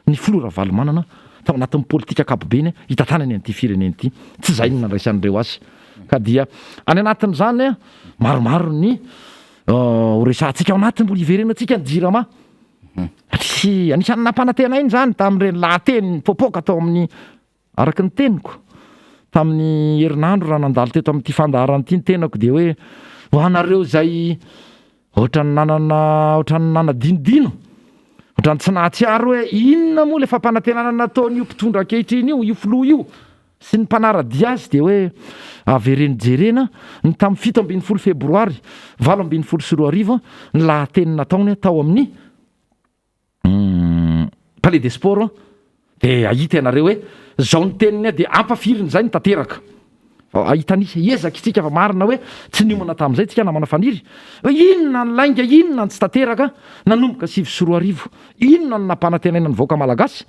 ny filoha Ravalomanana tao anatin'ny politika ankapobeny hitantanany an'ity firenena ity. Tsy izay no nandraisan'ireo azy. Ka dia any anatin'izany maromaro ny ho resahantsika ao anatiny mbola hiverenantsika ny jirama. Tsy anisan'ny nampanantenaina izany tamin'ireny lahateny nipoapoaka tao amin'ny, araka ny teniko, tamin'ny herinandro raha nandalo teto amin'ity fandaharana ity ny tenako dia hoe ho anareo izay ohatran'ny nanana ohatran'ny nanadinodino, ohatran'ny tsy nahatsiaro hoe inona moa ilay fampanantenana nataon'io mpitondra ankehitriny io, io filoha io sy ny mpanara-dia azy dia hoe avereno jerena ny tamin'ny 17 febroary 2018 ny lahateny nataony tao amin'ny Palais des Sports dia hahita ianareo hoe izao ny teniny dia ampafirin'izay ny tanteraka. Hitanisa hiezaka isika fa marina hoe tsy niomana tamin'izay tsika namana Faniry hoe inona ny lainga inona ny tsy tanteraka nanomboka 2009 inona no nampanantenaina ny vahoaka malagasy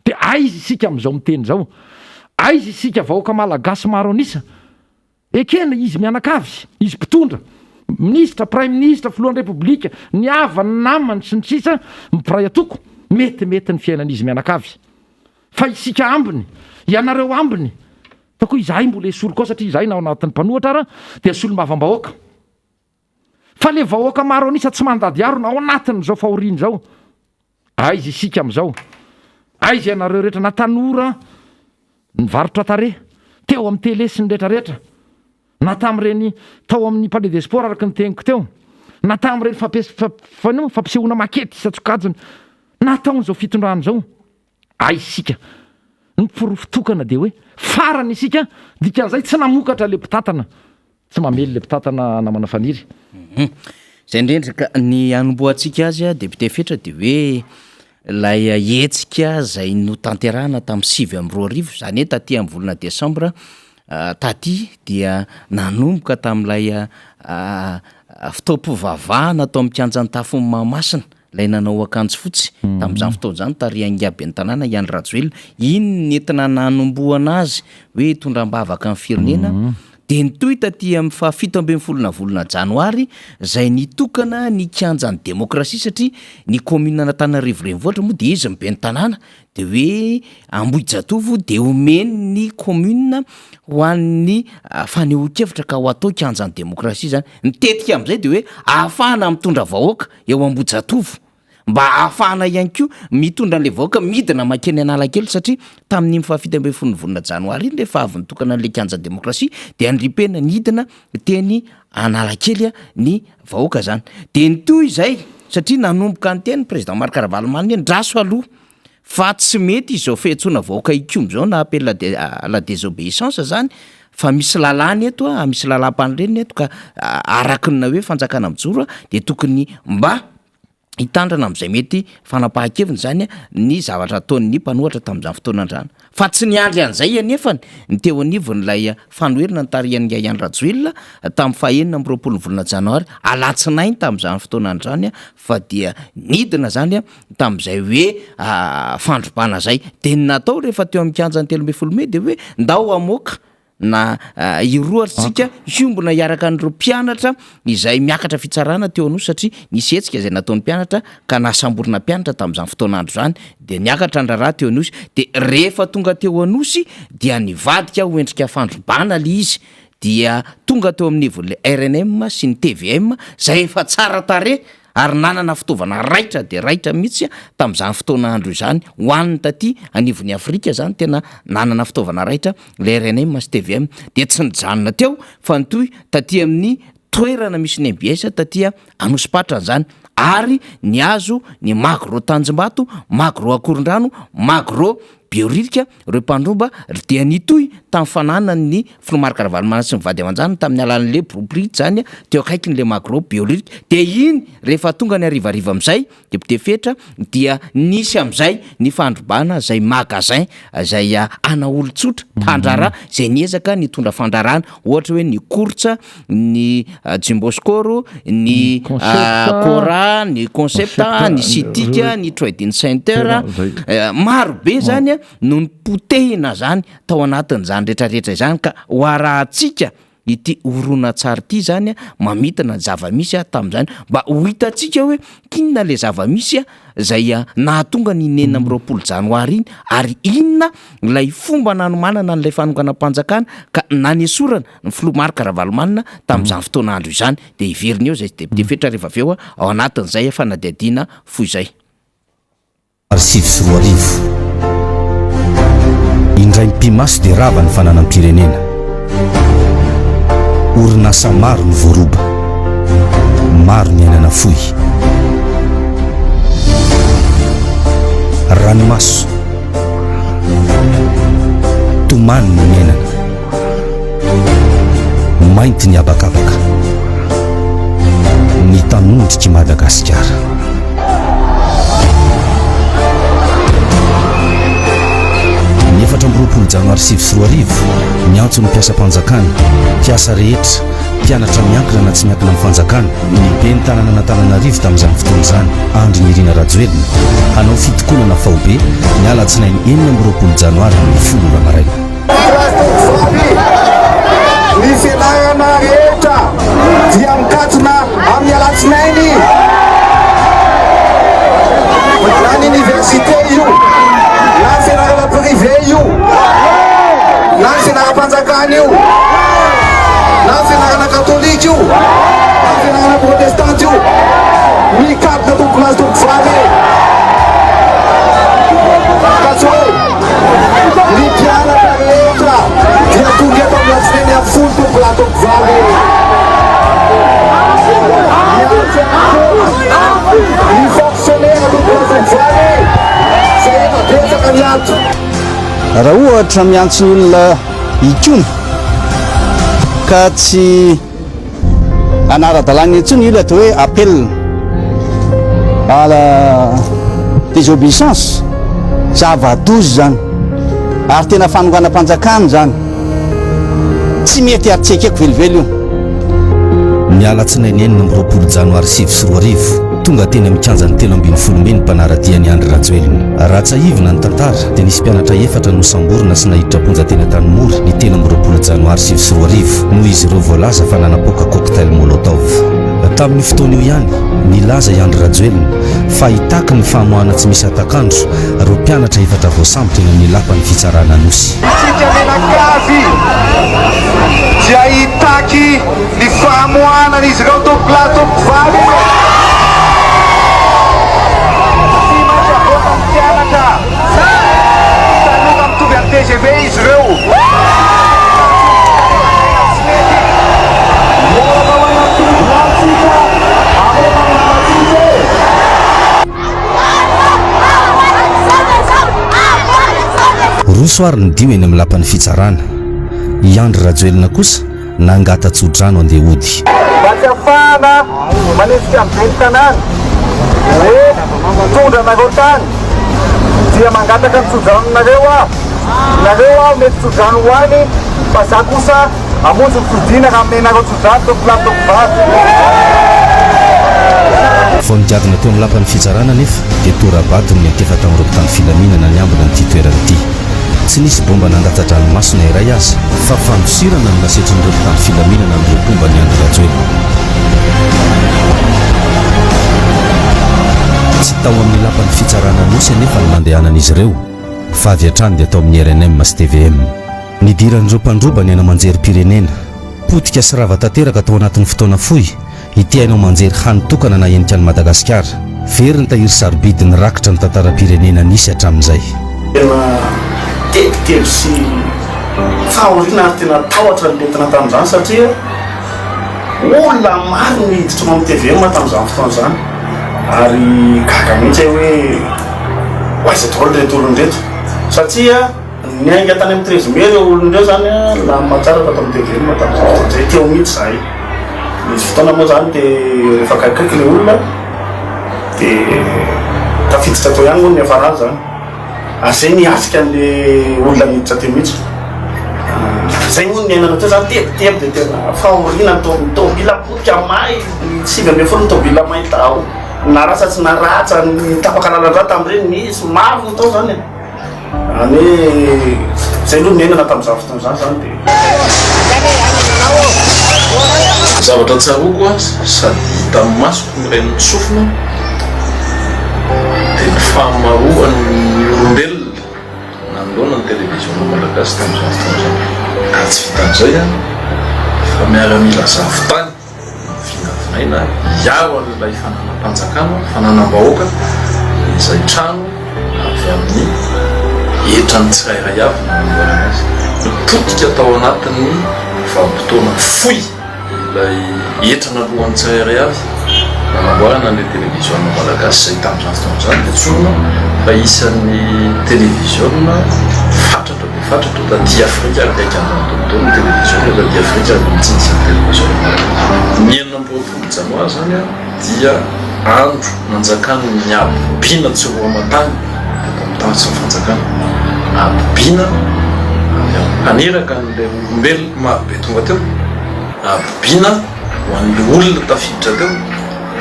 Dia aiza isika amin'izao miteny izao? Aiza isika vahoaka malagasy maro an'isa? Ekena izy mianakavy, izy mpitondra, minisitra, praiminisitra, filohan'ny repoblika, ny havany, ny namany sy ny sisa mpiray antoko, metimety ny fiainan'izy mianakavy. Fa isika ambiny, ianareo ambiny, fa koa izahay mbola esoriko ao satria izahay na ao anatin'ny mpanohatra ara dia solombavambahoaka. Fa le vahoaka maro an'isa tsy mandady harona ao anatin'izao fahoriana izao. Aiza isika amin'izao? Aiza ianareo rehetra na tanora nivarotra tarehy teo amin'ny télé sy ny rehetra rehetra, na tamin'ireny tao amin'ny Palais des Sports araka ny teniko teo, na tamin'ireny fampisehoana makety isan-tsokajiny nataon'izao fitondrana izao? Aiza isika? Ny porofo tokana dia hoe farany isika, dikan'izay tsy namokatra ilay mpitantana, tsy mamely ilay mpitantana namana Faniry. Izay indrindra ka ny hanombohantsika azy député Fetra dia hoe ilay hetsika izay notanterahana tamin'ny 2009, izany hoe taty amin'ny volana desambra. taty dia nanomboka tamin'ilay fotoam-pivavahana tao amin'ny kianjan'ny tafon'i Mahamasina, ilay nanao akanjo fotsy tamin'izany fotoana izany tarihan'ingahy ben'ny tanàna i Andry Rajoelina, iny no nentina nanombohana azy hoe hitondra am-bavaka ny firenena, dia nitohy taty amin'ny faha 17 na volana janoary izay nitokana ny kianjan'ny demokrasia satria ny kaominina an'Antananarivo renivohitra moa dia izy no ben'ny tanàna dia hoe Ambohijatovo dia omeny ny commune ho an'ny fanehoan-kevitra ka ho atao kianjan'ny demokrasia izany. Ny tetika amin'izay dia hoe ahafahana mitondra vahoaka eo Ambohijatovo mba ahafahana ihany koa mitondra an'ilay vahoaka midina mankeny Analakely satria tamin'iny faha 17 ny volana janoary iny rehefa avy nitokana an'ilay kianjan'ny demokrasia dia niripena nidina teny Analakely ny vahoaka izany. Dia nitohy izay satria nanomboka niteny ny président Marc Ravalomanana hoe ndraso aloha Fa tsy mety izao fiantsoana vahoaka hikomy izao na appel à la désobéissance zany fa misy lalàna eto a, misy lalàmpanorenana eto ka araky ny hoe fanjakana mijoro dia tokony mba hitandrana amin'izay mety fanapahan-keviny zany ny zavatra ataon'ny mpanohatra tamin'izany fotoana izany. Fa tsy niandry an'izay anefany ny teo anivon'ilay fanoherana notarihan'i Andry Rajoelina tamin'ny faha 26 ny volana janoary, alatsinainy tamin'izany fotoana izany fa dia nidina zany tamin'izay hoe fandrobana zay. Dia ny natao rehefa teo amin'ny kianjan'ny 13 mey dia hoe ndao hamoaka na hiroa ry tsika hiombona hiaraka an'ireo mpianatra izay miakatra fitsarana teo Anosy satria nisy hetsika izay nataon'ny mpianatra ka nahasamborina mpianatra tamin'izany fotoan'andro izany dia niakatra ny raharaha teo Anosy dia rehefa tonga teo Anosy dia nivadika ho endrika fandrobana ilay izy dia tonga teo amin'ny ivon'ilay rnm sy ny tvm izay efa tsara tarehy ary nanana fitaovana raitra dia raitra mihitsy tamin'izany fotoana andro izany, ho an'ny taty anivon'i Afrika izany tena nanana fitaovana raitra ilay rnm sy tvm, dia tsy nijanona teo fa nitohy taty amin'ny toerana misy ny mbs taty Anosipatrana izany ary nihazo ny Magro Tanjombato, Magro Ankorondrano, Magro Behoririka, ireo mpandroba dia nitohy tamin'ny fananan'ny filoha Marc Ravalomanana sy ny vady aman-janany tamin'ny alalan'ilay blueprint izany teo akaikin'ilay Magro Behoririka. Dia iny rehefa tonga ny harivariva amin'izay, député Fetra, dia nisy amin'izay ny fandrobana izay magasin izay ana olon-tsotra, mpandraharaha izay niezaka nitondra fandraharahana, ohatra hoe ny Courts, ny Jumbo Score, ny Cora, ny Concept, ny Citic, ny Trading Center, maro be zany no nipotehina zany tao anatin'izany rehetrarehetra izany ka ho arahantsika ity horonantsary ity zany mamintina ny zava-misy tamin'izany mba ho hitantsika hoe inona le zava-misy izay nahatonga ny 26 janoary iny ary inona ilay fomba nanomanana an'ilay fanonganam-panjakana ka nanesorana ny filoha Marc Ravalomanana tamin'izany fotoana andro izany dia hiverina eo izay député Fetra rehefa avy eo ao anatin'izay fanadihadiana fohy izay. Ary 2009. Indray mipi-maso dia rava ny fananam-pirenena. Orinasa maro no voaroba. Maro ny aina nafoy. Ranomaso. Tomany no niainana. Mainty ny habakabaka. Ny tanondrik'i Madagasikara. Ny 24 janoary 2009, miantso ny mpiasam-panjakana, mpiasa rehetra, mpianatra miankina na tsy miankina amin'ny fanjakana, ny ben'ny tanànan'Antananarivo tamin'izany fotoana izany, Andry Nirina Rajoelina, hanao fitokonana faobe ny alatsinainy 26 janoary amin'ny folo ora maraina. Ny fianarana rehetra dia mikatona amin'ny alatsinainy. Na ny université io, na ny fianarana privé io, na ny fianaram-panjakana io, na ny fianarana katolika io, na ny fianarana protestante io. Mikatona tompokolahy sy tompokovavy e! Ka tsy hoe. Ny mpianatra rehetra dia tonga eto amin'ny alatsinainy amin'ny folo tompolahy tompovavy. Miantso ihany koa ny fonctionnaire tompolahy tompovavy izay efa betsaka ny ato. Raha ohatra miantso ny olona hikomy ka tsy Hanara-dalàna intsony io ilay atao hoe appel à la désobéissance, zava-doza izany ary tena fanonganam-panjakana izany. Tsy mety ary tsy ekeko velively io. Ny alatsinainy 26 janoary 2009, tonga teny amin'ny kianjan'ny 13 mey ny mpanara-dia an'i Andry Rajoelina. Raha tsiahivina ny tantara dia nisy mpianatra efatra nosamborina sy naiditra am-ponja teny Antanimora ny 23 janoary 2009 noho izy ireo voalaza fa nanapoaka cocktail molotov. Tamin'io fotoana io ihany, nilaza i Andry Rajoelina fa hitaky ny famoahana tsy misy hatak'andro ireo mpianatra efatra voasambotra eny amin'ny lapan'ny fitsarana Anosy. Isika mianakavy dia hitaky ny famoahana an'izy ireo tompokolahy tompokovavy. Tsy maintsy avoaka ny mpianatra. Tanora mitovy amin'ny tgv izy ireo. Tsy mety. Miaraka ho any amin'ny tribunal tsika, ahoana ny lalantsika e? Roso ary ny dio eny amin'ny lapan'ny fitsarana. I Andry Rajoelina kosa nangata-tsodrano andeha hody. Mba tsy afahana manenjika ny ben'ny tanàna hoe nitondra anareo tany dia mangataka ny tsodranonareo aho, nareo aho mety tsodrano ho any fa za kosa hamonjy ny fodiana raha omenareo tsodrano tompokolahy tompokovavy. Vao nigadona teo amin'ny lapan'ny fitsarana anefa dia tora-bato no niantefa tamin'ireo mpitandro filaminana niambina an'ity toerana ity. Tsy nisy bomba nandatsa-dranomaso na iray aza fa fandosirana no nasetrin'ireo mpitandro filaminana an'ireo mpomba an'i Andry Rajoelina. Tsy tao amin'ny lapan'ny fitsarana Anosy anefa no nandehanan'izy ireo fa avy hatrany dia tao amin'ny rnm sy tvm. Nidiran'ireo mpandroba ny haino aman-jerim-pirenena. Potika sy rava tanteraka tao anatin'ny fotoana fohy ity haino aman-jery hany tokana nahenika an'i Madagasikara. Very ny tahiry sarobidy nirakitra ny tantaram-pirenena nisy hatramin'izay. Tena tebiteby sy fahoriana ary tena tahotra no nentina tamin'izany satria olona maro no hiditra ao amin'ny tvm tamin'izany fotoana izany ary gaga mihitsy aho hoe ho aiza daholo ireto olona ireto satria Niainga tany amin'ny 13 mai ireo olona ireo zany an, lamina tsara tato amin'ny tvm tamin'izay fotoana izay, teo mihitsy izahay. Nisy fotoana moa zany dia rehefa akaikikaiky ilay olona dia tafiditra tao ihany moa ny niafarany zany. Ary izay niatrika an'ilay olona niditra teo mihitsy. Izay moa no niainana teo zany, tebiteby dia tena fahoriana ny tao, ny tômôbila potika may, 19 ny tômôbila may tao, naratra tsy naratra, ny tapaka lalan-drà tamin'ireny nisy, maro ny tao zany e. Izany hoe izay aloha no niainana tamin'izany fotoana izany izany dia. Zavatra tsaroako an, sady hitan'ny masoko no ren'ny sofina dia ny fahamaroan'ny olombelona nanoloana ny televiziona malagasy tamin'izany fotoana izany. Ary tsy vitan'izay an, fa miaramila zavon-tany. Vinavinaina hiaro an'ilay fananam-panjakana, fananam-bahoaka, izay trano avy amin'ny hetran'ny tsirairay avy no nanamboarana azy. Potika tao anatin'ny vanim-potoana fohy ilay hetra naloan'ny tsirairay avy nanamboarana an'ilay televiziona malagasy izay tamin'izany fotoana izany dia tsorina fa isan'ny televiziona fatratra dia fatratra taty Afrika ary akaiky an'izany tontolo ny televiziona taty Afrika ary mitsidika ny televiziona malagasy. Ny 26 janoary izany dia andro nanjakan'ny habibiana tsy roa aman-tany teto amin'ny tany sy ny fanjakana. Habibiana avy amin'ny mpaniraka an'ilay olombelona marobe tonga teo, habibiana ho an'ilay olona tafiditra teo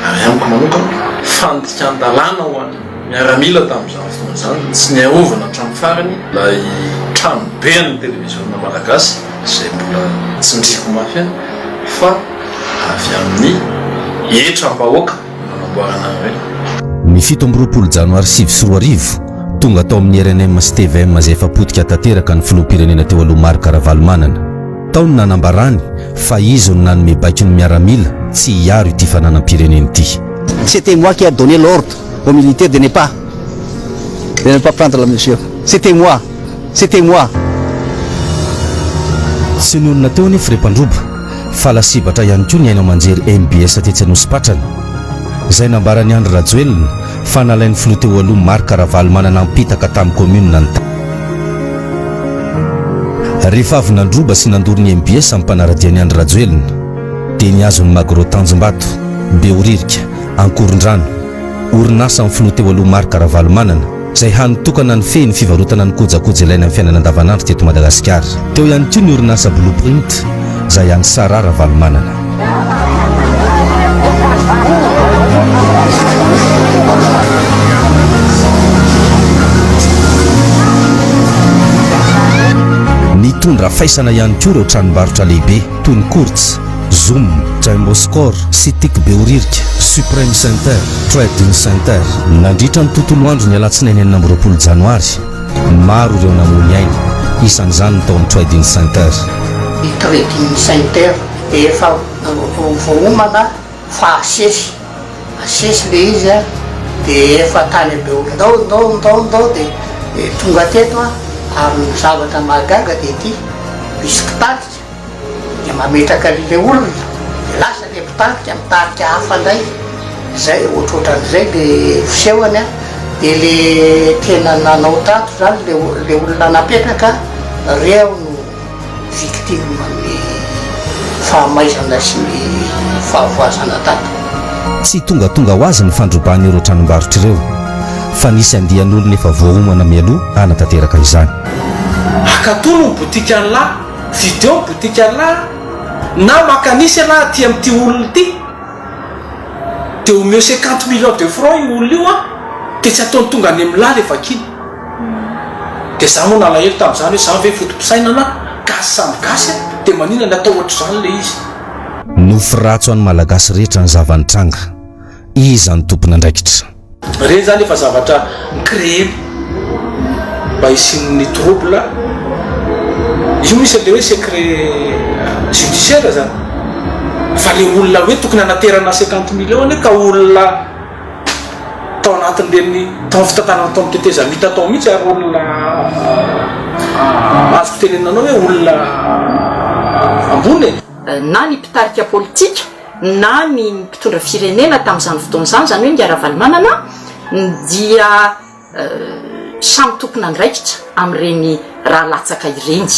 ary amiko manokana fandikan-dalàna ho an'ny Miaramila tamin'izany fotoana izany, tsy niarovana hatramin'ny farany ilay tranoben'ny televiziona malagasy izay mbola tsindriako mafy ihany fa avy amin'ny hetram-bahoaka no nanamboarana an'ireny. Ny 27 janoary 2009, tonga tao amin'ny rnm sy tvm izay efa potika tanteraka ny filoham-pirenena teo aloha Marc Ravalomanana. Tao no nanambarany fa izy no nanome baiko ny miaramila tsy hiaro ity fananam-pirenena ity. C'était moi qui a donné l'ordre aux militaires de ne pas de ne pas prendre la mesure. C'était moi. C'était moi. Tsy nionona teo anefa ireo mpandroba fa lasibatra ihany koa ny haino aman-jery mbs tetsy Anosipatrana, izay nambaran'i Andry Rajoelina fa nalain'ny filoha teo aloha Marc Ravalomanana ampitaka tamin'ny kaominina ny Rehefa avy nandroba sy nandoro ny mbs ny mpanara-dia an'i Andry Rajoelina dia nihazo ny Magro Tanjombato, Behoririka, Ankorondrano, orinasa ny filoha teo aloha Marc Ravalomanana, izay hany tokana nifehy ny fivarotana ny kojakoja ilaina amin'ny fiainana andavanandro teto Madagasikara. Teo ihany koa ny orinasa Blue Print, izay an'i Sarah Ravalomanana. Nitondra faisana ihany koa ireo tranombarotra lehibe toy ny Courts, Zoom, Jumbo Score, Citic Behoririka, Supreme Center, Trading Center. Nandritra ny tontolo andro ny alatsinainy 26 janoary, maro ireo namoy ny ainy, isan'izany ny tao amin'ny Trading Center. Ny Trading Center dia efa voaomana fa asesy, asesy le izy a, dia efa tany Behoririka, ndao ndao ndao ndao dia tonga teto a, ary ny zavatra mahagaga dia ity, misy mpitarika. Dia mametraka an'ilay olona, dia lasa ilay mpitarika mitarika hafa indray, izay ohatrohatran'izay le fisehony an, dia le tena nanao tato zany le le olona napetraka, reo no victime ny fahamaizana sy ny fahavoazana tato. Tsy tongatonga ho azy ny fandrobana ireo tranombarotra ireo, fa nisy andian'olona efa voaomana mialoha hanatanteraka izany. Akatony ny boutique an'lah. Video ny boutique anlah na maka anisy ialahy aty amin'ity olona ity dia omeo 50 millions de francs io olona io an dia tsy ataony tonga any amin'lah le vakina dia za moa nalahelo tamin'izany hoe zany ve foto-pisainana gasy samy gasy an dia maninona ny atao ohatr'izany le izy. Nofy ratsy ho an'ny Malagasy rehetra ny zava-nitranga. Iza no tompon'andraikitra? Ireny zany efa zavatra ni-créer-na mba hisian'ny trouble, io misy an'le hoe secret judiciaire zany, fa le olona hoe tokony hanaterana 50 millions anie ka olona tao anatin'ireny tao amin'ny fitantanana tao amin'ny tetezamita tao mihitsy ary olona azoko tenenina anao hoe olona ambony e. Na ny mpitarika politika na ny mpitondra firenena tamin'izany fotoana izany, izany hoe Ingahy Ravalomanana, dia samy tompon'andraikitra amin'ireny rà latsaka ireny.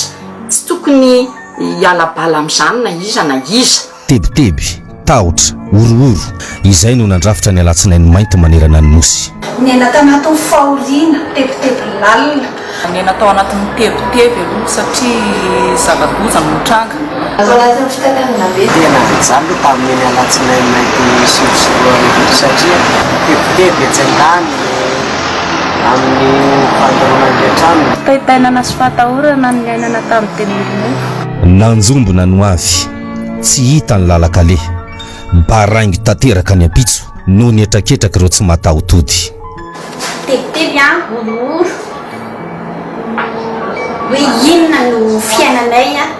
Tsy tokony hiala bala amin'izany na iza na iza. Tebiteby, tahotra, horohoro, izay no nandrafitra ny alatsinainy mainty manerana ny Nosy. Niaina tanatin'ny fahoriana, tebiteby lalina. Niaina tao anatin'ny tebiteby aloha satria zava-doza no nitranga. Tao anatin'ny fitaintainana be. Tena nijaly tamin'iny alatsinainy mainty 2009 iny satria tebiteby etsy an-daniny amin'ny fandoroana an'ilay trano. Fitaintainana sy fahatahorana no niainana tamin'ny 2009. Nanjombona ny hoavy, tsy hita ny lalan-kaleha. Baraingo tanteraka ny ampitso noho ny hetraketrak'ireo tsy mataho-tody. Tebiteby an, horohoro hoe inona no fiainanay an,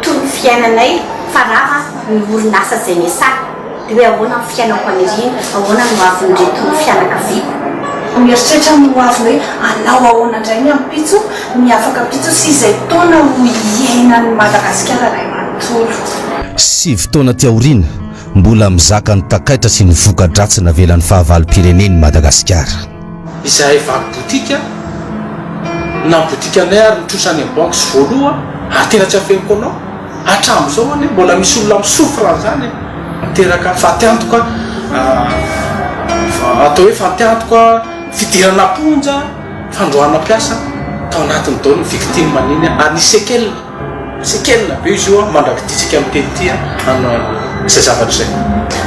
toy ny fiainanay fa rava ny orinasa izay niasako, dia hoe ahoana ny fiainako any aoriana, ahoana ny hoavin'ireto fianakaviako. Mieritreritra ny hoaviny hoe hanao ahoana indray ny ampitso, ny afaka ampitso sy izay taona ho hiainan'i Madagasikara iray manontolo. Sivy taona aty aoriana, mbola mizaka ny takaitra sy ny voka-dratsy navelan'ny fahavalom-pireneny Madagasikara. Izahay vaky botika, na ny botikanay ary ny trosa any amin'ny banky sy voaloha ary tena tsy afeniko anao, hatramin'izao anie mbola misy olona mi-souffre an'izany e, miteraka fatiantoka, atao hoe fatiantoka, fidirana am-ponja, fandroahana mpiasa, tao anatiny daholo ny victime an'iny ary nisy séquelles. Séquelle be izy io an, mandrak'ity tsika miteny ity an, izay zavatra izay.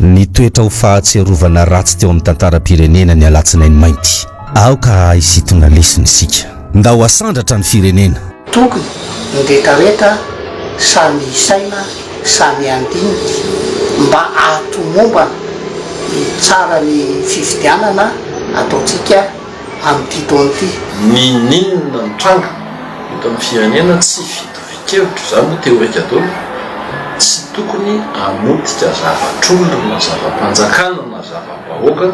Nitoetra ho fahatsiarovana ratsy teo amin'ny tantaram-pirenena ny Alatsinainy Mainty. Aoka hahay hisintona lesona isika. Ndao hasandratra ny firenena. Tokony ny retraretra samy hisaina samy handinika mba hahatomombana ny tsara ny fifidianana ataontsika amin'ity taona ity. N'inon'inona mitranga eto amin'ny firenena tsy fitovian-kevitra, izany moa théorique daholo, tsy tokony hamotika zavatr'olona na zava-panjakana na zava-bahoaka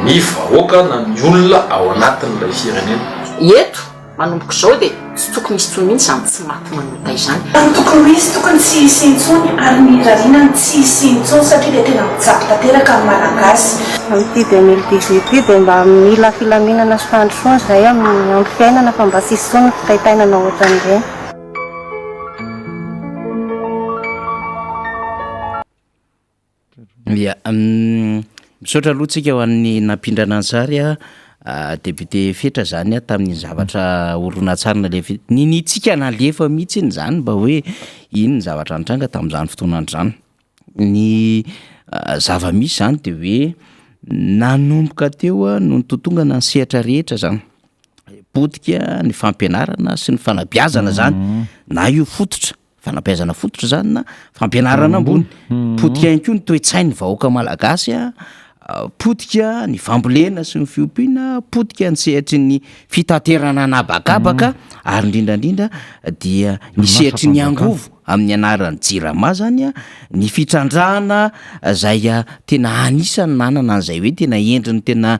ny vahoaka na ny olona ao anatin'ilay firenena. Eto Manomboka izao dia tsy tokony hisy intsony mihitsy izany tsy maty manota izany. Ny tokony ho izy tokony tsy hisy intsony ary ny irariana ny tsy hisiany intsony satria dia tena mijaly tanteraka ny Malagasy. Amin'ity 2018 ity dia mba mila filaminana sy fandrosoana izahay amin'ny fiainana fa mba tsy hisy intsony ny fitaintainana ohatran'ireny. Ya, misaotra aloha tsika ho an'ny nampindrana ny sary a. Député Fetra zany tamin'iny zavatra horonantsary nalefa iny. Niniantsika nalefa mihitsy iny zany mba hoe iny ny zavatra nitranga tamin'izany fotoana andro izany. Ny zava-misy zany de hoe nanomboka teo no nitotongana ny sehatra rehetra zany. Potika ny fampianarana sy ny fanabeazana zany na io fototra Fanabeazana fototra izany na fampianarana ambony. Potika ihany koa ny toe-tsain'ny vahoaka malagasy, potika ny fambolena sy ny fiompiana, potika ny sehatry ny fitaterana an'habakabaka ary indrindra indrindra dia ny sehatry ny angovo amin'ny anaran'ny jirama zany, ny fitrandrahana izay tena anisan'ny nanana an'izay hoe tena endriny tena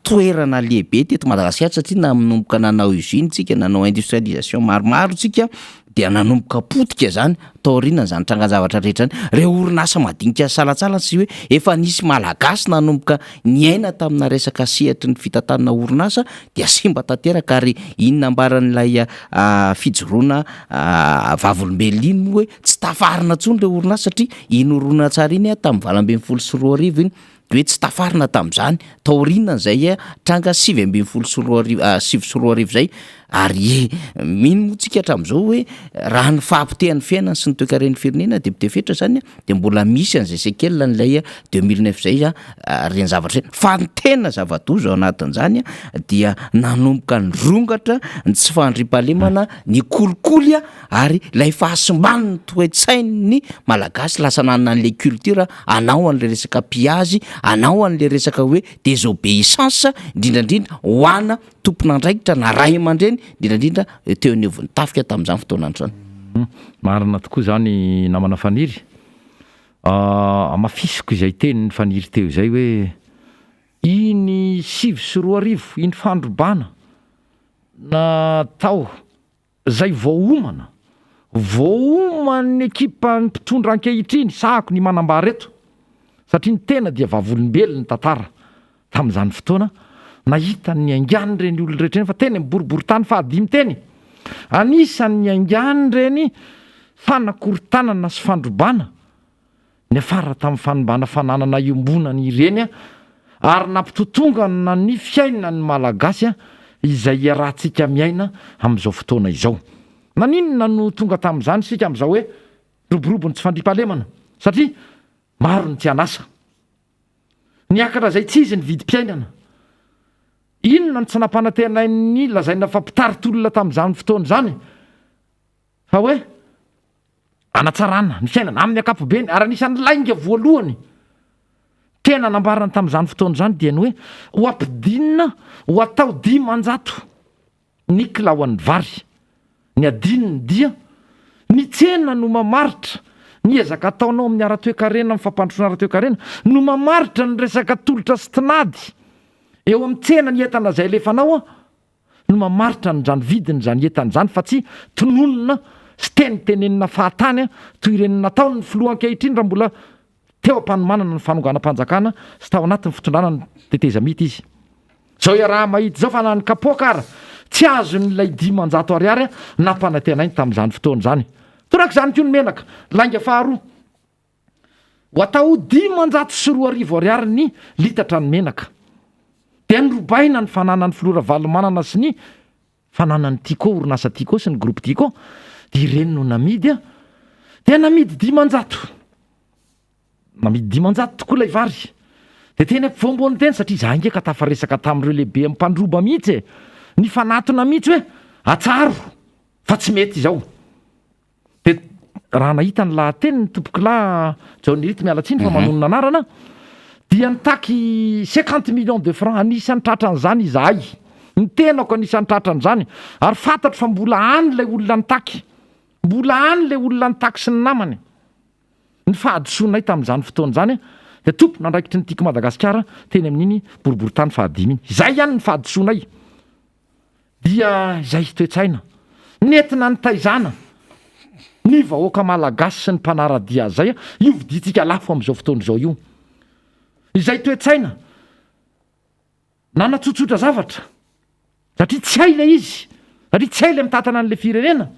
toerana lehibe teto Madagasikara satria nanomboka nanao usine tsika, nanao industrialisation maromaro tsika dia nanomboka potika zany taorianan'izany trangan-javatra rehetra zany. Reo orinasa madinika salantsalany sy hoe efa nisy malagasy nanomboka niaina tamina resaka sehatry ny fitantanana orinasa dia simba tanteraka ary iny nambaran'ilay fijoroana vavolombelona iny moa hoe tsy tafarina intsony ireo orinasa satria iny horonantsary iny tamin'ny 2018 iny de hoe tsy tafarina tamin'izany taorianan'izay tranga 2019 2009 izay ary mino moa tsika hatramin'izao hoe raha ny fahapotehan'ny fiainana sy ny toekaren'ny firenena de mitefetra zany de mbola misy an'izay séquelle an'ilay 2009 zay ireny zavatra ireny fa ny tena zava-doza ao anatin'izany dia nanomboka nirongatra ny tsy fandriampahalemana ny kolikoly ary ilay fahasimban'ny toe-tsain'ny malagasy lasa nanana an'ilay culture anao an'ilay resaka pillage anao an'ilay resaka hoe désobéissance indrindra indrindra ho ana tompon'andraikitra na ray aman-dreny indrindra indrindra teo anivon'ny tafika tamin'izany fotoana andro izany. Marina tokoa izany namana Faniry. Hamafisiko izay tenin'i Faniry teo izay hoe iny 2009 iny fandrobana natao izay voaomana, voaoman'ny ekipan'ny mpitondra ankehitriny, sahako ny manambara eto, satria ny tena dia vavolombelon'ny tantara tamin'izany fotoana, nahita ny niaingan'ireny olona rehetra ireny fa teny amin'ny boriborintany fahadimy teny, anisan'ny niaingan'ireny fanakorontanana sy fandrobana Niafara tamin'ny fanimbana fananana iombonana ireny ary nampitotongana ny fiainan'ny Malagasy izay iarahantsika miaina amin'izao fotoana izao. Naninona no tonga tamin'izany isika amin'izao hoe roborobo ny tsy fandriampahalemana? Satria maro ny tsy an'asa. Niakatra izay tsy izy ny vidim-piainana. Inona no tsy nampanantenain'ny lazaina fa mpitari-tolona tamin'izany fotoana izany? Fa hoe hanatsarana ny fiainana amin'ny ankapobeny ary anisan'ny lainga voalohany tena nambarany tamin'izany fotoana izany dia ny hoe ho ampidinina ho atao 500 ny kilaoan'ny vary. Ny adinony dia ny tsena no mamaritra ny ezaka ataonao amin'ny ara-toekarena amin'ny fampandrosoana ara-toekarena no mamaritra ny resaka tolotra sy tinady eo amin'ny tsena ny entana izay alefanao no mamaritra an'izany vidin'izany entana izany fa tsy tononina sy tenitenenina fahatany toy ireny nataon'ny filoha ankehitriny raha mbola teo am-panomanana ny fanonganam-panjakana sy tao anatin'ny fitondrana ny tetezamita izy. Izao iaraha-mahita izao fa na ny kapoaka ara tsy azon'ilay 500 ariary nampanantenainy tamin'izany fotoana izany. Torak'izany koa ny menaka, lainga faharoa. Ho atao 2500 ariary ny litatra ny menaka. Dia norobaina ny fananan'ny filoha Ravalomanana sy ny fananan'ny Tiko, orinasa Tiko sy ny groupe Tiko, dia ireny no namidy an! Dia namidy 500. Namidy 500 tokoa ilay vary. Dia teny ampovoampovoany teny, satria izahay ange ka tafaresaka tamin'ireo lehibe mpandroba mihitsy e! Nifanatona mihitsy hoe atsaharo fa tsy mety izao. Dia raha nahita ny lahateniny tompokolahy Jaonirity, miala tsiny fa manonona anarana, dia nitaky cinquante millions de francs, anisan'ny tratran'izany izahay, ny tenako anisan'ny tratran'izany, ary fantatro fa mbola any ilay olona nitaky, mbola any ilay olona nitaky sy ny namany. Ny fahadisoanay tamin'izany fotoana izany dia tompon'andraikitry ny Tiako Madagasikara teny amin'iny boriborintany fahadimy iny. Izay ihany ny fahadisoanay. Dia izay toe-tsaina nentina nitaizana ny vahoaka malagasy sy ny mpanara-dia azy izay io vidintsika lafo amin'izao fotoana izao io. Izay toe-tsaina nanatsotsotra zavatra satria tsy hay ilay izy, satria tsy hay ilay mitantana an'ilay firenena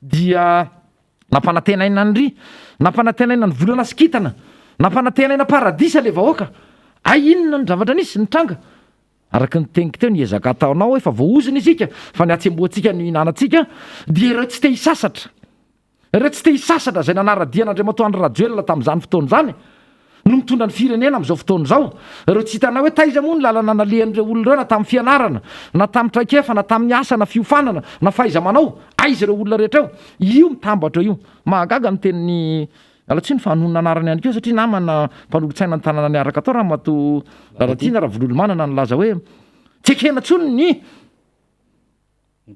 dia nampanantenaina an'ry, nampanantenaina ny volana sy kintana, nampanantenaina paradisa ilay vahoaka. Hay inona no zavatra nisy, nitranga? Araka ny teniko teo, ny ezaka ataonao efa voaozona isika fa ny hatsembohantsika no ihinanantsika dia ireo tsy te hisasatra. Ireo tsy te hisasatra izay nanara-dia an'Andriamatoa Andry Rajoelina tamin'izany fotoana izany no mitondra ny firenena amin'izao fotoana izao. Ireo tsy hitanao hoe taiza moa ny lalana nalehan'ireo olona ireo na tamin'ny fianarana, na tamin'ny traikefa, na tamin'ny asa, na fiofanana, na fahaiza-manao. Aiza ireo olona rehetra eo? Io mitambatra io. Mahagaga ny tenin'i Miala tsiny fa hanonona anarana ihany koa satria namana mpanolotsaina ny tanàna niaraka tao Ramatoa Lalatiana Ravololomanana nilaza hoe tsy ekena intsony ny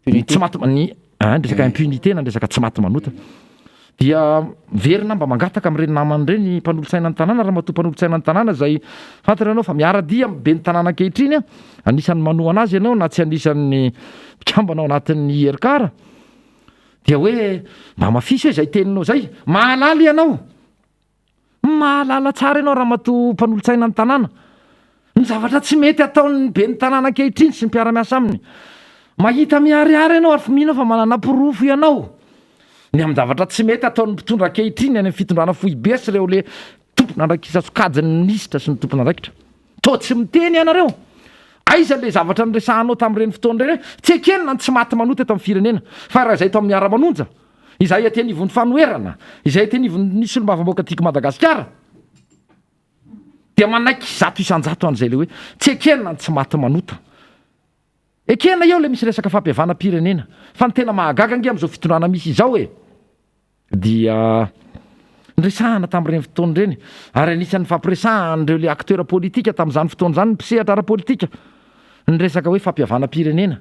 Ny tsy maty ny ein resaka impunité na ny resaka tsy maty manota. Dia miverina mba mangataka amin'ireny namana ireny mpanolotsaina ny tanàna, ramatoa mpanolotsaina ny tanàna izay fantatra ianao fa miara-dia amin'ny ben'ny tanàna ankehitriny, anisan'ny manohana azy ianao na tsy anisan'ny mpikambana ao anatin'ny IRCAR. Dia hoe mba hamafiso hoe izay teninao izay, mahalala ianao. Mahalala tsara ianao ramatoa mpanolotsaina ny tanàna ny zavatra tsy mety ataon'ny ben'ny tanàna ankehitriny sy ny mpiara-miasa aminy. Mahita miharihary ianao ary mino aho fa manana porofo ianao ny amin-javatra tsy mety ataon'ny mpitondra ankehitriny any amin'ny fitondrana foibe sy ireo le tompon'andraikitra sokajin'ny minisitra sy ny tompon'andraikitra. Toa tsy miteny ianareo. Aiza ilay zavatra niresahanao tamin'ireny fotoana ireny hoe tsy ekena ny tsy maty manota eto amin'ny firenena fa raha izay eto amin'ny miara-manonja Izahay aty anivon'ny fanoherana, izay aty anivon'ny solombavambahoaka Tiako Madagasikara dia manaiky 100% an'izay ilay hoe tsy ekena ny tsy maty manota. Ekena eo ilay misy resaka fampihavanam-pirenena fa ny tena mahagaga ange amin'izao fitondrana misy izao e! Dia niresahana tamin'ireny fotoana ireny ary anisan'ny nifampiresahan'ireo ilay acteurs politiques tamin'izany fotoana izany ny mpisehatra ara-politika. Ny resaka hoe fampihavanam-pirenena,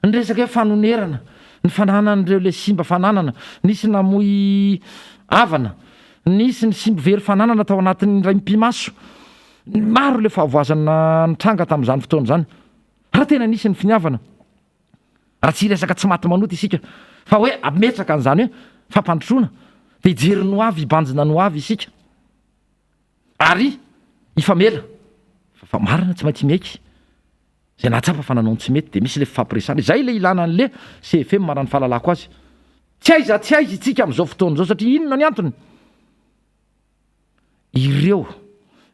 ny resaka hoe fanonerana, ny fananan'ireo ilay simba fananana, nisy namoy havana, nisy ny simba very fananana tao anatin'ny indray mipi-maso. Maro ilay fahavoazana nitranga tamin'izany fotoana izany. Raha tena nisy ny finiavana, raha tsy hiresaka tsy maty manota isika, fa hoe hametraka an'izany hoe fampandrosoana, dia hijery ny ho avy, hibanjina ny ho avy isika. Ary hifamela fa marina tsy maintsy miaiky izay nahatsapa fa nanao ny tsy mety dia misy ilay fifampiresahana, izay ilay ilana an'le CFM raha ny fahalalako azy. Tsy aiza tsy aiza itsika amin'izao fotoana izao satria inona ny antony? Ireo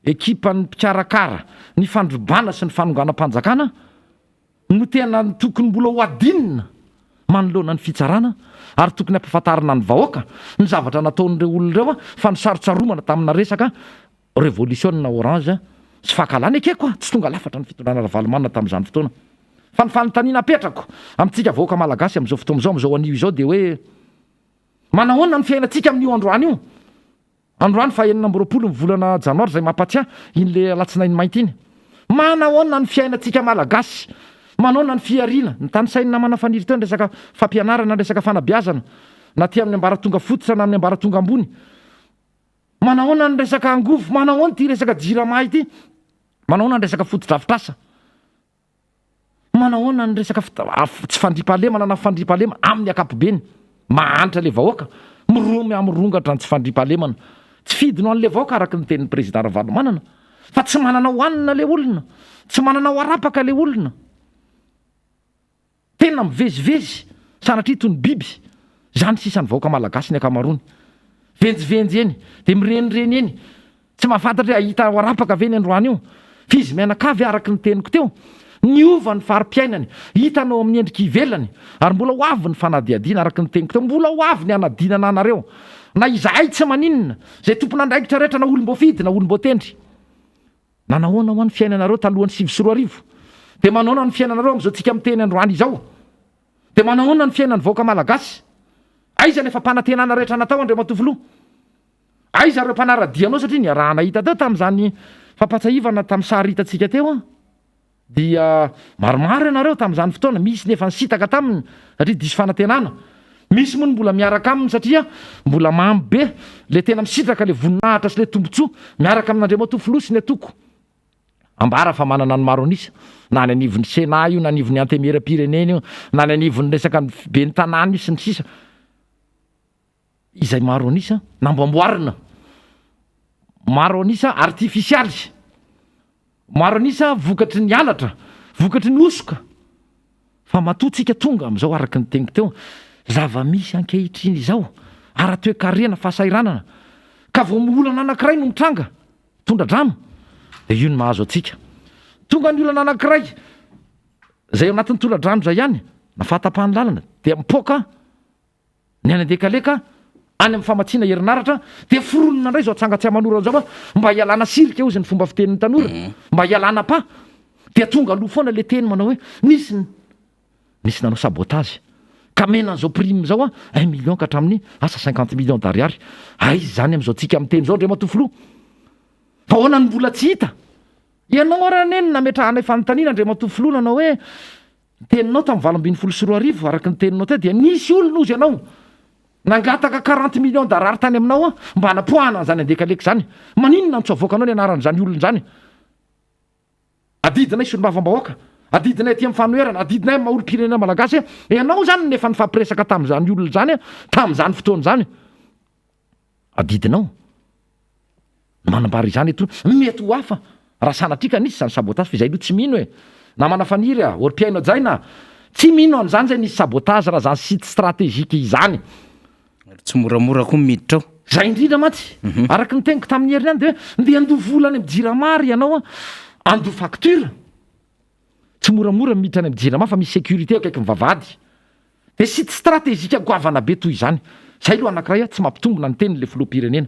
ekipan'ny mpikarakara ny fandrobana sy ny fanonganam-panjakana no tena tokony mbola ho adinina manoloana ny fitsarana ary tokony hampafantarina ny vahoaka ny zavatra nataon'ireo olona ireo fa ny sarotsaromana tamina resaka revolisiona orange sy fankahalana ekeko a, tsy tonga lafatra ny fitondrana Ravalomanana tamin'izany fotoana fa ny fanontaniana apetrako amintsika vahoaka malagasy amin'izao fotoana izao amin'izao anio izao dia hoe manahoana ny fiainantsika amin'io androany io? Androany faha 26 ny volana janoary izay mampatsiahy iny le alatsinainy mainty iny. Manahoana ny fiainantsika malagasy? Manahoana ny fihariana? Notanisain'ny namana Faniry teo ny resaka fampianarana, ny resaka fanabeazana na aty amin'ny ambaratonga fototra na amin'ny ambaratonga ambony. Manahoana ny resaka angovo? Manahoana ity resaka jirama ity? Manahoana ny resaka fotodrafitrasa? Manahoana ny resaka tsy fandriampahalemana na fandriampahalemana amin'ny ankapobeny? Mahantra ilay vahoaka, miroa mirongatra ny tsy fandriampahalemana. Tsy fidiny ho an'ilay vahoaka araka ny tenin'ny Prezida Ravalomanana fa tsy manana hohanina ilay olona, tsy manana ho arapaka ilay olona. Tena mivezivezy sanatria toy ny biby izany sisa ny vahoaka malagasy ny ankamaroany. Venjivenjy eny, dia mirenireny eny, tsy mahafantatra hoe hahita ho arapaka ve ny androany io. Fa izy mianakavy araka ny teniko teo, niova ny fari-piainany, hitanao amin'ny endrika ivelany, ary mbola ho avy ny fanadihadiana araka ny teniko teo, mbola ho avy ny hanadinana anareo. Na izahay tsy maninona, izay tompon'andraikitra rehetra na olom-boafidy na olom-boatendry. Nanahoana hoa ny fiainanareo talohan'ny 2009? Dia manahoana ny fiainanareo amin'izao tsika miteny androany izao? Dia manahoana ny fiainan'ny vahoaka malagasy? Aiza ilay fampanantenana rehetra natao Andriamatoa Filoha? Aiza ireo mpanara-dia anao satria niaraha-nahita teo tamin'izany fampahatsiahivana tamin'ny sary hitantsika teo an? Dia maromaro ianareo tamin'izany fotoana, misy ny efa nisintaka taminy satria diso fanantenana, misy moa ny mbola miaraka aminy satria mbola mamy be ilay tena misitraka ilay voninahitra sy ilay tombontsoa miaraka amin'Andriamatoa Filoha sy ny antoko ambara fa manana ny maro an'isa, na any anivon'ny Sénat io, na anivon'ny Antenimierampirenena io, na any anivon'ny resaka ben'ny tanàna io sy ny sisa. Izay maro an'isa namboamboarina, maro an'isa artifisialy, maro an'isa vokatry ny halatra, vokatry ny hosoka. Fa matoa tsika tonga amin'izao araka ny teniko teo, zava-misy ankehitriny izao, ara-toekarena, fahasahiranana, ka vao olana anankiray no mitranga, tondra-drano. Dia io no mahazo antsika. Tonga ny olana anankiray izay ao anatin'ny toladrano izay ihany, na fahatapahan'ny lalana, dia mipoaka ny any Andekaleka, any amin'ny famatsiana herinaratra, dia foronina indray izao tsanga tsy aman'orana izao mba hialana sirika hozy ny fomba fitenin'ny tanora, mba hialana pa, dia tonga aloha foana ilay teny manao hoe nisy ny nisy nanao sabotage, ka mena an'izao prime izao an, un million ka hatramin'ny asa cinquante millions d'ariary, aiza izany amin'izao tsika miteny izao Andriamatoa Filoha? Fa ahoana no mbola tsy hita? Ianao ary anie no nametrahanay fanontaniana Andriamatoa Filoha nanao hoe Ny teninao tamin'ny 2018, araka ny teninao teo dia nisy olona hozy ianao nangataka quarante millions d'arary tany aminao mba hanapoahana an'izany andekaleka izany. Maninona no tsy avoakanao ny anaran'izany olona izany? Adidinay solombavambahoaka, adidinay aty amin'ny fanoherana, adidinay amin'ny maha olom-pirenena malagasy, ianao izany no efa nifampiresaka tamin'izany olona izany tamin'izany fotoana izany. Adidinao ny manambara izany eto, mety ho hafa raha sanatria ka nisy izany sabotage fa izay aloha tsy mino e! Namana Faniry a, or mpihaino hajaina a, tsy mino an'izany izay nisy sabotage raha izany site stratégique izany. Ary tsy moramora koa ny miditra ao. Izay indrindra mantsy, araka ny teniko tamin'ny heriny ihany dia hoe ndeha handoa vola any amin'ny jirama ary ianao an, handoa facture. Tsy moramora ny miditra any amin'ny jirama fa misy sécurité akaikin'ny vavahady. Dia site stratégique goavana be toy izany. Izay aloha anankiray tsy mampitombina ny tenin'ilay filoham-pirenena.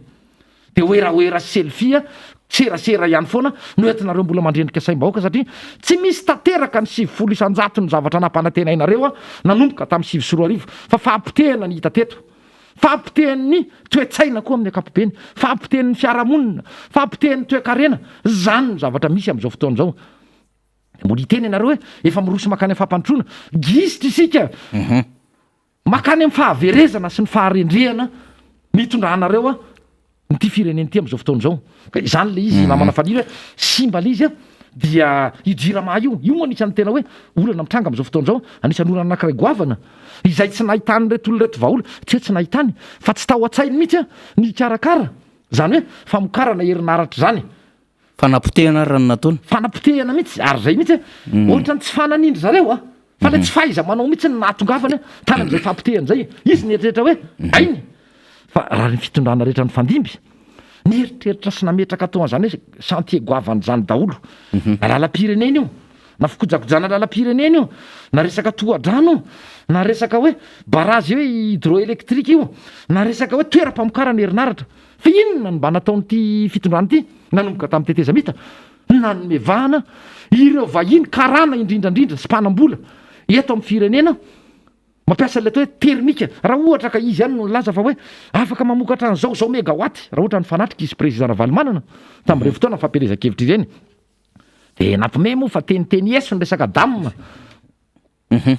Dia werawera sy selfie, serasera ihany foana no entinareo mbola mandrendrika saim-bahoaka satria tsy misy tanteraka ny 90 isan-jaton'ny zavatra nampanantenainareo nanomboka tamin'ny 2009 fa fahapotehana ny hita teto. Fahapotehan'ny toe-tsaina koa amin'ny ankapobeny, fahapotehan'ny fiarahamonina, fahapotehan'ny toekarena. Izany no zavatra misy amin'izao fotoana izao. Mbola hiteny ianareo hoe efa miroso mankany amin'ny fampandrosoana. Gisitra isika. Mankany amin'ny fahaverezana sy ny faharendrehana ny hitondranareo an'ity firenena ity amin'izao fotoana izao. Ka izany ilay izy namana Faniry hoe simba ilay izy an, dia io jirama io, io moa anisan'ny tena hoe olana mitranga amin'izao fotoana izao, anisan'ny olana anankiray goavana izay tsy nahitan'ireto olona ireto vahaolana, tsy hoe tsy nahitany fa tsy tao an-tsainy mihitsy ny hikarakara izany hoe famokarana herinaratra izany. Fanapotehana ary raha ny nataony. Fanapotehana mihitsy, ary izay mihitsy e, ohatran'ny tsy fananindry zareo a, fa ilay tsy fahaiza-manao mihitsy no nahatongavany tany amin'izay fahapotehana izay, izy nieritreritra hoe hainy, fa raha ny fitondrana rehetra nifandimby, nieritreritra sy nametraka tao an'izany hoe chantier goavana izany daholo, na lalam-pirenena io, na fikojakojana lalam-pirenena io, na resaka tohadrano io, na resaka hoe barrage hoe hydroélectrique io, na resaka hoe toeram-pamokarana herinaratra. Fa inona no mba nataon'ity fitondrana ity nanomboka tamin'ny tetezamita? Nanome vahana ireo vahiny karana indrindra indrindra sy mpanam-bola eto amin'ny firenena mampiasa ilay atao hoe thermique. Raha ohatra ka izy ihany no nilaza fa hoe afaka mamokatra an'izao izao megawatt raha ohatra nifanatrika izy Président Ravalomanana tamin'ireny fotoana fampielezan-kevitra ireny dia nampime moa fa teniteny eso ny resaka dam.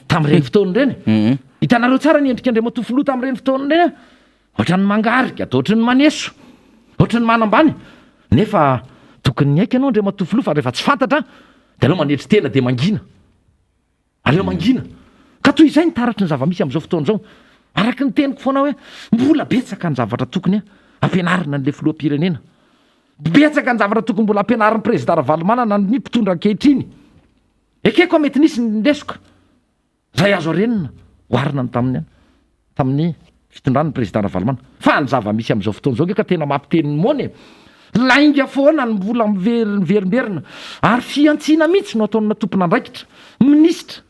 Tamin'ireny fotoana ireny. Hitanareo tsara ny endrik'Andriamatoa Filoha tamin'ireny fotoana ireny an! Ohatran'ny mangarika, toa ohatran'ny maneso, ohatran'ny manambany. Nefa tokony niaiky ianao Andriamatoa Filoha fa rehefa tsy fantatra dia aleo manetry tena dia mangina. Aleo mangina. Ka toy izay ny taratry ny zava-misy amin'izao fotoana izao. Araka ny teniko foana hoe mbola betsaka ny zavatra tokony hampianarina an'ilay filoham-pirenena. Betsaka ny zavatra tokony mbola hampianarin'ny Prezida Ravalomanana ny mpitondra ankehitriny. Ekeko fa mety nisy ny lesoka izay azo arenina oharina ny tamin'ny tamin'ny fitondran'ny président Ravalomanana. Fa ny zava-misy amin'izao fotoana izao ange ka tena mampiteny ny moana e! Lainga foana ny mbola miverimberina ary fihantsiana mihitsy no ataon'ny tompon'andraikitra, minisitra,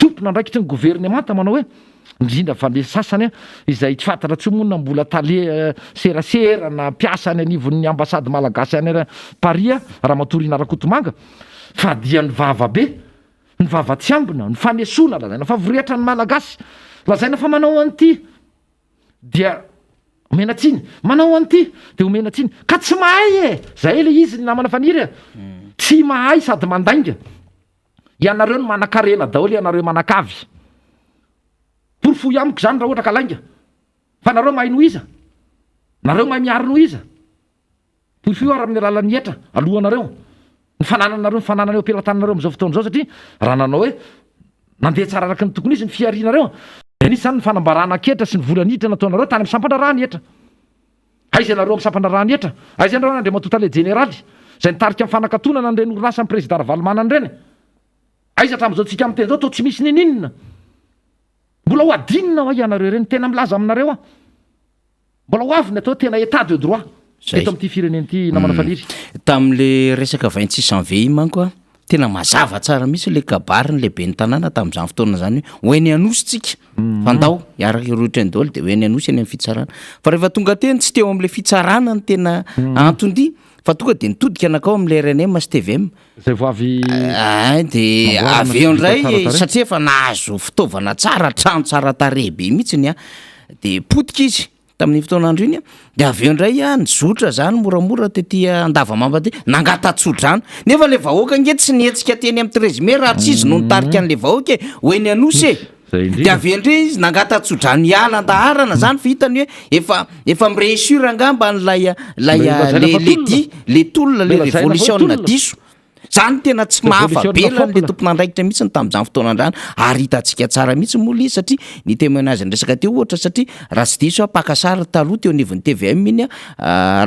tompon'andraikitry ny governemanta manao hoe indrindra fa le sasany izay tsy fantatra intsony moa na mbola tale serasera na mpiasa any anivon'ny ambasady malagasy any Paris Ramatoa Rina Rakotomanga fa dia ny vava be, ny vava tsy ambina, ny fanesoana lazaina fa vorehatra ny malagasy, lazaina fa manao an'ity dia omena tsiny, manao an'ity dia omena tsiny, ka tsy mahay e! Zay le izy ny namana Faniry a! Tsy mahay sady mandainga. Ianareo no manankarena daholo ianareo manakavy. Porofoy amiko izany raha ohatra ka lainga. Fa nareo mahay noho iza? Nareo mahay miaro noho iza? Porofoy ary amin'ny alalan'ny hetra alohanareo. Ny fanananareo, ny fananana eo am-pelatananareo amin'izao fotoana izao satria raha nanao hoe nandeha tsara araka ny tokony izy ny fiharianareo dia nisy izany ny fanambarana an-ketra sy ny vola niditra nataonareo tany amin'ny sampan-draharahan'ny hetra. Aiza ianareo amin'ny sampan-draharahan'ny hetra? Aiza ianareo Andriamatoa Tale Jeneraly izay nitarika ny fanakatonana an'ireny orinasan'ny Prezida Ravalomanana ireny? Aiza hatramin'izao tsika miteny izao toa tsy misy ninininona? Mbola ho adinina hoa ianareo ireny, tena milaza aminareo aho. Mbola ho avy ny atao hoe tena état de droit. Zay. Eto amin'ity firenena ity namana Faniry. Tamin'le resaka 26 janvier iny manko a, tena mazava tsara mihitsy le kabarin'le ben'ny tanàna tamin'izany fotoana izany hoe ho eny Anosy tsika fa ndao hiaraka hirohitra eny daholo de ho eny Anosy eny amin'ny fitsarana. Fa rehefa tonga teny tsy teo amin'le fitsarana no tena anton-dia fa tonga de nitodika nankao amin'le rnm sy tvm. Zay vao avy Ein de namboarina avy sy eo vita indray tsara tarehy. satria efa nahazo fitaovana tsara, trano tsara tarehy be mihitsiny an, de potika izy. Tamin'iny fotoan'andro iny, dia avy eo indray aho nizotra zany moramora tety Andavamamba tety, nangata-tsodrano. Nefa ilay vahoaka ange tsy nihetsika teny amin'ny treize mai raha tsy izy no nitarika an'ilay vahoaka e, ho eny Anosy e. Zay indrindra. Dia avy eo indray izy nangata-tsodrano hiala an-daharana zany fa hitany hoe efa efa mi-réussir angamba an'ilay ilay Ilay lazaina le fa le tolona. di le tolona, le Ilay lazaina fa hoe révolution tolona. diso. Zany tena tsy mahafa-bela an'le tompon'andraikitra mihitsy tamin'izany fotoana izany ary hitantsika tsara mihitsy moa le izy satria ny témoignage niresaka teo ohatra satria raha tsy diso aho mpaka sary taloha teo anivon'ny tvm iny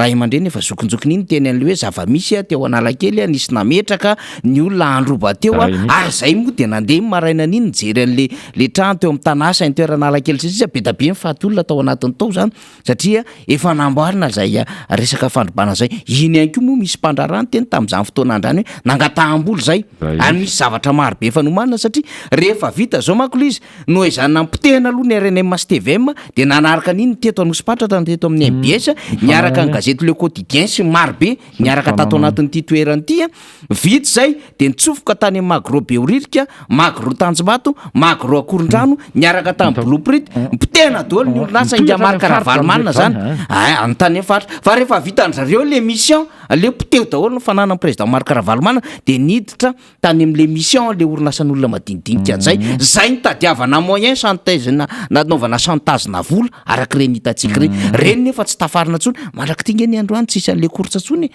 ray aman-dreny efa zokinjokiny iny niteny an'le hoe zava-misy teo Analakely nisy nametraka ny olona handroba teo ary zay moa dia nandeha ny marainan'iny nijery an'le le trano teo amin'ny tanà Saint-Heure Analakely sy ny sisa be dia be ny faty olona tao anatiny tao zany. Satria efa namboarina izay resaka fandrobana izay. Iny ihany koa moa misy mpandraharaha niteny tamin'izany fotoana androany hoe nangataham-bola izay. Ary misy zavatra maro be efa nomanina satria rehefa vita izao manko ilay izy, noezahina nampotehina aloha ny rnm sy tvm dia nanaraka an'iny ny teto Anosipatratra ny teto amin'ny mbs niaraka ny gazety Le Quotidien sy ny maro be niaraka tato anatin'ity toerana ity. Vita izay dia nitsofoka tany amin'ny Magro Behoririka, Magro Tanjombato, Magro Akorondrano, niaraka tamin'ny Blueprint, nipotehina daholo ny orinasa Ingahy Marc Ravalomanana zany, ay any tany amin'ny faritra. Fa rehefa vitan-dry zareo le mission, le poteho daholo ny fananan'ny président Marc Ravalomanana, dia niditra tany amin'le mission le orinasan'olona madinidinika an'izay, zay nitadiavana moyen chantage-na, nanaovana chantage-na vola araka ireny hitantsika ireny. Ireny nefa tsy tafarina intsony, mandrak'ity nge ny androany tsisy an'le course intsony e.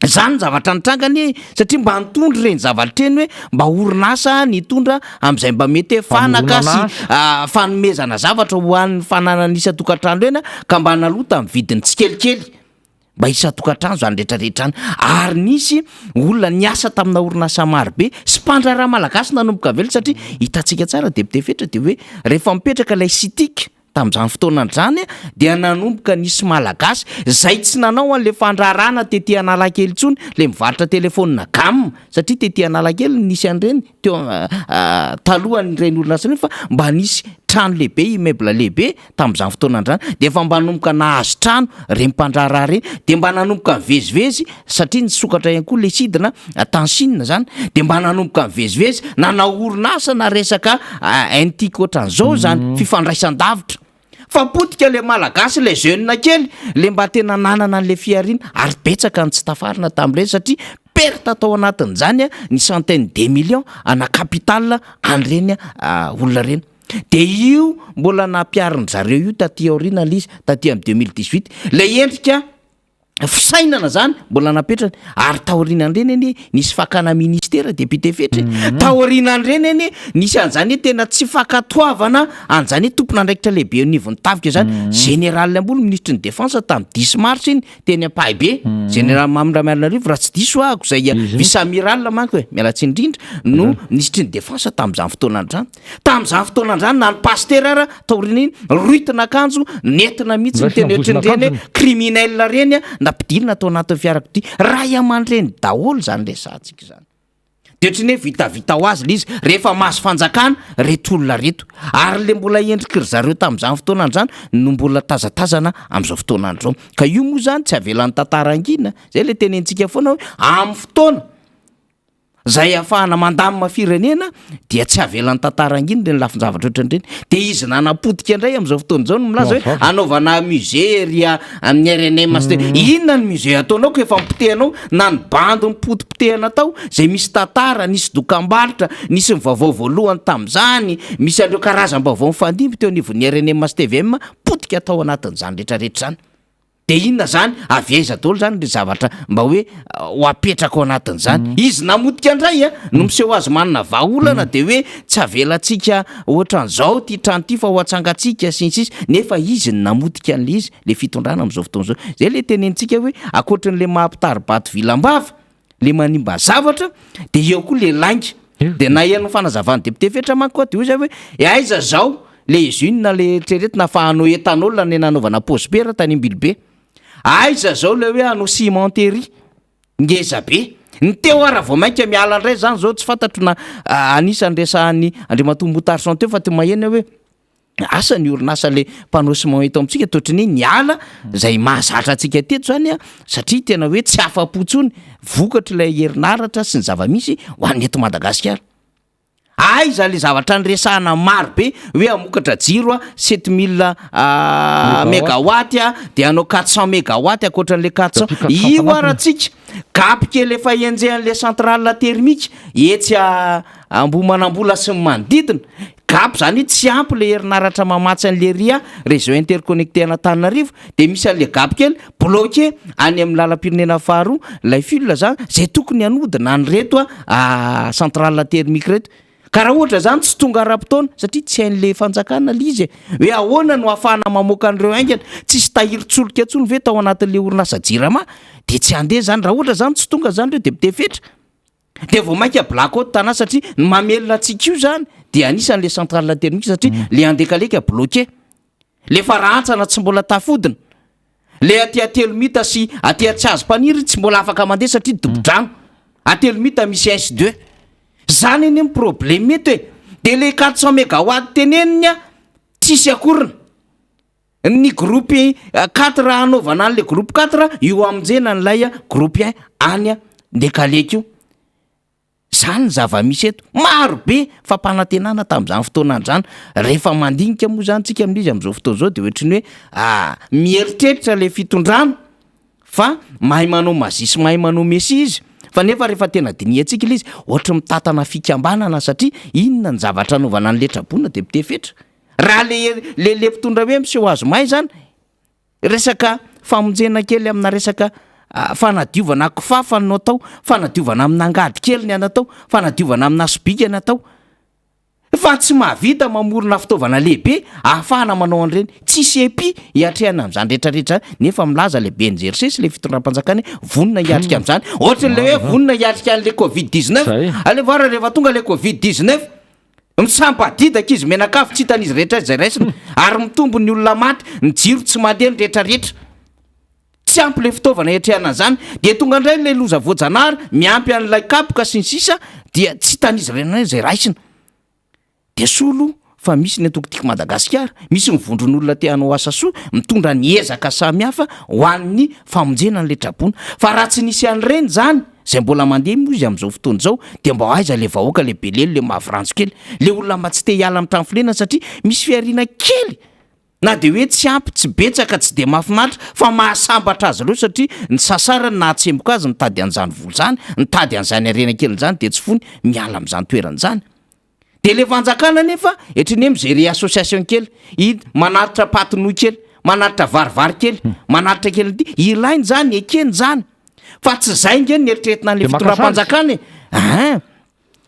Zany ny zavatra nitranga anie satria mba nitondra ireny zavatra ireny hoe mba orinasa nitondra amin'izay mba mety hoe fanaka sy fanomezana zavatra ho an'ny fananana isan-tokantrano ireny ka mba naloa tamin'ny vidiny tsikelikely mba isan-tokantrano izany rehetrarehetra izany ary nisy olona niasa tamina orinasa marobe sy mpandraharaha malagasy nanomboka velona satria hitantsika tsara député Fetra dia hoe rehefa mipetraka ilay SITIC Tamin'izany fotoana izany dia nanomboka nisy Malagasy izay tsy nanao an'ilay fandraharahana tety Analakely intsony, ilay mivarotra telefaonina gamme, satria tety Analakely no nisy an'ireny teo talohan'ireny orinasa ireny fa mba nisy trano lehibe, immeuble lehibe tamin'izany fotoana izany, dia efa mba nanomboka nahazo trano ireny mpandraharaha ireny, dia mba nanomboka nivezivezy satria nisokatra ihany koa ilay sidina tany Chine izany, dia mba nanomboka nivezivezy nanao orinasa na resaka NTIC ohatran'izao izany fifandraisan-davitra. Fa potika ilay Malagasy, ilay jeune kely, ilay mba tena nanana an'ilay fihariana, ary betsaka ny tsy tafarina tamin'ireny satria perte tao anatin'izany ny centaine de millions ana capital an'ireny olona ireny. Dia io mbola nampiharin-dry zareo io taty aoriana ilay izy, taty amin'ny 2018, ilay endrika fisainana zany mbola napetrany ary taorianan'ireny anie nisy fakana ministera député Fetra e, taorianan'ireny anie nisy an'izany hoe tena tsy fankatoavana an'izany hoe tompon'andraikitra lehibe eo anivon'ny tafika zany, général ambony minisitry ny défense tamin'ny dix mars iny teny Ampahibe, général Mamy Ramiarinarivo raha tsy diso ahako zay vice amiral manko e, miala tsiny indrindra no minisitry ny défense tamin'izany fotoana izany. Tamin'izany fotoana izany na ny pasitera ara taorian'iny roitina akanjo nentina mihitsy ny teny ohatran'ireny hoe criminel ireny nampidirina tao anatin'ny fiarakodia. Ray aman-dreny daholo izany resahantsika izany. Dia ohatran'ny hoe vitavita ho azy ilay izy rehefa mahazo fanjakana ireto olona ireto. Ary ilay mbola endriky ry zareo tamin'izany fotoana izany no mbola tazatazana amin'izao fotoana izao. Ka io moa izany tsy avelan'ny tantara hangina. Izay ilay tenenintsika foana hoe amin'ny fotoana. Izay ahafahana mandamina firenena dia tsy avelan'ny tantara hangina ireny lafin-javatra ohatran'ireny. Dia izy nanapotika indray amin'izao fotoana izao no milaza hoe hanaovana musée ery amin'ny rnm sy tena. Inona ny musée ataonao ka efa nopotehanao na ny bandy nipotipotehana tao izay misy tantara, nisy dokambarotra, nisy ny vaovao voalohany tamin'izany, misy an'ireo karazam-baovao nifandimby teo anivon'ny rnm sy tvm potika tao anatin'izany rehetrarehetra izany. De inona zany? Avy aiza daholo zany le zavatra mba hoe ho apetraka ao anatin'izany? Izy namotika indray a, no miseho azy manana vahaolana de hoe tsy avelantsika ohatran'izao ity trano ity fa ho atsangantsika sy ny sisa, nefa izy no namotika an'le izy, le fitondrana amin'izao fotoana izao. Zay le tenenintsika hoe ankoatran'le maha mpitari-bato vilam-bava, le manimba zavatra, de eo koa le lainga. De naheno ny fanazavan'ny député Fetra manko aho de hoy za hoe e aiza zao le usine le eritreretina fa hanao ethanol ny nanaovana paosy bera tany Ambilobe. Aiza zao le hoe hanao cimenterie ngeza be? Ny teo ara vao mainka miala indray zany zao tsy fantatro na anisan'ny resahan'i Andriamatoa Moutarson teo fa ty maheno aho hoe asa ny orinasa le mpanao ciment eto amintsika toa ohatran'ny hoe niala zay mahazatra antsika teto zany a satria tena hoe tsy afa-po intsony vokatr'ilay herinaratra sy ny zava-misy ho an'ny eto Madagasikara. Aiza le zavatra niresahana maro be hoe hamokatra jiro a 7000 megawatt a de hanao 400 megawatt ankoatran'le 400 io ara tsika gapy kely efa enjehan'le centrale thermique etsy Ambohimanambola sy ny manodidina, gap zany hoe tsy ampy le herinaratra mamatsy an'le ria réseau interconnecté an'Antananarivo de misy an'le gap kely bloqué any amin'ny lalam-pirenena faharoa ilay fil zany zay tokony hanodina an'ireto a centrale thermique reto ka raha ohatra zany tsy tonga ara-potoana satria tsy hain'le fanjakana le izy e hoe ahoana no ahafahana mamoaka an'ireo haingana tsisy tahirin-tsolika intsony ve tao anatin'le orinasa jirama de tsy handeha zany raha ohatra zany tsy tonga zany ireo député Fetra Dia vao mainka black out Tana satria ny mamelona antsika io zany dia anisan'le centrale thermique satria mm. le andekaleka bloqué. Le farantsana tsy mbola tafodina. Le aty Atelomita sy aty Atsiazompaniry tsy mbola afaka mandeha satria mm. dobo-drano. Atelomita misy S2. Zany anie ny problème eto e. De le 400 mégawatt teneniny a tsisy akoriny. Ny groupe quatre hanaovana an'le groupe quatre io hamonjena an'ilay groupe un any Ndekaleka io. Zany ny zava-misy eto. Maro be fampanantenana tamin'izany fotoana izany. Rehefa mandinika moa zany tsika amin'izy amin'izao fotoana izao dia ohatry ny hoe mieritreritra ilay fitondrana fa mahay manao magie sy mahay manao messie izy fa nefa rehefa tena dinihantsika ilay izy ohatry ny mitantana fikambanana satria inona ny zavatra anaovana an'ilay traboina dia mitefetra. Raha le le le mpitondra hoe miseho azy mahay zany, resaka famonjena kely amina resaka fanadiovana kifafa no atao, fanadiovana amina angady kely ny anatao, fanadiovana amina sobika ny atao, fa tsy mahavita mamorona fitaovana lehibe ahafahana manao an'ireny, tsisy epi hiatrehana an'izany rehetra rehetra zany, nefa milaza le ben'ny sy le fitondram-panjakana hoe vonona hiatrika an'izany, ohatran'le hoe vonona hiatrika an'le covid 19, aleo ary rehefa tonga le covid 19, Misampadidaka izy mianakavy tsy hitan'izy rehetra izay raisina ary mitombo ny olona maty, ny jiro tsy mandeha ny rehetra rehetra. Tsy ampy le fitaovana hiatrehana an'izany. Dia tonga indray ilay loza voajanahary miampy an'ilay kapoka sy ny sisa dia tsy hitan'izy ireo izay raisina. Dia solo fa misy ny antoko Tiako Madagasikara, misy ny vondron'olona te hanao asa soa mitondra ny ezaka samihafa ho an'ny famonjena an'ilay traboina. Fa raha tsy nisy an'ireny izany, Zay mbola mandeha moa izy amin'izao fotoana izao dia mba aiza le vahoaka le belelo le mavo ranjo kely le olona mba tsy te hiala amin'ny trano fonenana satria misy fihariana kely na dia hoe tsy ampy tsy betsaka tsy dia mahafinaritra fa mahasambatra azy ireo satria ny sasarany nahatsemboka azy nitady an'izany vola izany nitady an'izany harena kely izany dia tsy fony miala amin'izany toerana izany Dia le fanjakana anefa etriny hoe mi-gerer association kely, i manatitra paty nouille kely, manatitra varivary kely, manatitra kely ity, ilaina izany, ekena izany, fa tsy izay nge ny eritreretina an'le Dia maka sazy. fitondram-panjakana e, ein,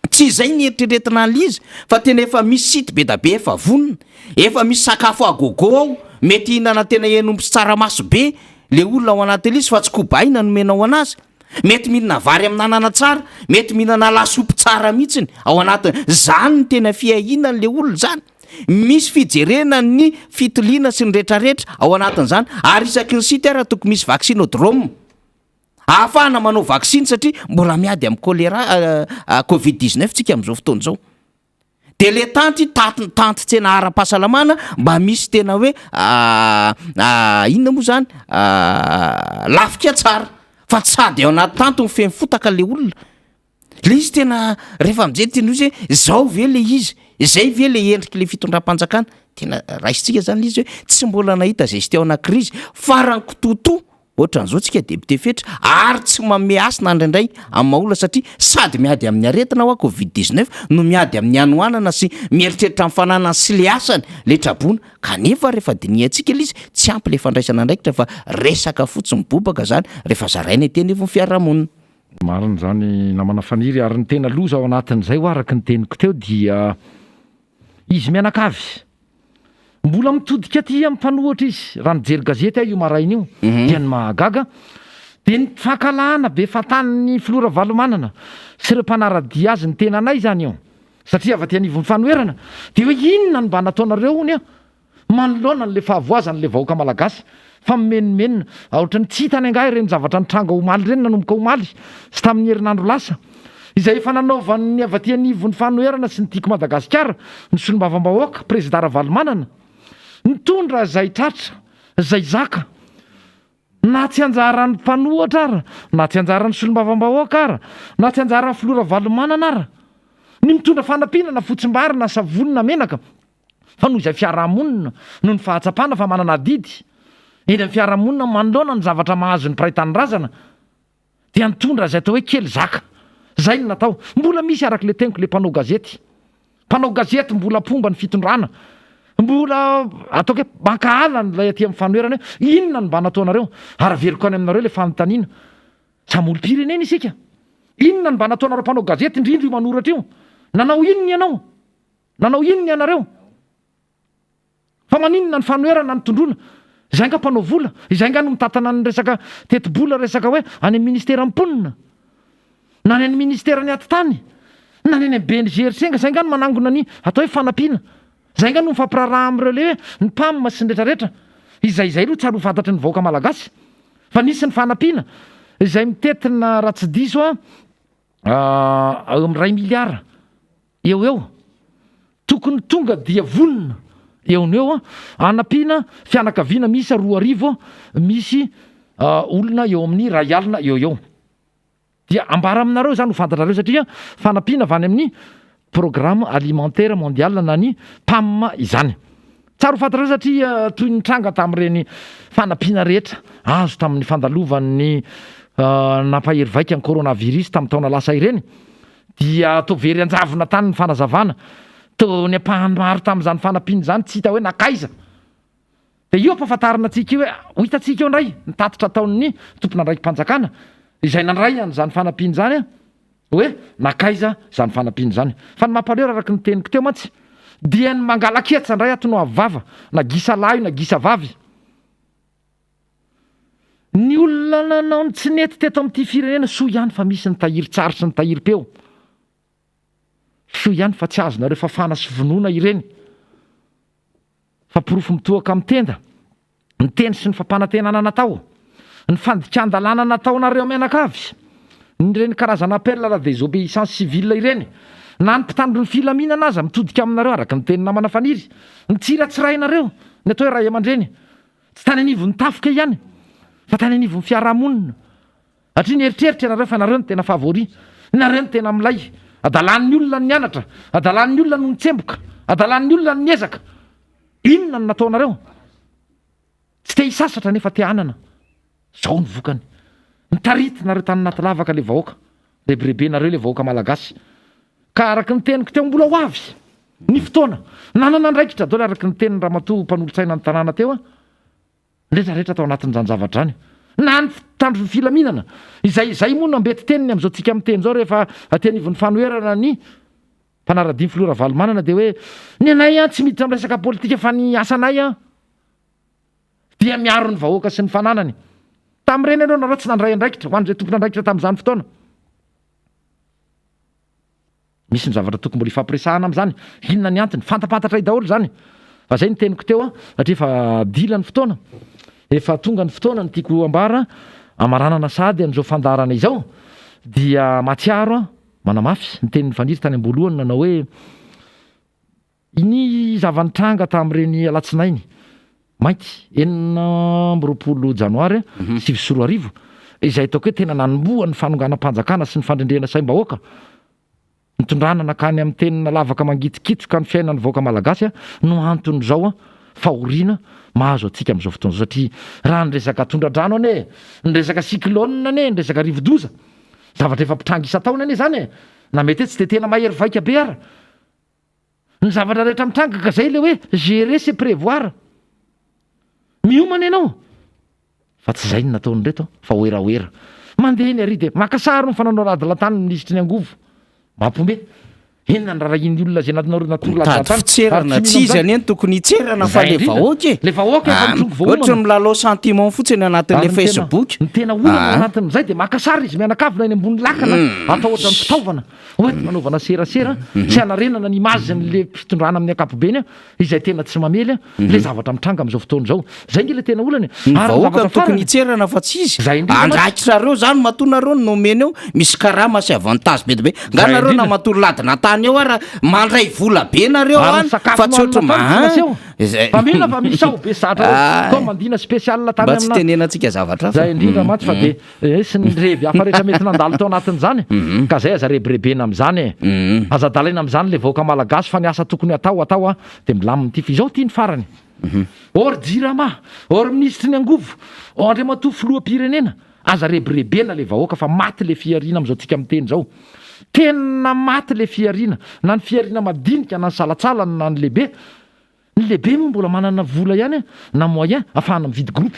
tsy izay ny eritreretina an'le izy, fa tena efa misy site be da be efa vonona, efa misy sakafo à gogo ao, mety hihinana tena hen'omby sy tsaramaso be le olona ao anatin'le izy fa tsy kobaina no omenao anazy. Mety mihinana vary amin'anana tsara, mety mihinana lasopy tsara mihitsiny ao anatiny. Zany no tena fiahiana an'le olona zany. Misy fijerena ny fitiliana sy ny retraretra ao anatin'izany ary isaky ny site ara tokony misy vaccinodrome ahafahana manao vaksiny satria mbola miady amin'ny choléra covid 19 tsika amin'izao fotoana izao. De le tanty taty tanty tsena ara-pahasalamana mba misy tena hoe inona moa zany lafika tsara fa tsy sady ao anaty tanty no feno fotaka le olona, le izy tena rehefa mijery tena izy hoe zao ve le izy, zay ve le endriky le fitondram-panjakana, tena raisintsika zany le izy hoe tsy mbola nahita gestion ana crise farany kitoatoa Ohatran'izao tsika député Fetra ary tsy manome hasina indraindray amin'ny maha olona satria sady miady amin'ny aretina hoa covid 19 no miady amin'ny hanoanana sy mieritreritra ny fananany sy le asany le traboina kanefa rehefa dinihantsika le izy tsy ampy le fandraisana andraikitra fa resaka fotsiny bobaka zany rehefa zaraina ety anivon'ny fiarahamonina. Marina izany namana Faniry ary ny tena loza ao anatin'izay hoa araka ny teniko teo dia izy mianakavy Mbola mitodika aty amin'ny mpanohitra izy. Raha nijery gazety aho io maraina io dia ny mahagaga dia ny fankahalana be fatan'ny filoha Ravalomanana sy ireo mpanara-dia azy ny tenanay izany io satria avy aty anivon'ny fanoherana dia hoe inona no mba nataonareo hono manoloana an'ilay fahavoazan'ilay vahoaka malagasy. Fa mimenomenona. Ohatran'ny tsy hitany angaha ireny zavatra nitranga omaly ireny nanomboka omaly sy tamin'ny herinandro lasa. Izay efa nanaovan'ny avy aty anivon'ny fanoherana sy ny Tiako Madagasikara ny solombavambahoaka, Prezida Ravalomanana. Nitondra izay tratra, izay zaka. Na tsy anjaran'ny mpanohatra ara, na tsy anjaran'ny solombavambahoaka ara, na tsy anjaran'ny filoha Ravalomanana ara. Ny mitondra fanampiana na fotsimbary na savony na menaka. fa noho izay fiarahamonina, noho ny fahatsapana fa manana adidy eny amin'ny fiarahamonina manoloana ny zavatra mahazo ny mpiray tanindrazana dia nitondra izay atao hoe kely zaka. Izay no natao. Mbola misy araka ilay teniko ilay mpanao gazety. Mpanao gazety mbola mpomba ny fitondrana. Mbola ataoko hoe mankahala an'ilay aty amin'ny fanoherana hoe inona no mba nataonareo? Ary averiko any aminareo ilay fanontaniana. Samy olom-pirenena isika. Inona no mba nataonareo mpanao gazety indrindra io manoratra io? Nanao inona ianao? Nanao inona ianareo? Fa maninona ny fanoherana ny tondroina? Izay nga mpanao vola? Izay nga no mitantana ny resaka tetibola resaka hoe any amin'ny ministeran'ny mponina? Na any amin'ny ministeran'ny atitany? Na any amin'ny BNGRC nga? Izay nga no manangona ny atao hoe fanampiana? Izay nga no mifampiraharaha amin'ireo le hoe ny PAM sy ny retraretra? Izay izay aloha tsy ary ho fantatry ny vahoaka malagasy fa nisy ny fanampiana izay mitetina raha tsy diso aho eo amin'ny iray miliara eo ho eo, tokony tonga dia vonona eo no eo hanampiana fianakaviana miisa 2000 misy olona eo amin'ny 1000 eo eo. Dia ambara aminareo izany ho fantatrareo satria fanampiana avy any amin'ny Programme Alimentaire Mondial na ny PAM izany. Tsara ho fantatrareo satria toy ny tranga tamin'ireny fanampiana rehetra azo tamin'ny fandalovan'ny nampahery vaika ny coronavirus tamin'ny taona lasa ireny dia toa very an-javona tany ny fanazavana. Toa ny ampahany maro tamin'izany fanampiana izany tsy hita hoe nankaiza. Dia io ampahafantarina antsika io hoe ho hitantsika eo indray ny tatitra ataon'ny tompon'andraiki-panjakana izay nandray an'izany fanampiana izany hoe nankaiza izany fanampiana izany. Fa ny mampalahelo araka ny teniko teo mantsy dia ny mangala-ketsa indray ato no avy vava, na gisa lahy io na gisa vavy. Ny olona nanao ny tsy nety teto amin'ity firenena, soa ihany fa misy ny tahirin-tsary sy ny tahirim-peo. Soa ihany fa tsy azonareo fafana sy vonoina ireny. Fa porofo mitohaka amin'ny tenda, ny teny sy ny fampanantenana natao, ny fandikan-dalàna nataonareo mianakavy, ny ireny karazana appel à la désobéissance civile ireny, na ny mpitandro ny filaminana aza mitodika aminareo araka ny tenin'ny namana Faniry, ny tsiratsirainareo, ny atao hoe ray aman-dreny. Tsy tany anivon'ny tafika ihany fa tany anivon'ny fiarahamonina. Satria nieritreritra ianareo fa nareo no tena favori, nareo no tena milay. Adalan'ny olona ny nianatra, adalan'ny olona no nitsemboka, adalan'ny olona no niezaka. Inona no nataonareo? Tsy te hisasatra nefa te hanana. Zao ny vokany. Nitaritinareo tany anaty lavaka le vahoaka. Rebirebenareo le vahoaka malagasy. Ka araka ny teniko teo mbola ho avy ny fotoana. Nanana andraikitra daholo araka ny tenin'i ramatoa mpanolotsaina ny tanàna teo ny rehetra rehetra tao anatin'izany zavatra izany. Na ny mpitandro ny filaminana izay izay moa no ambety teniny amin'izao tsika miteny izao rehefa aty anivon'ny fanoherana ny mpanaradia ny filoha Ravalomanana dia hoe ny anay an tsy miditra amin'ny resaka politika fa ny asanay an dia miaro ny vahoaka sy ny fananany. Tamin'ireny ianao nareo tsy nandray andraikitra ho an'izay tompon'andraikitra tamin'izany fotoana. Misy ny zavatra tokony mbola hifampiresahana amin'izany. Inona ny antony? Fantapantatray daholo izany. Fa izay ny teniko teo an, satria efa dila ny fotoana. Efa tonga ny fotoana ny tiako ambara amaranana sahady an'izao fandaharana izao dia mahatsiaro aho manamafy ny tenin'i Faniry tany am-boalohany nanao hoe Ny zava-nitranga tamin'ireny alatsinainy mainty 26 janoary 2009, izay ataoko hoe tena nanombohan'ny fanonganam-panjakana sy ny fandrendrehana saim-bahoaka, nitondrana nankany amin'ny tenina lavaka mangitikitsoka ny fiainan'ny vahoaka malagasy no anton'izao fahoriana mahazo antsika amin'izao fotoana izao satria raha ny resaka tondra-drano anie, ny resaka cyclone anie, ny resaka rivodoza, zavatra efa mpitranga isan-taona anie izany e, na mety hoe tsy dia tena mahery vaika be ara. Ny zavatra rehetra mitranga ka zay le hoe gérer c'est prévoir. Miomana ianao fa tsy zay ny nataon'ireto fa werawera. Mandeha eny ary dia maka sary ny fananao radilatany ny minisitry ny angovo. Mampome. Inona ny rarahian'ny olona izay natinareo natory Mitady laza tany fitserana, ary tsy tsy mino izy amin'izany? anie no tokony hitserana fa Izay le indrindra. vahoaka e. Le vahoaka efa Ah, mitrongy voaomana. Ohatry ny milalao sentiment fotsiny anatin'le Ary ny tena- Facebook. Ny tena olana ao Ah. anatin'izay dia maka sary izy mianakavy na eny ambony lakana Mm. atao ohatran'ny fitaovana hoentina anaovana serasera sy hanarenana ny image-n'le fitondrana amin'ny ankapobeny izay tena tsy mamely le zavatra mitranga amin'izao fotoana izao. Zay nge le tena olana e. Ny Ary ny vahoaka zavatra no tokony farany. hitserana fa tsy izy. Zay indrindra mantsy. Andraikitrareo zany matoa nareo no nomena eo, misy karama sy avantage be dia be. Nga Zay nareo indrindra. na matoa ladina tany eo ara mandray vola be nareo Ary ny any sakafo fa tsy nohanina ohatry tany tsy ma- naseho. Izay. Fa mila fa misy ao be zatra Ah. commandina spécial tany Mba tsy amina. tenenantsika zavatra hafa. Zay indrindra mantsy fa Mm. dia eh, sy ny revy hafa rehetra mety nandalo tao anatin'izany Mhm. ka zay aza rebirebena amin'izany e. Aza adalaina amin'izany le vahoaka malagasy fa ny asa tokony atao atao a dia milamina ity fa izao ity ny farany. Or Jirama, or minisitry ny angovo, or Andriamatoa filoham-pirenena, aza rebirebena le vahoaka fa maty le fihariana amin'izao tsika miteny izao. Tena maty le fihariana, na ny fihariana madinika na ny salatsalany na ny lehibe. Ny lehibe moa mbola manana vola ihany na moyen afahana mividy groupe.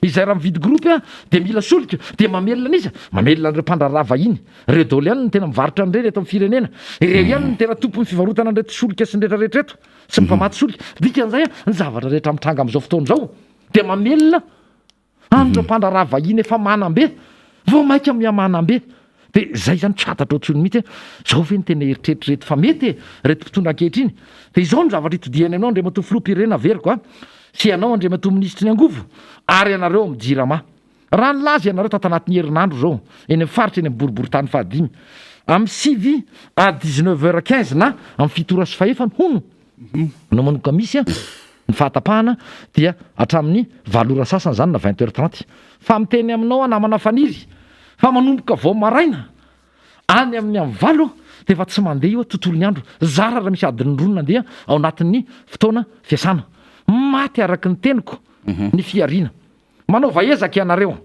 Izay raha mividy groupe dia mila solika, dia mamelona an'iza? Mamelona an'ireo mpandraharaha vahiny. Ireo daholo ihany no tena mivarotra an'ireny eto amin'ny firenena. Ireo ihany no tena tompon'ny fivarotana an'ireto solika sy ny rehetrarehetra eto. Sy ny mpamatsy solika. Dikan'izay, ny zavatra rehetra mitranga amin'izao fotoana izao dia mamelona an'ireo mpandraharaha vahiny efa manam-be, vao mainka miha-manam-be. Dia izay izany tsy fantatrao intsony mihitsy hoe izao ve no tena eritreritr'ireto fa mety e, ireto mpitondra ankehitriny. Dia izao no zavatra itodihany aminao Andriamatoa Filoham-pirenena averiko a, sy ianao Andriamatoa Minisitry ny Angovo ary ianareo ao amin'ny Jirama. Raha nilaza ianareo tato anatin'ny herinandro izao, eny amin'ny faritra eny amin'ny boriborintany fahadimy, amin'ny sivy à dix-neuf heures quinze na amin'ny fito ora sy fahefany hono no manomboka misy ny fahatapahana dia hatramin'ny valo ora sasany izany na vingt heures trente. Fa miteny aminao aho namana Faniry fa manomboka vao maraina any amin'ny amin'ny valo dia efa tsy mandeha io tontolon'ny andro, zara raha misy adiny roa nandeha ao anatin'ny fotoana fiasana. Maty araka ny teniko ny fihariana. Manaova ezaka ianareo.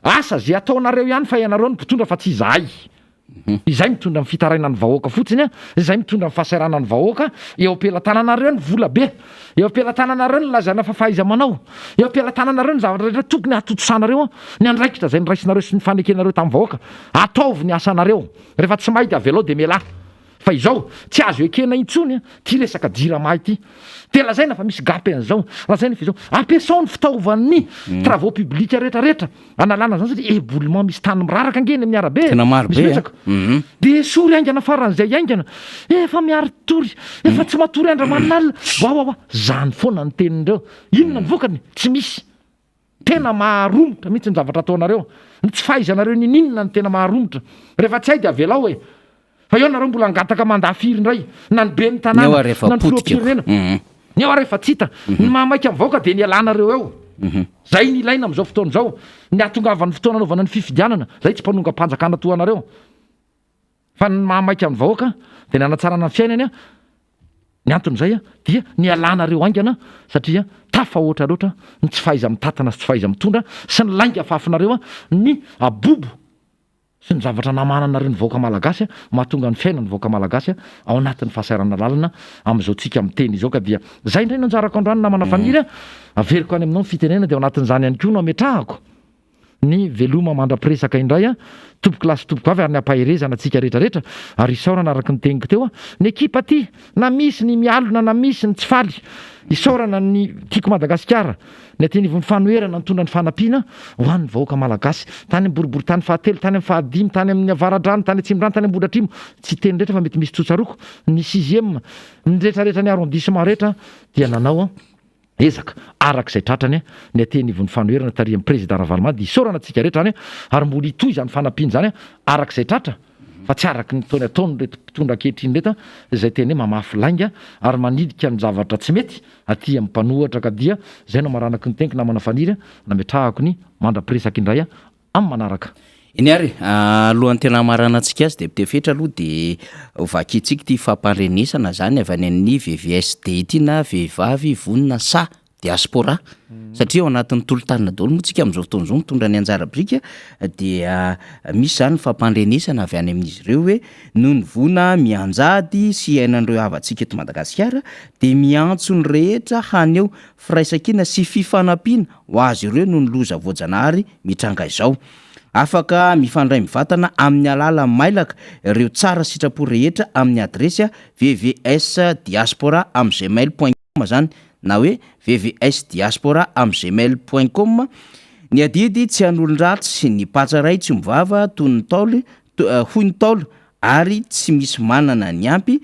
Asa ze ataonareo ihany fa ianareo no mpitondra fa tsy izahay. Izay mitondra ny fitarainan'ny vahoaka fotsiny, izay mitondra ny fahasahiranan'ny vahoaka, eo am-pelatananareo ny vola be, eo am-pelatananareo ny lazaina fa fahaiza-manao, eo am-pelatananareo ny zavatra rehetra tokony hahatontosanareo ny andraikitra izay noraisinareo sy nifanekenareo tamin'ny vahoaka. Ataovy ny asanareo. Rehefa tsy mahay dia avelao dia mialà. Fa izao, tsy azo ekena intsony ity resaka jirama ity. Dia lazaina fa misy gap an'izao, lazaina fa izao. Ampiasao ny fitaovan'ny travaux publics rehetra rehetra analana an'izany satria éboulement misy tany miraraka ange eny amin'ny arabe e. Tena maro Misy be a. betsaka. Dia esory haingana faran'izay haingana. Efa miari-tory, efa tsy matory andro aman'alina. Wawawa, zany foana ny tenin'ireo. Inona ny vokany? Tsy misy. Tena maharomotra mihitsy ny zavatra ataonareo. Ny tsy fahaizanareo ninininona no tena maharomotra. Rehefa tsy hay dia avelao e. Fa eo nareo mbola hangataka mandat firy indray. Na ny ben'ny Ny eo tanàna, ary efa na ny potika. filoham-pirenena. Ny eo ary efa tsy hita. Ny mahamaika ny vahoaka dia ny ialanareo eo. Zay ny ilaina amin'izao fotoana izao. Ny hahatongavan'ny fotoana hanaovana ny fifidianana. Zay tsy mpanongam-panjakana toa anareo. Fa ny mahamaika ny vahoaka dia ny hanatsarana ny fiainany, ny anton'izay dia ny hialanareo haingana satria tafahoatra loatra ny tsy fahaiza-mitantana sy tsy fahaiza-mitondra sy ny lainga afafinareo, ny abobo sy ny zavatra namahananareo ny vahoaka malagasy mahatonga ny fiainan'ny vahoaka malagasy ao anatin'ny fahasahiranana lalina amin'izao tsika miteny izao ka dia izay indray no anjarako androany namana Faniry a, averiko any aminao ny fitenenana dia ao anatin'izany ihany koa no ametrahako ny veloma mandra-piresaka indray a, tompoko lahy sy tompoko vavy ary ny ampaherezana antsika rehetra rehetra ary isaorana araka ny teniko teo a, ny ekipa aty na misy ny mialona na misy ny tsy faly, isaorana ny Tiako Madagasikara, ny aty anivon'ny fanoherana nitondra ny fanampiana ho an'ny vahoaka malagasy, tany amin'ny boriborintany fahatelo, tany amin'ny fahadimy, tany amin'ny avaradrano, tany atsimondrano, tany ambohidratrimo, tsy hiteny rehetra fa mety misy tsy ho tsaroako, ny sixième, ny rehetra rehetra ny arrondissement rehetra dia nanao Ezaka, araka izay tratrany, ny aty anivon'ny fanoherana tarihan'ny Prezida Ravalomanana dia isaorana antsika rehetra any ary mbola hitohy izany fanampiana izany araka izay tratra fa tsy araka ny ataony ataon'ireto mpitondra ankehitriny ireto izay tena hoe mamafy lainga ary manilika ny zavatra tsy mety aty amin'ny mpanohatra ka dia izay no amaranako ny teniko namana Faniry nametrahako ny mandra-piresaka indray amin'ny manaraka. Eny ary, alohan'ny tena hamaranantsika azy dia Fetra aloha dia vakintsika ity fampandrenesana izany avy any amin'ny VVSD ity na Vehivavy Vonona Saha Diaspora satria ao anatin'ny tolo-tanana daholo moa tsika amin'izao fotoana izao mitondra ny anjara biriky dia misy izany ny fampandrenesana avy any amin'izy ireo hoe noho ny voina mianjady sy iainan'ireo havantsika eto Madagasikara dia miantso ny rehetra haneho firaisankina sy fifanampiana ho azy ireo noho ny loza voajanahary mitranga izao. Afaka mifandray mivantana amin'ny alalan'ny mailaka ireo tsara sitrapo rehetra amin'ny adiresy vvsdiaspora am gmail point com izany na hoe vvsdiaspora am gmail point com. Ny adidy tsy han'olon-dratsy, ny patsa iray tsy omby vava toy ny Ntaolo, hoy ny Ntaolo, ary tsy misy manana ny ampy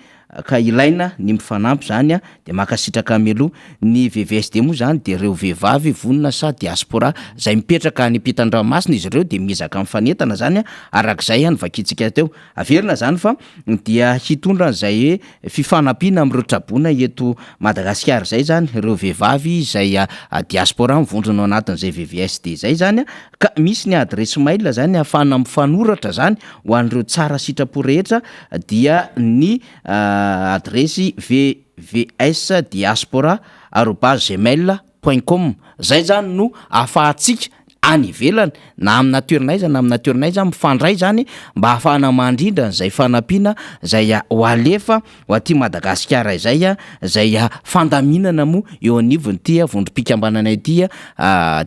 ka ilaina ny mifanampy zany de mankasitraka mialoha. Ny VVSD moa zany de reo vehivavy vonona sa diaspora zay mipetraka any ampitan-dranomasina izy ireo de miezaka mifanentana zany arak'izay novakintsika teo. Averina zany fa dia hitondra an'izay hoe fifanampiana amin'ireo traboina eto Madagasikara izay zany ireo vehivavy izay diaspora mivondrona ao anatin'izay VVSD izay zany ka misy ny adiresy mail zany ahafahana mifanoratra zany ho an'ireo tsara sitrapo rehetra dia ny adiresy vvsdiaspora arobase gmail point com zay zany no ahafahantsika any ivelany na amina toerana aiza na amina toerana aiza mifandray zany mba ahafahana mandrindra an'izay fanampiana zay ho alefa ho aty Madagasikara izay izay fandaminana moa eo anivon'ity vondrom-pikambanana ity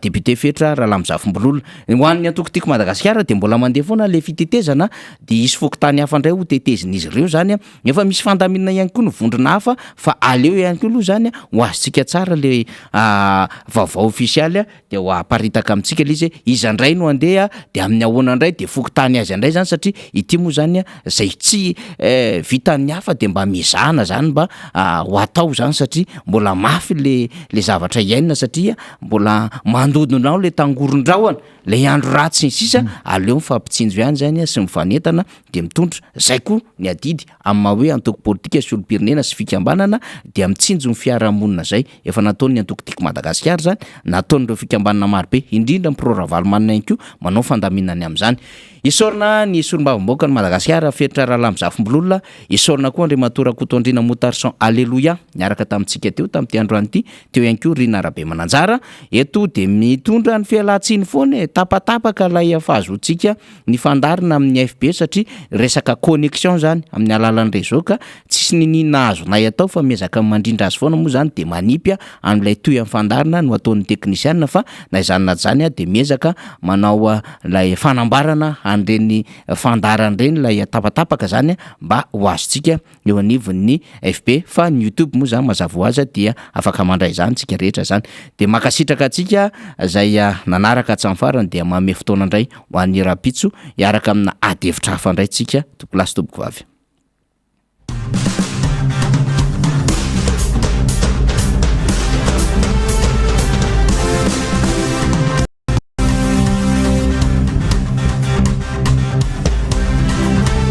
député Fetra Ralamizafimbolola. Ho an'ny antoko Tiako Madagasikara dia mbola mandeha foana ilay fitetezana dia hisy fokontany hafa indray ho tetezin'izy ireo izany. Efa misy fandaminana ihany koa ny vondrona hafa fa aleo ihany koa aloha izany ho azontsika tsara ilay vaovao ofisialy dia ho aparitaka amintsika ilay izy hoe iza indray no handeha dia amin'ny ahoana indray dia fokontany aiza indray zany satria ity moa zany zay tsy vitan'ny hafa dia mba mezahana zany mba ho atao zany satria mbola mafy le le zavatra iainana satria mbola mandodona ao le tangoron-drahona le andro ratsy sy ny sisa aleo mifampitsinjo ihany zany sy mifanentana dia mitondra zay koa ny adidy amin'ny maha hoe antoko politika sy olom-pirenena sy fikambanana dia mitsinjo ny fiarahamonina zay Efa nataon'ny antoko Tiako Madagasikara izany, nataon'ireo fikambanana marobe, indrindra ny Pro Ravalomanana ihany koa manao fandaminana ny amin'izany. Isaorana ny solombavambahoakan'i Madagasikara, Fetra Ralamizafimbolola, isaorana koa Andriamatoa Rakotoandriana Moutarson Alléluia niaraka tamintsika teo tamin'ity androany ity, teo ihany koa Rina Rabemananjara. Eto dia mitondra ny fialantsiny foana e, tapatapaka ilay fahazoantsika ny fandaharana amin'ny FB satria resaka connexion zany amin'ny alalan'ny réseau ka tsisy niniana azonay atao fa miezaka mandrindra azy foana moa zany de manipy an'ilay tohy amin'ny fandaharana no ataon'ny teknisiana fa na izany na izany aho de miezaka manao ilay fanambarana an'ireny fandaharana ireny ilay tapatapaka zany mba ho azontsika eo anivon'ny FB fa ny youtube moa zany mazava ho azy dia afaka mandray izany tsika rehetra zany de mankasitraka antsika zay nanaraka hatramin'ny farany dia manome fotoana indray ho an'ny rahampitso hiaraka amina ady hevitra hafa indray tsika tompolahy sy tompokovavy.